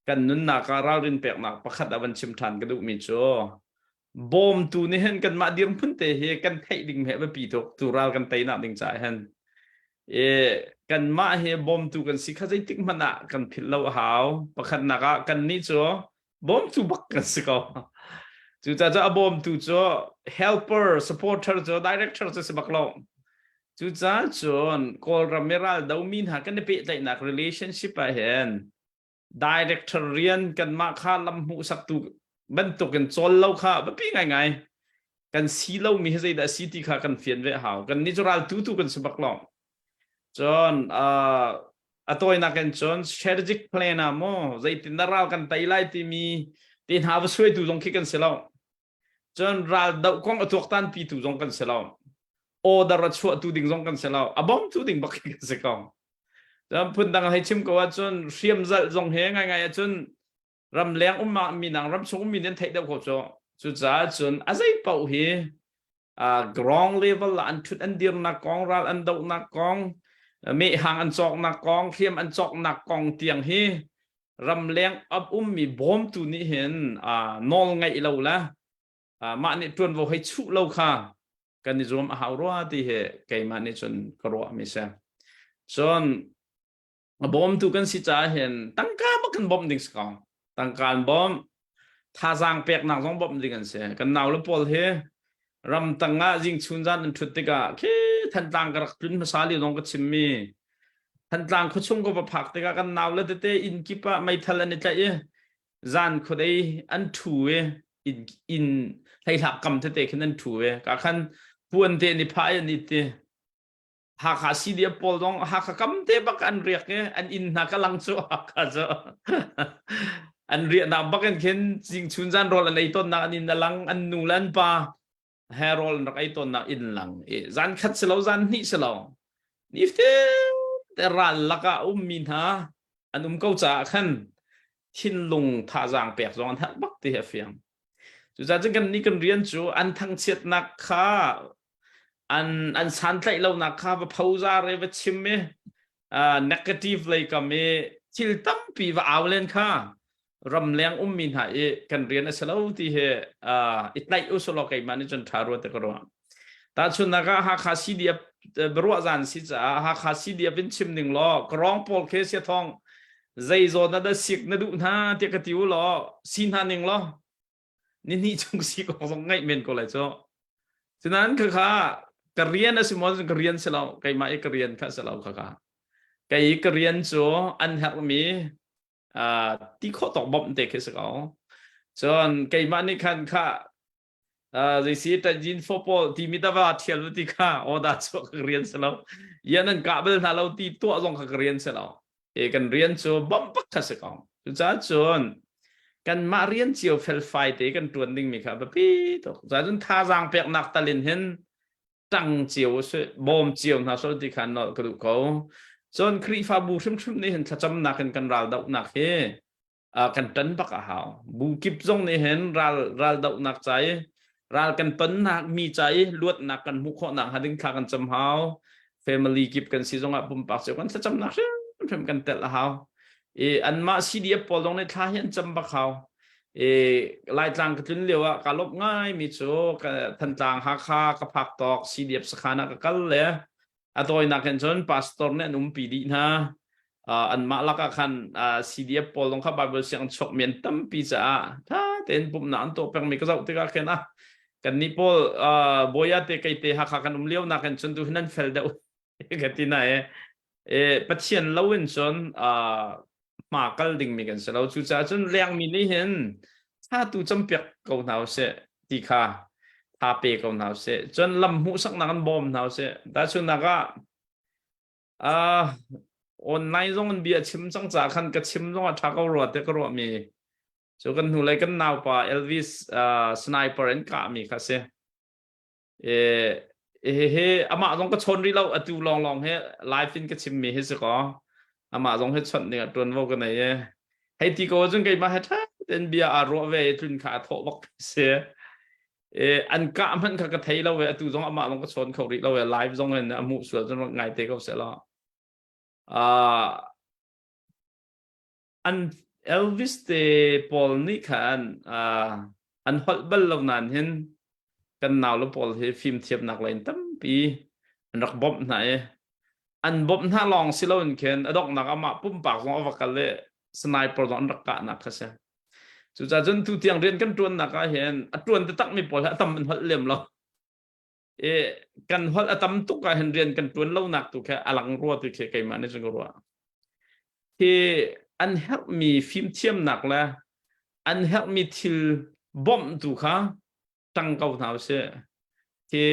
kan nunnak ah ralrin peknak pakhat a van chim ṭhan ka duhmi cu bawmtu nih hin kanmah dirhmun te hi kan theih ding he biapi tuk tu ral kan teinak ding caah hin e kanmah hi bawmtu kan si kha zeitik hmanh ah kan philh lo a hau pakhatnak ah kannih cu bawmtu bak kan si ko cucaah a bawmtu cu helper supporter cu director cu si bak lo cucaah cun kawlram i ral domi hna kan i pehtlaihnak relationship ah hin director rian kanmah kha lam hmuhsaktu bantukin cawl lo kha biapi ngaingai kan si lomi hi zeidah si ti kha kan fian ve hau kan nih cu ral tu tu kan si bak lo cun a tawinak in cun strategic plan ah maw zeitin dah ral kan tei lai timi te hna va suaitu zong khi kan si lo cun ral doh kong a tuaktan pi tu zong kan si lo order a chuahtu ding zong kan si lo a bawmtu ding bak kan si ko cun phundang hei chim ko ahcun hriam zalh zong he ngaingai ahcun ramleng um minang ramchung ummi nih an theih deuh ko cu. Cucaah cun a zei paoh hi ground level ah an ṭhut an dirnak kong, ral an dohnak kong, mehhang an cawknak kong, hriam an cawknak kong tiang hi ramleng a ummi bawmtu nih hin nawl ngeih lo le mah nih ṭuanvo hei chuh lo kha kan i zuam a hau rua ti hi keimah nih cun ka ruahmi si. Cun a bawmtu kan si caah hin tangka bak kan bawmh ding si ko. Tangka an bawmh, thazaang peknak zong bawmh ding an si. Kan nau le pawl hi ramtang ah zingchun zan an ṭhut tikah khi Thantlang ka rak tlun hmasa lio zong ka chimmi Thantlang khuachung ka va phak tikah kan nau le tete inn kip ah meithal an i tlaih i zan khuadei an ṭhu i inn inn hleihlak kam tete khin an ṭhu i ka khan puan te an i phah i an it i Hakha CDF pawl zong Hakha kam te bak an riak i an inn hna ka lang cu Hakha cu an riahnak bak in khin zingchun zan rawl an ei tawnnak an inn a lang an nu le an pa he rawl an rak ei tawnnak inn lang i zan khat si lo zan hnih si lo niftin te ral lakah ummi hna an um ko caah khan thinlung thazaang pek zong an herh bak ti hi a fiang. Cucaah cun kan nih kan rian cu an thangchiatnak kha an an santlaih lonak kha va phozar i va chim i negative lei kam i thil tampi va au len kha ramleng ummi hna i kan rian a si lo ti hi i tlaih usulaw keimah nih cun ṭha rua te ka ruah. Tahchunhnak ah Hakha CDF biaruah zan si caah Hakha CDF in chim ning law Karong pawl khi siathawng zei zawn ah dah sik na duh hna tiah ka ti u law si hna ning law ni hnih chung si kong zong ngaih men ko lai cu. Sinain khakha ka rian a si maw ka rian si lo keimah i ka rian kha si lo khakha. Kei i ka rian cu an herhmi ti khawh tawk bawmh te khi si ko. Cun keimah nih khan kha zeisi ṭanjin fo pawl timi dava ṭhial u ti kha oda chuah ka rian si lo. Yan an kah bal hna lo ti tuah zong kha ka rian si lo. E kan rian cu bawmh bak kha si ko. Cucaah cun kanmah rian cio felfai te kan ṭuan dingmi kha a biapi tuk. Cucaah cun thazaang peknak talin hin ṭang cio usih, bawm cio hna sol ti kha nolh ka duh ko. Cun Khrihfabu hrimhrim nih hin thlacamnak in kan ral dohnak hi kan ṭan bak a hau. Bu kip zong nih hin ral ral dohnak ca i ral kan tonnak mi ca i luatnak kan hmuh khawhnak hnga ding thla kan cam hau. Family kip kan si zongah pumpak cio kan thlacamnak hrimhrim kan telh a hau. I anmah CDF pawl zong nih thla hi an cam bak hau. I Laitlang ka tlun lio ah ka lawmh ngai mi cu ka Thantlang Hakha ka phak tawk CDF sakhan ah ka kal le a tawinak in cun pastor nih an umpi dih hna. Anmah lakah khan CDF pawl zong kha Bible siang chuak mi an tampi caah tha tein pumhnak an tuah pengmi ka zoh tikah khin ah kannih pawl Bawia te kei te Hakha kan um lio nak in cun tu hin an fel deuh ka ti na e. Pathian lo in cun hma kal dingmi kan si lo. Cucaah cun lengmi nih hin tha tu campiak ko hna usih ti kha tha pe ko hna usih. Cun lam hmuhsaknak an bawm hna usih. Tahchunhnak ah uh, online zong in bia chim cang caah khan ka chim zong ah tha ko rua te ka ruahmi cu kan hnulei kan naupa Elvis uh, sniper in kahmi kha si. Hihi amah zong ka chawn rih lo atu lawnglawng hi live in ka chimmi hi si kaw amah zong hi chawnh ding ah ṭuanvo ka nei i hei ti ko cun keimah he ṭha tein bia aa ruah ve i tlun kha a thawh bak si e an kah hmanh kha ka thei lo e atu zong amah zong ka chawn kho rih lo e live zong in a hmuh sual cun rak ngai te ko seh law an Elvis te pawl nih khan an holh bal lo nain hin kan nau le pawl hi fimthiamnak lei in tampi an rak bawmh hna i an bawmh hna lawng si loin khin a donghnak amah pumpak zong a va kal i sniper zong an rak kahnak kha si. Cucaah cun tu tiang rian kan ṭuannak ah hin a ṭuan takmi pawl hi a tam an holh lem lo. I kan holh a tam tuk ah hin rian kan ṭuan lonak tu khi a lang rua ti khi keimah nih cun ka ruah. Hi an herhmi fimthiamnak le an herhmi thil bawmhtu kha ṭang ko hna usih. Hi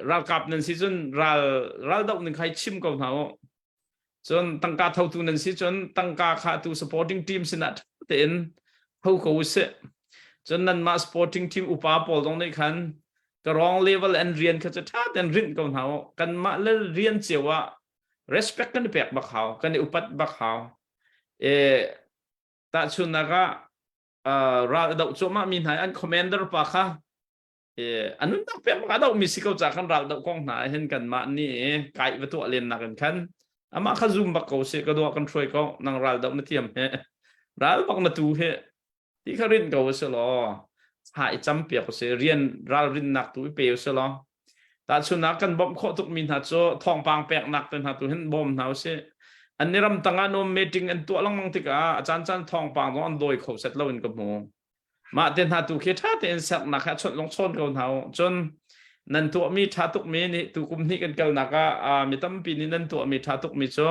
ralkap nan si cun ral ral doh ning kha i chim ko hna u. Cun tangka thotu nan si cun tangka kha tu supporting team sinah ṭha tein tho ko usih. Cun nanmah supporting team upa pawl zong nih khan ka wrong level an rian kha cu ṭha tein rinh ko hna u. Kanmah le rian cio ah respect kan i pek bak hau, kan i upat bak hau. E, tahchunhnak ah. Ral a doh cuahmah mi hna an commander pa kha a nunnak pek bak a doh mi si ko ca kan ral doh kong hna hin kanmah nih kai va tuah len nak in khan amah kha zoom bak ko si ka dua kan hruai ko nang ral doh na thiam he ral bak na tu he ti kha rin ko si law ha i cam piak si rian ralrinnak tu i pe si law tahchunnak kan bawmh khawh tuk mi hna cu thawngpang peknak te hna tu hin bawm hna usih an ni ram tangah nom meeting an tuah lengmang tikah a caan caan thawngpang zong an dawi kho set lo in ka hmu mah te hna tu khi ṭha tein sernak he chawnh long chawn ko hna u cun nan tuahmi ṭha tukmi nih tu kum hnih kan kalnak ah mi tampi nih nan tuahmi ṭha tukmi cu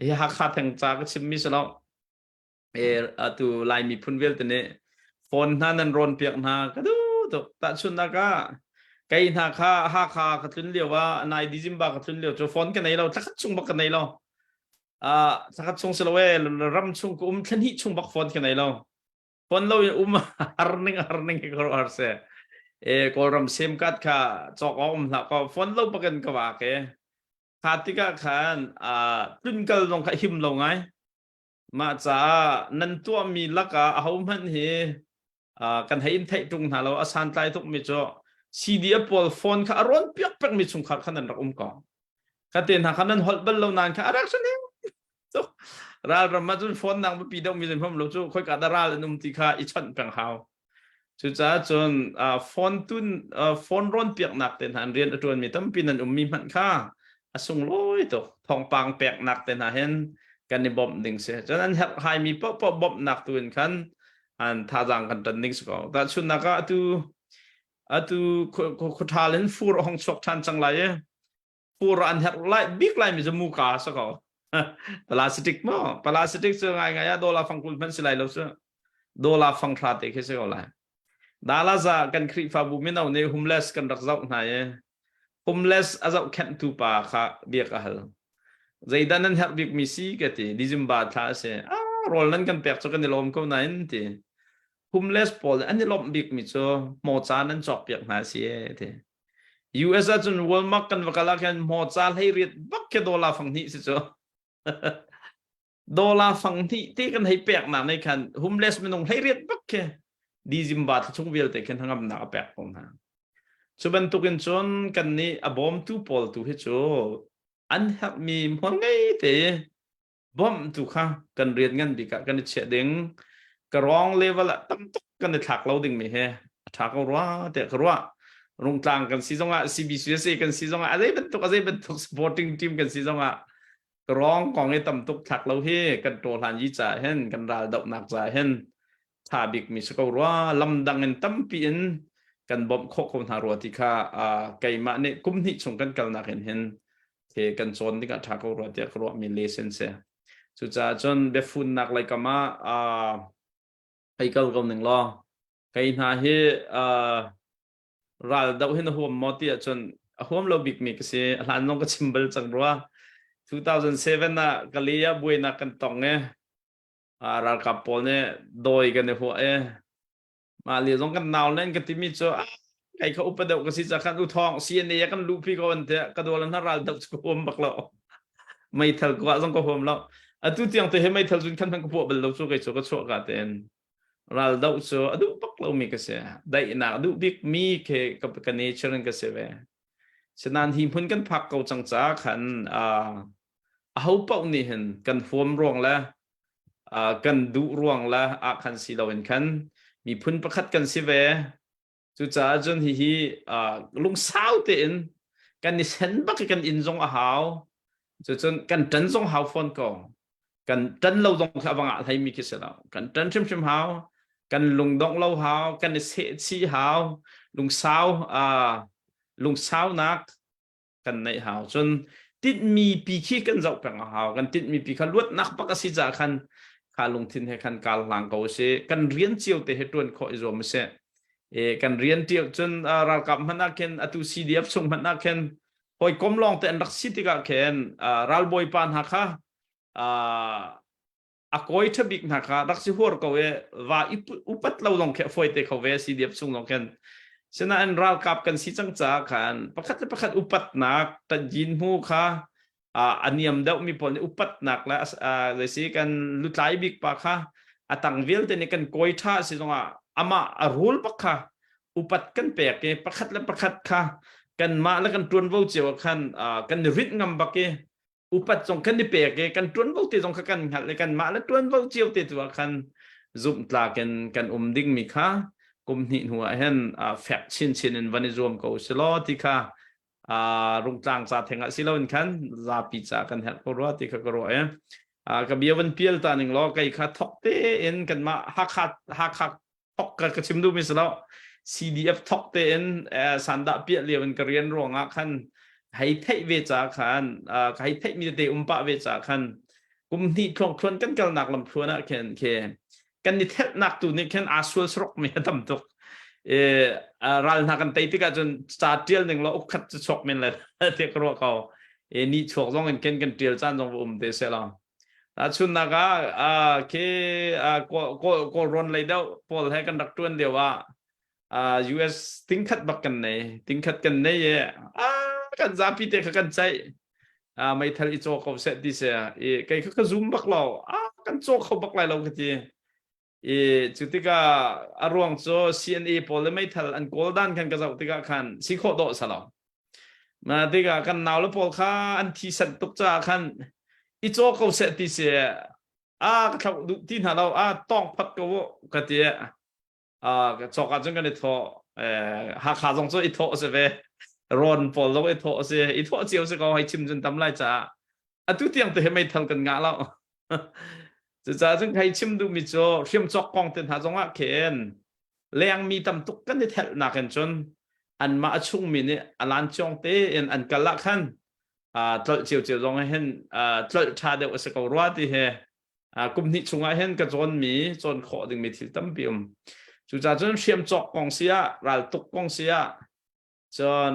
hi Hakha theng ca ka chimmi si lo atu Lai miphun vialte nih phone hna nan rawn piak hna ka duh tuk tahchunhnak ah kei hna kha Hakha ka tlun lio ah nai December ka tlun lio cu phone ka nei lo thlakhat chung bak ka nei lo thlakhat chung si lo e ram chung ka um thla hnih chung bak phone ka nei lo phone lo in um har ning har ning ka har se e kawlram sim card kha cawk awk um hlah ko phone lo bakin ka wa ke kha tikah khan tlun kal zong kha him lo ngai Mah caah nan tuahmi lakah ahohmanh hi kan hei in theih ṭung hna lo. A santlai tukmi cu CDF pawl phone kha a rawn piak pengmi chungkhar kha nan rak um ko. Kha te hna kha nan holh bal lo nain kha a rak sun Ralram ah cun phone nang biapi deuhmi zong hmam lo cu khoika dah ral an um ti kha i chawnh peng hau. Cucaah cun phone tun phone rawn piaknak te hna an rian a ṭuanmi tampi nan ummi hmanh kha a sunglawi tuk. Thawngpang peknak te hna hin kan i bawmh ding si. Cun an herhhaimi paohpaoh bawmhnak tu in khan an thazaang kan ṭan ding si ko. Tahchunhnak ah atu atu khuaṭhal in fur a hong chuak ṭhan cang lai i fur an herh lai bik lai mi cu muka si ko plastic mo plastic cu ngai ngai ah dollar fangkul hmanh si lai lo su dollar fang thla te khi si ko lai dala za kan Khrihfabu mino nih homeless kan rak zoh hna i homeless a zoh khenh tu pa kha biak a hal zeidah nan herh bik mi si ka ti December thla a si ah rawl nan kan pek cu kan i lawm ko nain ti homeless pawl an i lawmh bik mi cu hmawca nan cawk piak hna si e ti US ahcun Walmart kan va kal ah khan hmawca 18 bak khi dollar fang hnih si cu. dollar fang hnih te kan hei peknak nih khan homeless minung 18 bak khi December thla chung vialte khin hangamnak a pek ko hna. Cu bantukin cun kan nih a bawmtu pawl tu hi cu an herhmi hmual ngei te bawmhtu kha kan rian ngan bik ah kan i chiah ding ka wrong level ah tam tuk kan i thlak lo ding mi he a tha ko rua tiah ka ruah rungtlang kan si zongah CBCSA kan si zongah a zei bantuk a zei bantuk supporting team kan si zongah ka wrong kong i tam tuk thlak lo hi kan ṭaw hlan yi ca hin kan ral dohnak ca hin tha bik mi si ko rua lam dang in tampi in kan bawmh khawh ko hna rua ti kha keimah nih kum hnih chung kan kalnak in hin the kan cawn dingah ṭha ko rua tiah ka ruahmi lesson si. Cucaah cun biafunnak lei kam ah hei kal ko ning law kei hna hi ral doh hin a huam maw ti ahcun a huam lo bikmi ka si. A hlan zong ka chim bal cang rua. 2007 ah Kali ah buainak kan tong i ralkap pawl nih dawi kan i huah i Mah lio zong kan nau len ka timi cu kai kha upa deuh ka si ca khan u thawng CNA ah kan luhpi ko an tiah ka dual na ral deuh cu ka huam bak lo. Meithal ko ah zong ka huam lo. Atu tiang te he meithal cun khan ka puah bal lo cu kei cu ka chuah ka ten. Ral doh cu a duh bak lo mi ka si. Daihnak duh bik mi ke ka, ka nature in ka si ve. Sinain hi hmun kan phak ko cang ca khan aho paoh nih hin kan huam ruang le kan duh ruang le ah khan si loin khan miphun pakhat kan si ve. Cucaah cun hihi lungsau tein kan i sen bak i kan inn zong a hau. Cucun kan ṭan zong hau fawn ko. Kan ṭan lo zong kha a va ngah hleimi khi si lo. Kan ṭan hrimhrim hau. Kan lungdongh lo hau. Kan i sehchih hau. Lungsau lungsaunak kan neih hau cun tinhmi pi khi kan zoh peng a hau kan tinhmi pi kha luatnak bak a si caah khan kha lungthin he khan kal hlang ko si kan rian cio te he tuan khawh i zuam si e kan rian cio cun ralkap hmanh ah khin atu CDF chung hmanh ah khin hawikom lawng te an rak si tikah khin ralbawi pa hna kha a kawi ṭha bik hna kha rak si huar ko e va upat lo zong khi a fawi te kho ve CDF chung zong khin sinain ralkap kan si cang caah khan pakhat le pakhat upatnak tanjin hmu kha a niam deuh mi pawl nih upatnak le zei si kan lutlai bik pa kha. A tang vialte nih kan kawi ṭha si zongah amah a rul bak kha upat kan pek i pakhat le pakhat kha kanmah le kan ṭuanvo cio ah khan kan i rinh ngam bak i upat zong kan i pek i kan ṭuanvo te zong kha kan hngalh i kanmah le ṭuanvo cio te tu ah khan zumhtlak in kan um dingmi kha kum hnih hnu ah hin fek chinchin in van i zuam ko si law ti kha rungtlang ca theng ah si loin khan zapi ca kan herh ko rua ti kha ka ruah i ka bia van pial ta ning law kei kha thok tein kanmah Hakha Hakha thok ka ka chim duhmi si lo CDF thok tein sandah piah lio in ka rian ruangah khan hei theih ve ca khan ka hei theih mi tete um pah ve ca khan kum hnih thluang thluan kan kalnak lam thluan ah khin khi kan i thelhnak tu nih khin aa sual sarok mi a tam tuk e ral hna kan tei tikah cun ca tial ning lo ukkhat cu chuak men le te ka ruah ko e ni chuak zong in ken kan tial caan zong va um te se lo Tahchunhnak ah khi Kawlrawn lei deuh pawl he kan rak ṭuan lio ah US tingkhat bak kan nei. Tingkhat kan nei i kan zapi te kha kan ceih. Meithal i caw ko seh ti si. I kei kha ka zum bak lo. Kan caw kho bak lai lo ka ti. I cu tikah a ruang cu CNA pawl le meithal an kawl dan khan ka zoh tikah khan si khawh dawh sa lo. Mah tikah kan naule pawl kha an thi sanh tuk caah khan i caw ko seh ti si a ka thlauh duh ti hna lo a tawng phat ko u ka ti a cawk ah cun kan i thawh Hakha zong cu i thawh si ve rawn pawl zong i thawh si i thawh cio si ko hei chim cun tam lai caah atu tiang te he meithal kan ngah lo cucaah cun hei chim duhmi cu hriam cawk kong te hna zong ah khin lengmi tam tuk kan i thelhnak in cun anmah a chungmi nih a lan ciong tein an kal ah khan tlolh ciocio zong hin tlolh ṭha deuh a si ko rua ti he kum hnih chungah hin ka cawnmi cawn khawh dingmi thil tampi um cucaah cun hriam cawk kong si ah raltuk kong si ah cun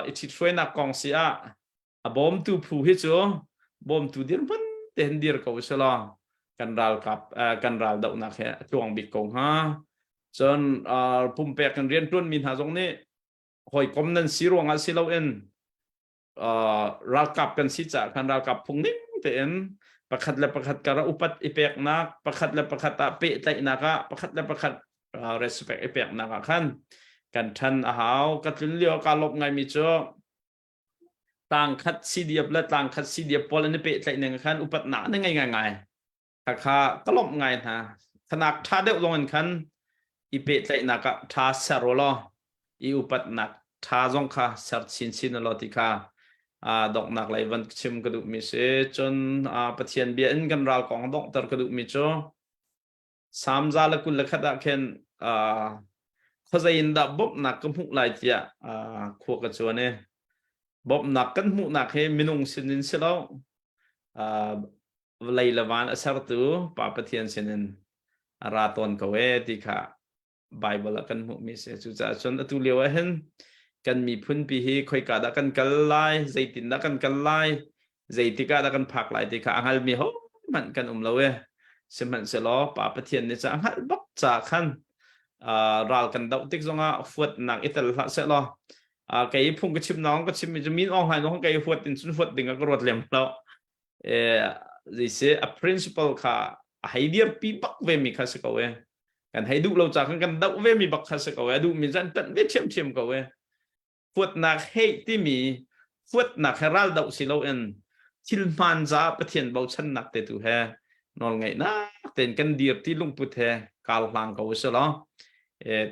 i ṭhithruainak kong si ah a bawmtu phu hi cu bawmtu dirhmun tein dir ko seh law kan ralkap kan ral dohnak he a tluang bik ko hnga cun pumpek kan rianṭuanmi hna zong nih hawikom nan si ruangah si loin ralkap kan si caah khan ralkap phung ning tein pakhat le pakhat kar ah upat i peknak pakhat le pakhat ah pehtlaihnak ah pakhat le pakhat respect i peknak ah khan kan ṭhan a hau ka tlun lio ka lawmh ngaimi cu Tlangkhat CDF le tlangkhat CDF pawl an i pehtlaih ning khan upatnak an ngei ngaingai. Khakha ka lawmh ngai hna. Khanak ṭha deuh zong in khan i pehtlaihnak ah ṭha ser u law i upatnak ṭha zong kha ser chinchin u law ti kha donghnak lei van chim ka duhmi si. Cun Pathian bia in kan ral kong donghter ka duhmi cu Salm 121 ah khin khuazei in dah bawmhnak ka hmuh lai tiah khua ka cuan i bawmhnak kan hmuhnak hi minung sinin si lo vawlei le van a sertu Pa Pathian sinin a ra tawn ko e ti kha Bible ah kan hmuhmi si. Cucaah cun atu lio ah hin kan miphun pi hi khoika dah kan kal lai, zeitin dah kan kal lai, zeitik ah dah kan phak lai ti kha a hngalmi hohmanh kan um lo e. Sihmanhsehlaw Pa Pathian nih cun a hngalh bak ca khan ral kan doh tik zongah huatnak i tel hlah sehlaw kei phung ka chim nawng ka chimmi cu min Aung Hlaing zong kei huat in cun huat ding ah ka ruat lem lo. Zeisi a principle kha a hei dirpi bak ve mi kha si ko e. Kan hei duh lo ca khan kan doh ve mi bak kha si ko e. A duh mi cu an tanh ve ṭhiamṭhiam ko e. Huatnak hei timi huatnak he ral doh si loin thil hmaan za Pathian bochannak te tu he nawlngeihnak tein kan dir ti lungput he kal hlang ko usih law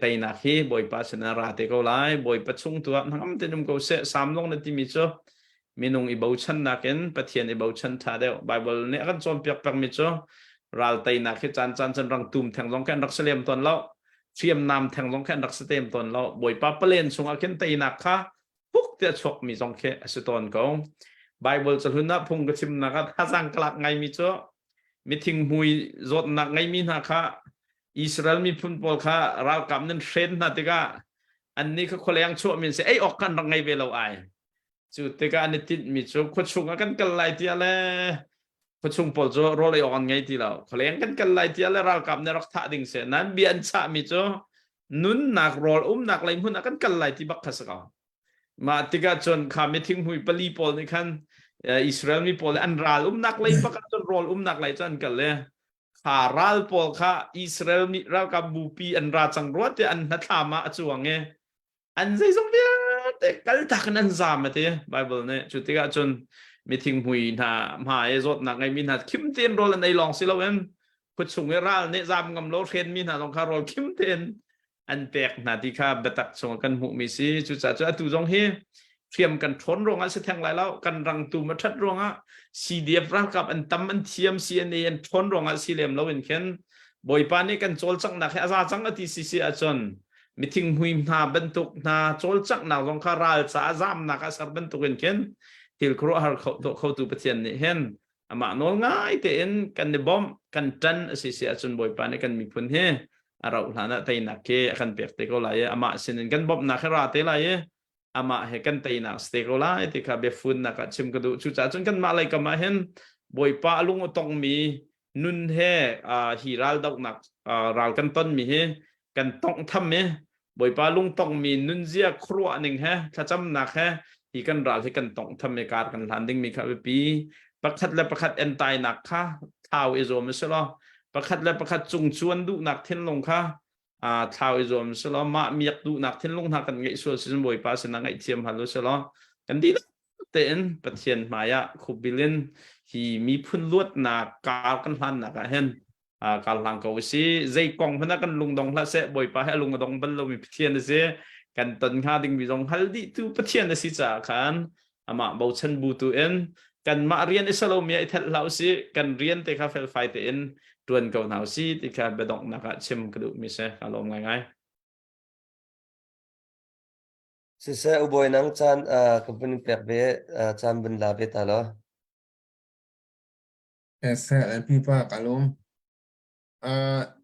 teinak hi Bawipa sinah ra te ko lai Bawipa chung tu ah hnangam tein um ko seh Salm zong na timi cu minung i bochannak in Pathian i bochan tha deuh Bible nih a kan cawnpiak pengmi cu ral teinak hi caan caan cun rang tum theng zong khan rak si lem tawn lo hriamnam theng zong khan rak si tem tawn lo Bawipa palen chungah khin teinak kha puk te a chuakmi zong khi a si tawn ko Bible cahlun ah phung ka chimnak ah thazaang ka lak ngaimi cu mithing hmui zawtnak ngeimi hna kha Israel miphun pawl kha ralkap nan hren hna tikah annih kha khualeng chuah min si ei awk kan rak ngei ve lo ai Cu tikah an i tinhmi cu khuachung ah kan kal lai tiah le khuachung pawl cu rawl ei awk an ngei ti lo. Khualeng kan kal lai tiah le ralkap nih rak thah ding si. Nan bia an chahmi cu nunnak rawl umnak lei hmun ah kan kal lai ti bak kha si ko. Mah tikah cun kha mithinghmui pali pawl nih khan Israel mi pawl an ral umnak lei bak ah cun rawl umnak lei cu an kal i. Kha ral pawl kha Israel mi ralkap bupi an ra cang rua tiah an hnathlam ah a cuang i an zeizong vialte kaltak in an zam a ti Bible nih. Cu tikah cun mithinghmui hna hma i zawtnak ngeimi hna khim tein rawl an ei lawng si loin khuachung i ral nih zam ngam lo hrenmi hna zong kha rawl khim tein an pek hna ti kha biatak chungah kan hmuhmi si. Cucaah cu atu zong hi hriam kan ṭhawn ruangah si theng lai lo, kan rangtum a ṭhat ruangah CDF ralkap an tam an thiam CNA an ṭhawn ruangah si lem loin khin Bawipa nih kan cawlcanghnak hi a za cang a ti si si ahcun mithinghmui hna bantuk hna cawlcanghnak zong kha ral caah zamnak ah ser bantukin khin thil khuaruahhar kho khotu Pathian nih hin amah nawl ngai tein kan i bawmh kan ṭan a si si ahcun Bawipa nih kan miphun hi a rauh hlan ah teinak khi a kan pek te ko lai i amah sinin kan bawmhnak hi ra te lai i amah he kan teinak si te ko lai ti kha biafunnak ah chim ka duh. Cucaah cun kanmah lei kam ah hin Bawipa a lung a tongmi nun he hi raldohnak ral kan tonmi hi kan tonghtham i Bawipa lungtongmi nunzia khuaruah ning he thlacamnak he hi kan ral hi kan tonghtham i kar kan hlan dingmi kha biapi. Pakhat le pakhat entainak kha thlau i zuam u sih law pakhat le pakhat cungcuan duhnak thinlung kha thlau i zuam u sih law mah miak duhnak thinlung hna kan ngeih sual si cun Bawipa sinah ngaihthiam hal u sih law kan dihlak tein Pathian hmaiah khupbil in hi miphun luatnak kar kan hlannak ah hin kar hlang ko si. Zei kong hmanh ah kan lungdong hlah seh, Bawipa he a lung a dong bal lomi Pathian a si. Kan ton hnga dingmi zong hal dih tu Pathian a si caah khan amah bochan bu tu in kanmah rian i salomi ah i thelh hlah usih, kan rian te kha felfai tein tuan ko hna usih ti kha biadonghnak ah chim ka duhmi si. Ka lawm ngaingai. Siseh ubawi nang caan ka vun pek ve, caan vun la ve ta law. Pipa ka lawm.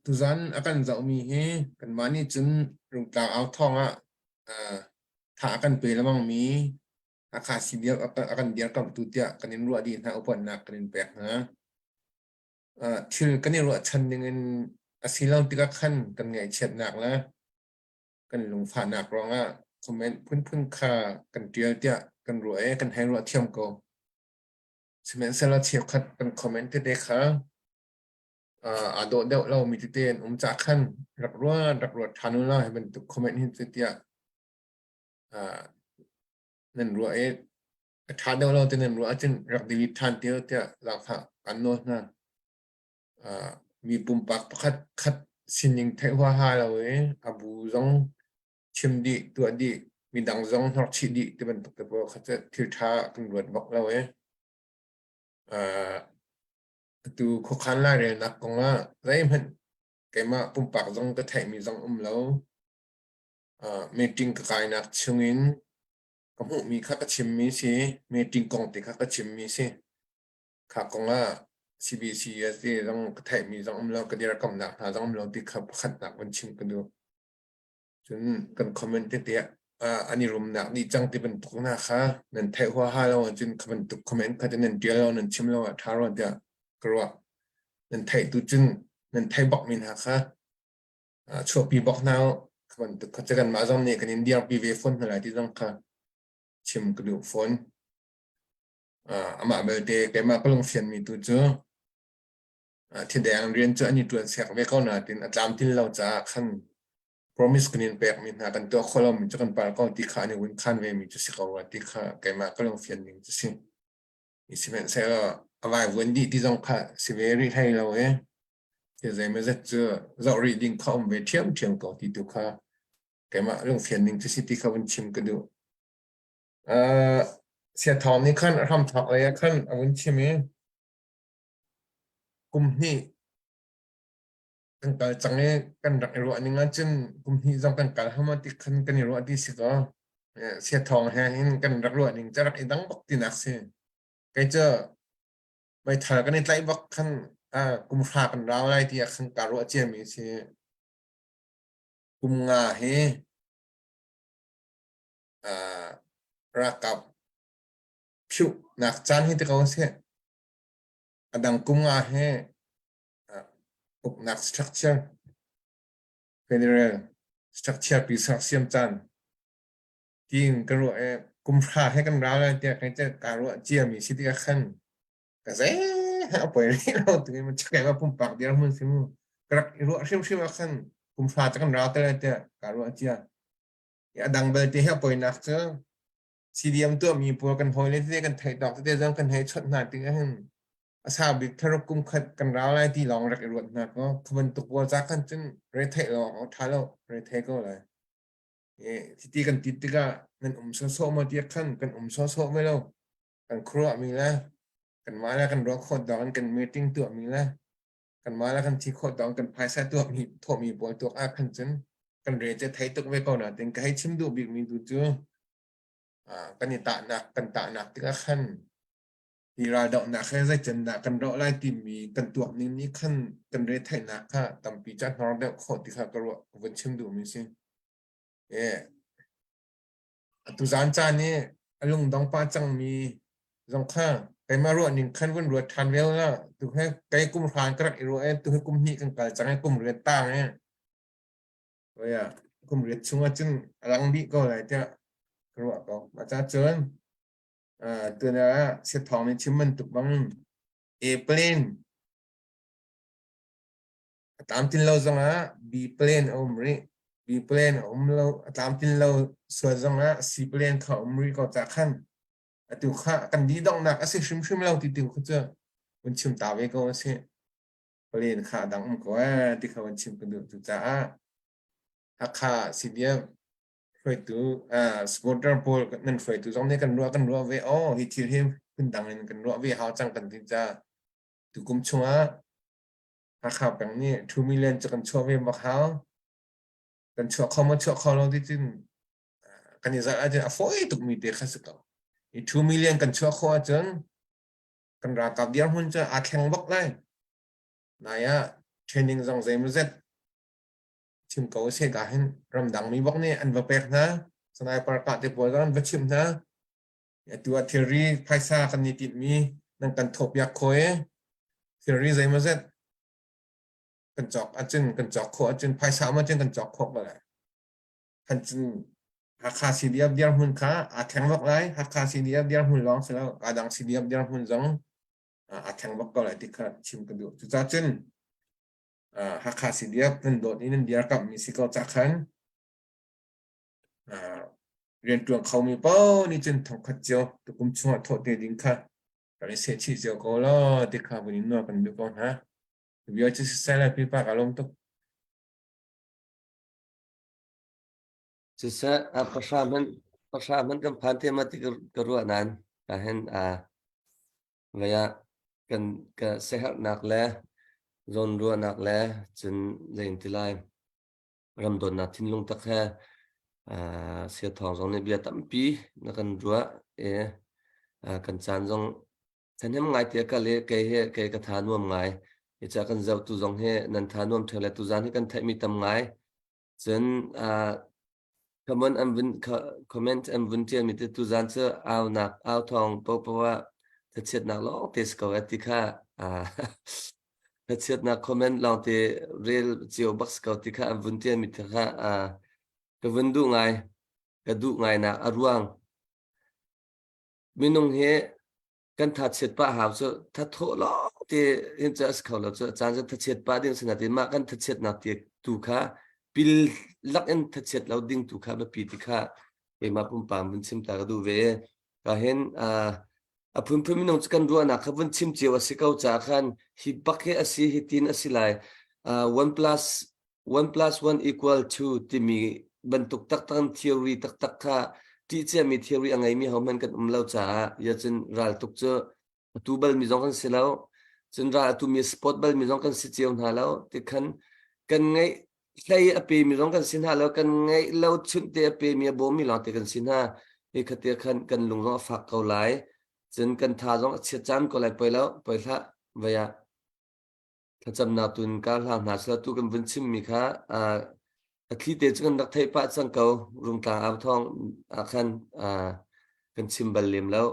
Tuzan a kan zohmi hi kanmah nih cun Rungtlang au thawng ah tha a kan pe lengmangmi Hakha CDF a kan dirkamhtu tiah kan in ruah dih hna, upatnak kan in pek hna. Thil kan i ruahchan ning in a si lo tikah khan kan ngaihchiatnak le kan lungfahnak ruangah comment phunphun kha kan ṭial tiah kan ruah i kan hei ruah thiam ko. Sihmanhsehlaw cheukhat kan comment tete kha aa dawh deuh lomi tete an um cah khan rak ruat rak ruat ṭhan u law hi bantuk comment hi cu tiah nan ruah i a ṭha deuh lo ti nan ruah ahcun rak delete ṭhan te u tiah zaangfah kan nawl hna. Mi pumpak pakhat khat sining theih huaha lo i a bu zong chim dih, tuah dih, midang zong hnorchih dih ti bantuk te pawl kha cu thil ṭha kan ruat bak lo i atu khuakhan lairelnak kong ah zeihmanh keimah pumpak zong ka theihmi zong um lo. Meeting ka kainak chungin ka hmuhmi kha ka chimmi si, meeting kong te kha ka chimmi si. Kha kong ah CBC USA zong ka theihmi zong um lo, ka dirkamnak hna zong um lo ti kha pakhatnak van chim ka duh. Cun kan comment tete ah an i rumnak dih cang ti bantuk hna kha nan theih huaha lo ahcun kha bantuk comment kha cu nan ṭial lo, nan chim lo ah ṭha rua tiah ka ruah. Nan theih tu cun nan theih bakmi hna kha chuahpi bak hna u. Kha bantuk kha cu kanmah zong nih kan in dirpi ve fawn hna lai ti zong kha chim ka duh fawn. Amah belte keimah ka lungfianmi tu cu thideng rian cu an i ṭuan sek ve ko nain a tlamtlin lo caah khan promise kan in pekmi hna kan tuah khawh lomi cu kan palh ko ti kha an i wunkhan vemi cu si ko rua ti kha keimah ka lungfian ning cu si. Sihmanhsehlaw a vaivuan dih ti zong kha si ve rih hlei lo i thil zeimawzat cu zoh rih ding kha um ve ṭhiamṭhiam ko ti tu kha keimah lungfian ning cu si ti kha vun chim ka duh. Siathawng nih khan a hramthawk lei ah khan a vun chim i kum hnih kan kal cang i kan rak i ruah ning ahcun kum hnih zong kan kal hama ti khan kan i ruah ti si kaw siathawng he hin kan rak ruah ning cu rak i dang bak tinak si. Kei cu meithal kan i tlaih bak khan kum hra kan rau lai ti ah khan kaa ruah ciami si. Kum nga hi ralkap phiuhnak caan hi ti ko seh. A dang kum nga hi uknak structure, federal structure pi sersiam caan tiin ka ruah i kum hra he kan rau lai tiah kai kaa ruah ciami si tikah khan ka zei. A poi rih lo tu ma chakai ma pumpak dirhmun si mu. Ka rak i ruah hrimhrim ah khan kum hra cu kan rau te lai tiah kaa ruah cia. A dang belte hi a poinak cu CDM tuahmi pawl kan hawile tete kan theih tawk tete zong kan hei chawnh hna tik ahhin a sau bik tharuk kum khat kan rau lai ti lawng rak i ruat hna kaw khu bantuk pawl ca khan cun retheih lo awk a ṭha lo rethei ko lai. Hiti kan ti tikah nan um sawsawh maw tiah khan kan um sawsawh ve lo. Kan khuaruahmi le kanmah le kan ruah khawh dawng in kan meeting tuahmi le kanmah le kan thi khawh dawng kan phaisa tuahmi thawhmi pawl tuak ah khan cun kan re cu thei tuk ve ko nain ka hei chim duh bikmi tu cu kan i tahnak kan tahnak tikah khan hi raldohnak he zeitindah kan doh lai timi kan tuak ning nih khan kan retheihnak kha tampi ca hnor deuh khawh ti kha ka ruah ka vun chim duhmi si. Atu zan caan i a lungdong pah cangmi zong kha keimah ruah ning khan vun ruat ṭhan ve la. Tu he kei kum hran ka rak i ruah i tu hi kum hnih kan kal cang i kum riat tang i oia kum riat chung ahcun a lang dih ko lai tiah ka ruah ko. Mah ca cun tuna ah Siathawng nih chim bantuk bang A plane A tlamtlin lo zongah B plane a um rih. B plane a um lo, a tlamtlin lo sual zongah C plane kha a um rih ko cah khan atu kha kan dih donghnak a si hrimhrim lo ti tu kha cu vun chim ta ve ko a si. Plane kha a dang um ko ee ti kha vun chim ka duh. Cucaah Hakha CDF hruaitu supporter pawl nan hruaitu zong nih kan ruah kan ruah ve aw hi thil hi phundang in kan ruah ve hau cang kan ti caah tukum chungah Hakha peng nih 2 million cu kan chuah ve bak hau. Kan chuah kho maw chuah kho lo ti cun kan i zalh ahcun a fawi tukmi te kha si ko. I 2 million kan chuah khawh ahcun kan ralkap dirhmun cu aa thleng bak lai. Nai ah training zong zeimawzet chim ko seh ka hin ramdang mi bak nih an va pek hna. Sniper kah te pawl zong an va chimh hna. Atu ah thilri phaisa kan i tinhmi nan kan thawhpiak khawh i thilri zeimawzet kan cawk ahcun kan cawk khawh ahcun phaisa um ahcun kan cawk khawh ko lai. Khan cun Hakha CDF dirhmun kha aa thleng bak lai. Hakha CDF dirhmun lawng si lo, kaa dang CDF dirhmun zong aa thleng bak ko lai ti kha chim ka duh. Cucaah cun Hakha CDF nan dawt i nan dirkamhmi si ko cah khan rianṭuan khomi paoh nih cun thongkhat cio tukum chungah thawh te ding kha kan i sehchih cio ko law ti kha vun in nawl kan duh ko hna. Bia cu siseh le pipa ka lawm tuk. Siseh, a pahra hmanh pahra hmanh kan phan te ma ti ka ruah nain ahhin a vei ah kan ka siaherhnak le zawnruahnak le cun zei in ti lai ramdawtnak thinlung tak he Siathawng zong nih bia tampi na kan ruah i kan caan zong thahnem ngai te a kal i kei he kei ka tha nuam ngai. Hi ca kan zohtu zong hi nan tha nuam ṭheo le tuzaan hi kan theihmi tam ngai. Cun comment an vun comment an vun ṭialmi te tuzaan cu aunak au thawng paohpaoh ah thachiatnak lawng te si ko eh ti kha Thlachiatnak comment lawngte rel cio bak si ko ti kha an vun ṭialmi te kha ka vun duh ngai. Ka duh ngainak a ruang. Minung hi kan thachiat pah hau cu thathawh lawngte hin cu a si kho lo cu. Caan cu thachiat pah ding si nain mah kan thachiatnak ti tu kha pil lak in thachiat lo ding tu kha biapi ti kha keimah pumpak vun chim ta ka duh ve. Ka hin A phunphun minung cu kan ruahnak kha vun chim cio a si ko caah khan hi bak hi a si hi tin a si lai. One plus one equal two timi bantuk taktak theory taktak kha ṭih ciami theory a ngeimi hohmanh kan um lo caah ya cun ral tuk cu a tu balmi zong kan si lo. Cun ral a tumi sport balmi zong kan si cio hna lo. Tikhan kan ngeih hlei a pemi zong kan si hna lo kan ngeih lo chunh te a pemi a bawmmi lawng te kan si hna hi khatia khan kan lung zong a fak ko lai cun kan tha zong a chiat caan ko lai poi lo poi hlah vai ah thlacamnak tun ka hlang hna sila tu kan vun chimmi kha a thli te cu kan rak theih pah cang ko rungtlang au thawng ah khan kan chim bal lem lo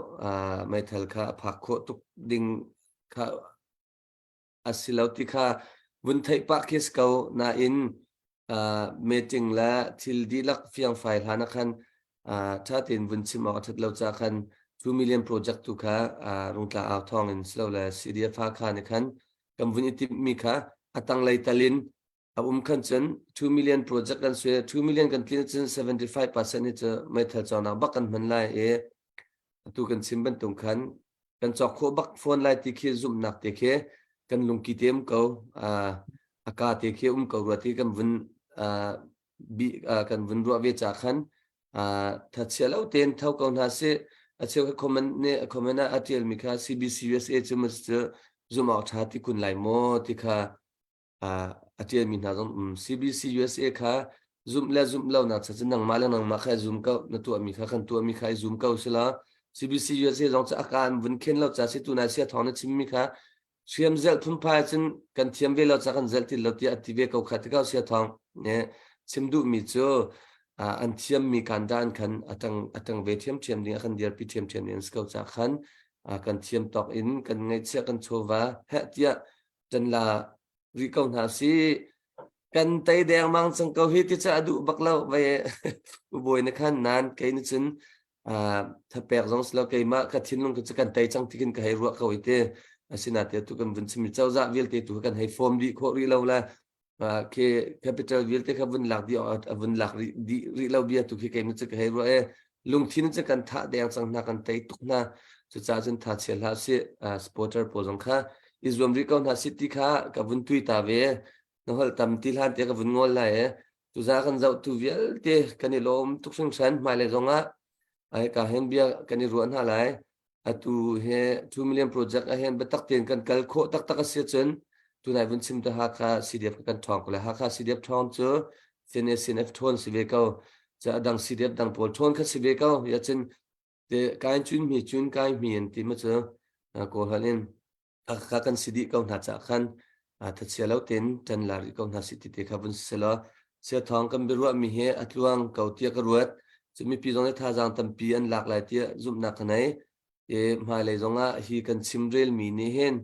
meithal kha a phak khawh tuk ding kha a si lo ti kha vun theih pah khi si ko nain meeting le thil dihlak fiangfai hlan ah khan ṭha tein vun chim awk a ṭhat lo caah khan 2 million project tu kha Rungtla au thawng in silole CDF Hakha nih khan kan vun i timhmi kha a tanglei talin a um khan cun 2 million project kan sui 2 million kan tlin cun 75% ni cu meithal cawknak bak kan hman lai i atu kan chim bantuk khan kan cawk khawh bak fawn lai ti khi zumhnak te khi kan lungki te um ko a ka te khi um ko rua ti kan vun bi kan vun ruah ve ca khan thachia lo tein tho ko hna si a cheu kha comment nih comment ah a tial mi kha CBC USA cu mas cu zum awk tha ti kun lai maw ti kha a tial mi hna zong um CBC USA kha zumh le zumh lo nak cha cu nangmah le nangmah kha zum ko na tuah mi kha kan tuah mi kha i zum ko sila CBC USA zong cu a ka an vun khen lo ca si tu na sia thawng na chim mi kha Hriam zelh phunphai cun kan thiam ve lo ca kan zelh ti lo tiah a ti ve ko kha tikah sia thawng nih chim duhmi cu an thiammi kandan khan a tang ve ṭhiamṭhiam ding a kan dirpi ṭhiamṭhiam ding an si ko ca khan kan thiam tawk in kan ngaihchiah kan chawva heh tiah ṭan la rih ko hna si kan tei dengmang cang ko hi ti cu a duh bak lo vai ubawi na khan nan kei ni cun thapek zong si lo keimah ka thinlung cu kan tei cang tikin ka hei ruah ko i te asinain tu kan vun chimmi cozah vialte tu kan hei form dih khawh rih lo le khi capital vialte kha vun lak dih a vun lak rih dih rih lo bia tu khi keimah cu ka hei ruah e lungthin cu kan thah deng cang hna kan tei tuk hna cucaah cun tha chia hlah si supporter pawl zong kha i zuam rih ko hna si ti kha ka vun tui ta ve na holh tam ti hlan te ka vun ngol lai e tuza kan zoh tu vialte kan i lawm tuk hringhran hmailei zongah ai ka hen bia kan i ruah hna lai atu he 2 million project a hen biatak tein kan kal khawh taktak a si cun tunai vun chim te Hakha CDF kan ṭhawng ko le Hakha CDF ṭhawng cu CNA CNF ṭhawn si ve ko ca adang CDF dang pawl ṭhawn kha si ve ko ya cun te kai cun mi cun kai mi an ti ma cu kawl hal in kha kan si dih ko hna caah khan thachia lo tein ṭan la rih ko hna si ti te kha vun si law sia thawng kan biaruahmi hi a tluang ko tiah ka ruat. Cu mipi zong nih thazaang tampi an lak lai tiah zumhnak ka nei. I hmailei zongah hi kan chimrelmi nih hin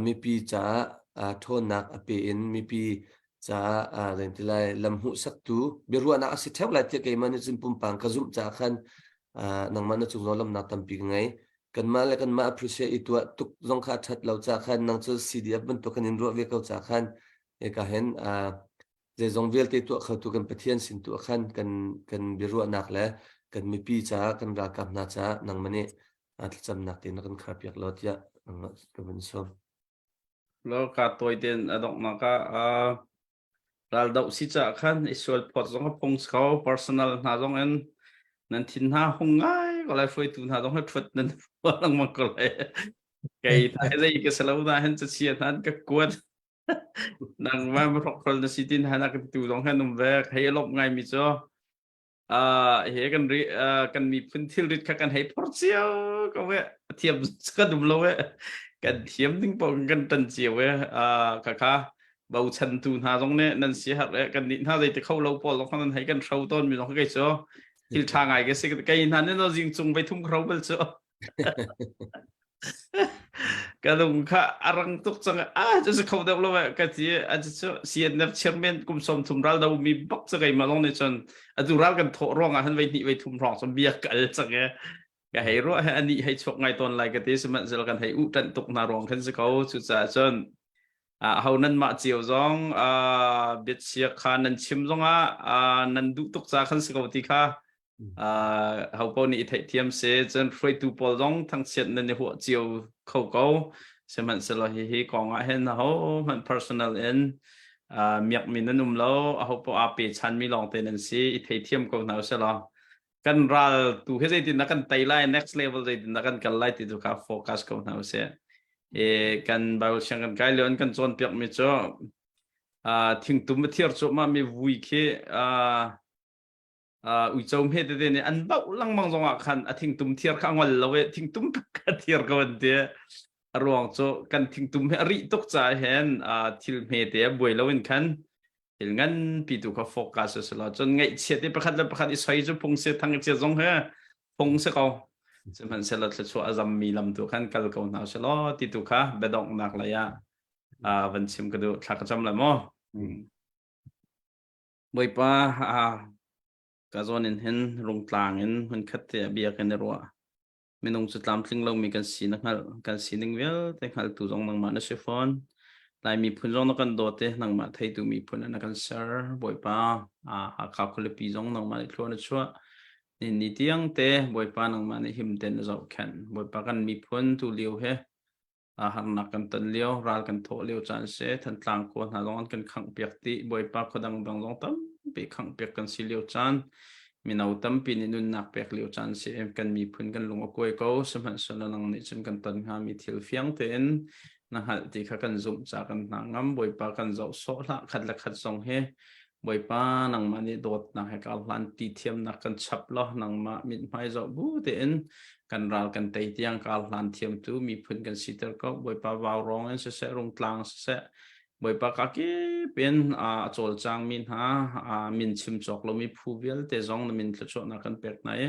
mipi caah ṭhawnnak a pe in mipi caah zeiti lai lam hmuhsaktu biaruahnak a si ṭheo lai tiah keimah nih cun pumpang ka zumh caah khan nangmah na cung zong lawmhnak tampi ka ngei. Kanmah le kanmah appreciate i tuah tuk zong kha a ṭhat lo caah khan nang cu CDF bantuk kan in ruah ve ko caah khan hika hin zeizong vialte tuah khotu kan Pathian sin tuah khan kan kan biaruahnak le kan mipi caah kan ralkap hna caah nangmah nih thlacamnak te na kan kharpiak law tiah ka vun sawm. Lo ka tawi ten a donghnak ah raldoh si caah khan i sual phawt zong a phung si ko personal hna zong in nan thin hna hung ngai ko lai hruaitu hna zong he ṭhuat nan ruah lengmang ko lai kei hna zei ka si lo na hin cachia hna an ka kuat nangmah hrokhol na si tin hna ka tu zong han um ve hei lawmh ngai mi cu he kan ri kan miphun thilrit kha kan hei phor cio ko we thiam kan um lo we kan thiam ding po kan tan cio we kha kha bochan tu hna zong nih nan si har e kan nih hna zei te kho lo pawl zong nan hei kan hro ton mi zong kei cu thil tha ngai ke si kei hna ne no jing cung vai thum khro bal cu Ka lung kha a rang tuk cang. Ah, cu si kho deuh lo eh ka ti. A cu CNF chairman kum 30 ral do mi bak cu keimah lawng nih cun atu ral kan thawh ruangah han vei hnih vei thum hrawng cun bia ka al cang e. Ka hei ruah he ani hei chuak ngai tawn lai ka ti sihmanhsehlaw kan hei uh ṭanh tuk hna ruang khan si ko. Cucaah cun ho nan mah cio zong biachia kha nan chim zongah nan duh tuk ca khan si ko ti kha ho paoh nih i theihthiam si cun hruaitu pawl zong thangchiat nan i huah cio kho ko sihmanhsehlaw hihi kong ah hin aho hmanh personal in miakmi nan um lo aho paoh aa pe chanmi lawngte nan si i theithiam ko hna usih kan ral tu hi zeitin dah kan tei lai next level zeitin dah kan kal lai ti tu kha focus ko hna usih e kan Bible siang kan kai lio an kan cawnpiak mi cu thingtum a thiar cuahmah mi vui khi uico hme tete nih an bauh lengmang zongah khan a thingtum thiar kha a ngol lo i thingtum kha thiar ko an ti a ruang cu kan thingtum hi a rih tuk caah hin thil hme te a buai lo in khan thil nganpi tu kha focus a si lo cun ngaihchiat i pakhat le pakhat i soi cu phung si thang chia zong he phung si ko sihmanhsehlaw thluachuah a zammi lam tu khan kal ko hna usih law ti tu kha biadonghnak lei ah van chim ka duh thla ka cam lai maw Bawipa, ka zawn in hin rungtlang in hmunkhat te ah bia kan i ruah. Minung cu tlamtling lomi kan si na hngalh. Kan sining vialte hngaltu zong nangmah na si fawn. Lai miphun zong na kan dawt i nangmah theitu miphun ah na kan ser. Bawipa, Hakha khualipi zong nangmah nih thlua na chuah. Ni ni tiang te Bawipa nangmah nih him tein na zohkhenh. Bawipa kan miphun tu lio he harnak kan ton lio, ral kan thawh lio caan si. Thantlang khua hna zong an kan khanghpiak dih. Bawipa khua dangdang zong tampi khanghpiak kan si lio caan. Mino tampi nih nunnak pek lio caan si. Kan miphun kan lung a kuai ko. Sihmanhsehlaw nang nih cun kan ton hngami thil fiang tein na hngalh ti kha kan zumh ca kan hna ngam. Bawipa kan zoh sawh hlah. Khat le khat zong hi Bawipa nangmah nih dawtnak he kar hlan ti thiamnak kan chap law nangmah mithmai zoh bu tein kan ral kan tei tiang kar hlan thiamtu miphun kan siter ko. Bawipa vaurawng in siseh rungtlang siseh Bawipa ka kip in a cawlcangmi hna min chim cawk lomi phu vialte zong na min thluachuahnak kan pek hna i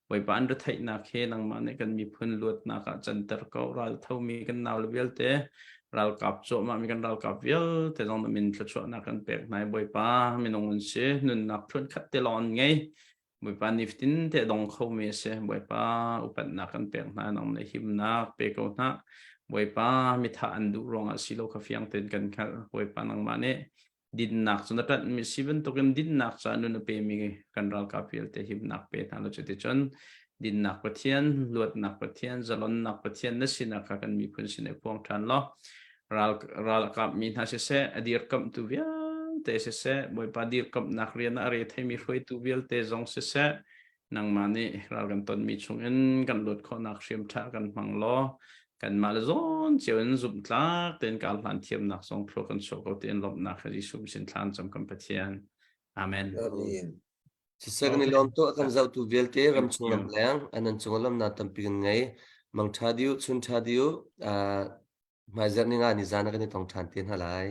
Bawipa an retheihnak hi nangmah nih kan miphun luatnak ah canter ko. Ral thomi kan naule vialte, ralkap cuahmahmi kan ralkap vialte zong na min thluachuahnak kan pek hna i Bawipa minung an si, nunnak thluan khat te lawng an ngei. Bawipa nifatin te dong khomi a si. Bawipa upatnak kan pek hna, nang nih himnak pe ko hna. Bawipa mithah an duh ruangah si lo kha fiang tein kan hngalh. Bawipa nangmah nih dinnak cu na ṭanhmi si bantukin dinnak caah nun a pemi kan ralkap vialte himnak pe hna law cuticun dinnak Pathian, luatnak Pathian, zalonnak Pathian na sinak kha kan miphun sin i phuang ṭhan law ral ralkap mi hna siseh, a dirkamhtu vialte siseh, Bawipa dirkamhnak rian ah a re theimi hruaitu vialte zong siseh, nangmah nih ral kan tonmi chungin kan luat khawhnak hriam ṭha kan hmang law kanmah le zawn cio in zumhtlak tein kar hlan thiamnak zong thlua kan chuah ko tiin lawmhnak he Jesuh sin thlan cam kan Pathian. Amen. Amen. Siseh kan i lawm tuk a kan zohtu vialte ram chung ram leng an cung lamnak tampi kan ngei. Mang ṭha diu, chun ṭha diu, hmaizarh ni nga ni zan ah kan i tong ṭhan te hna lai.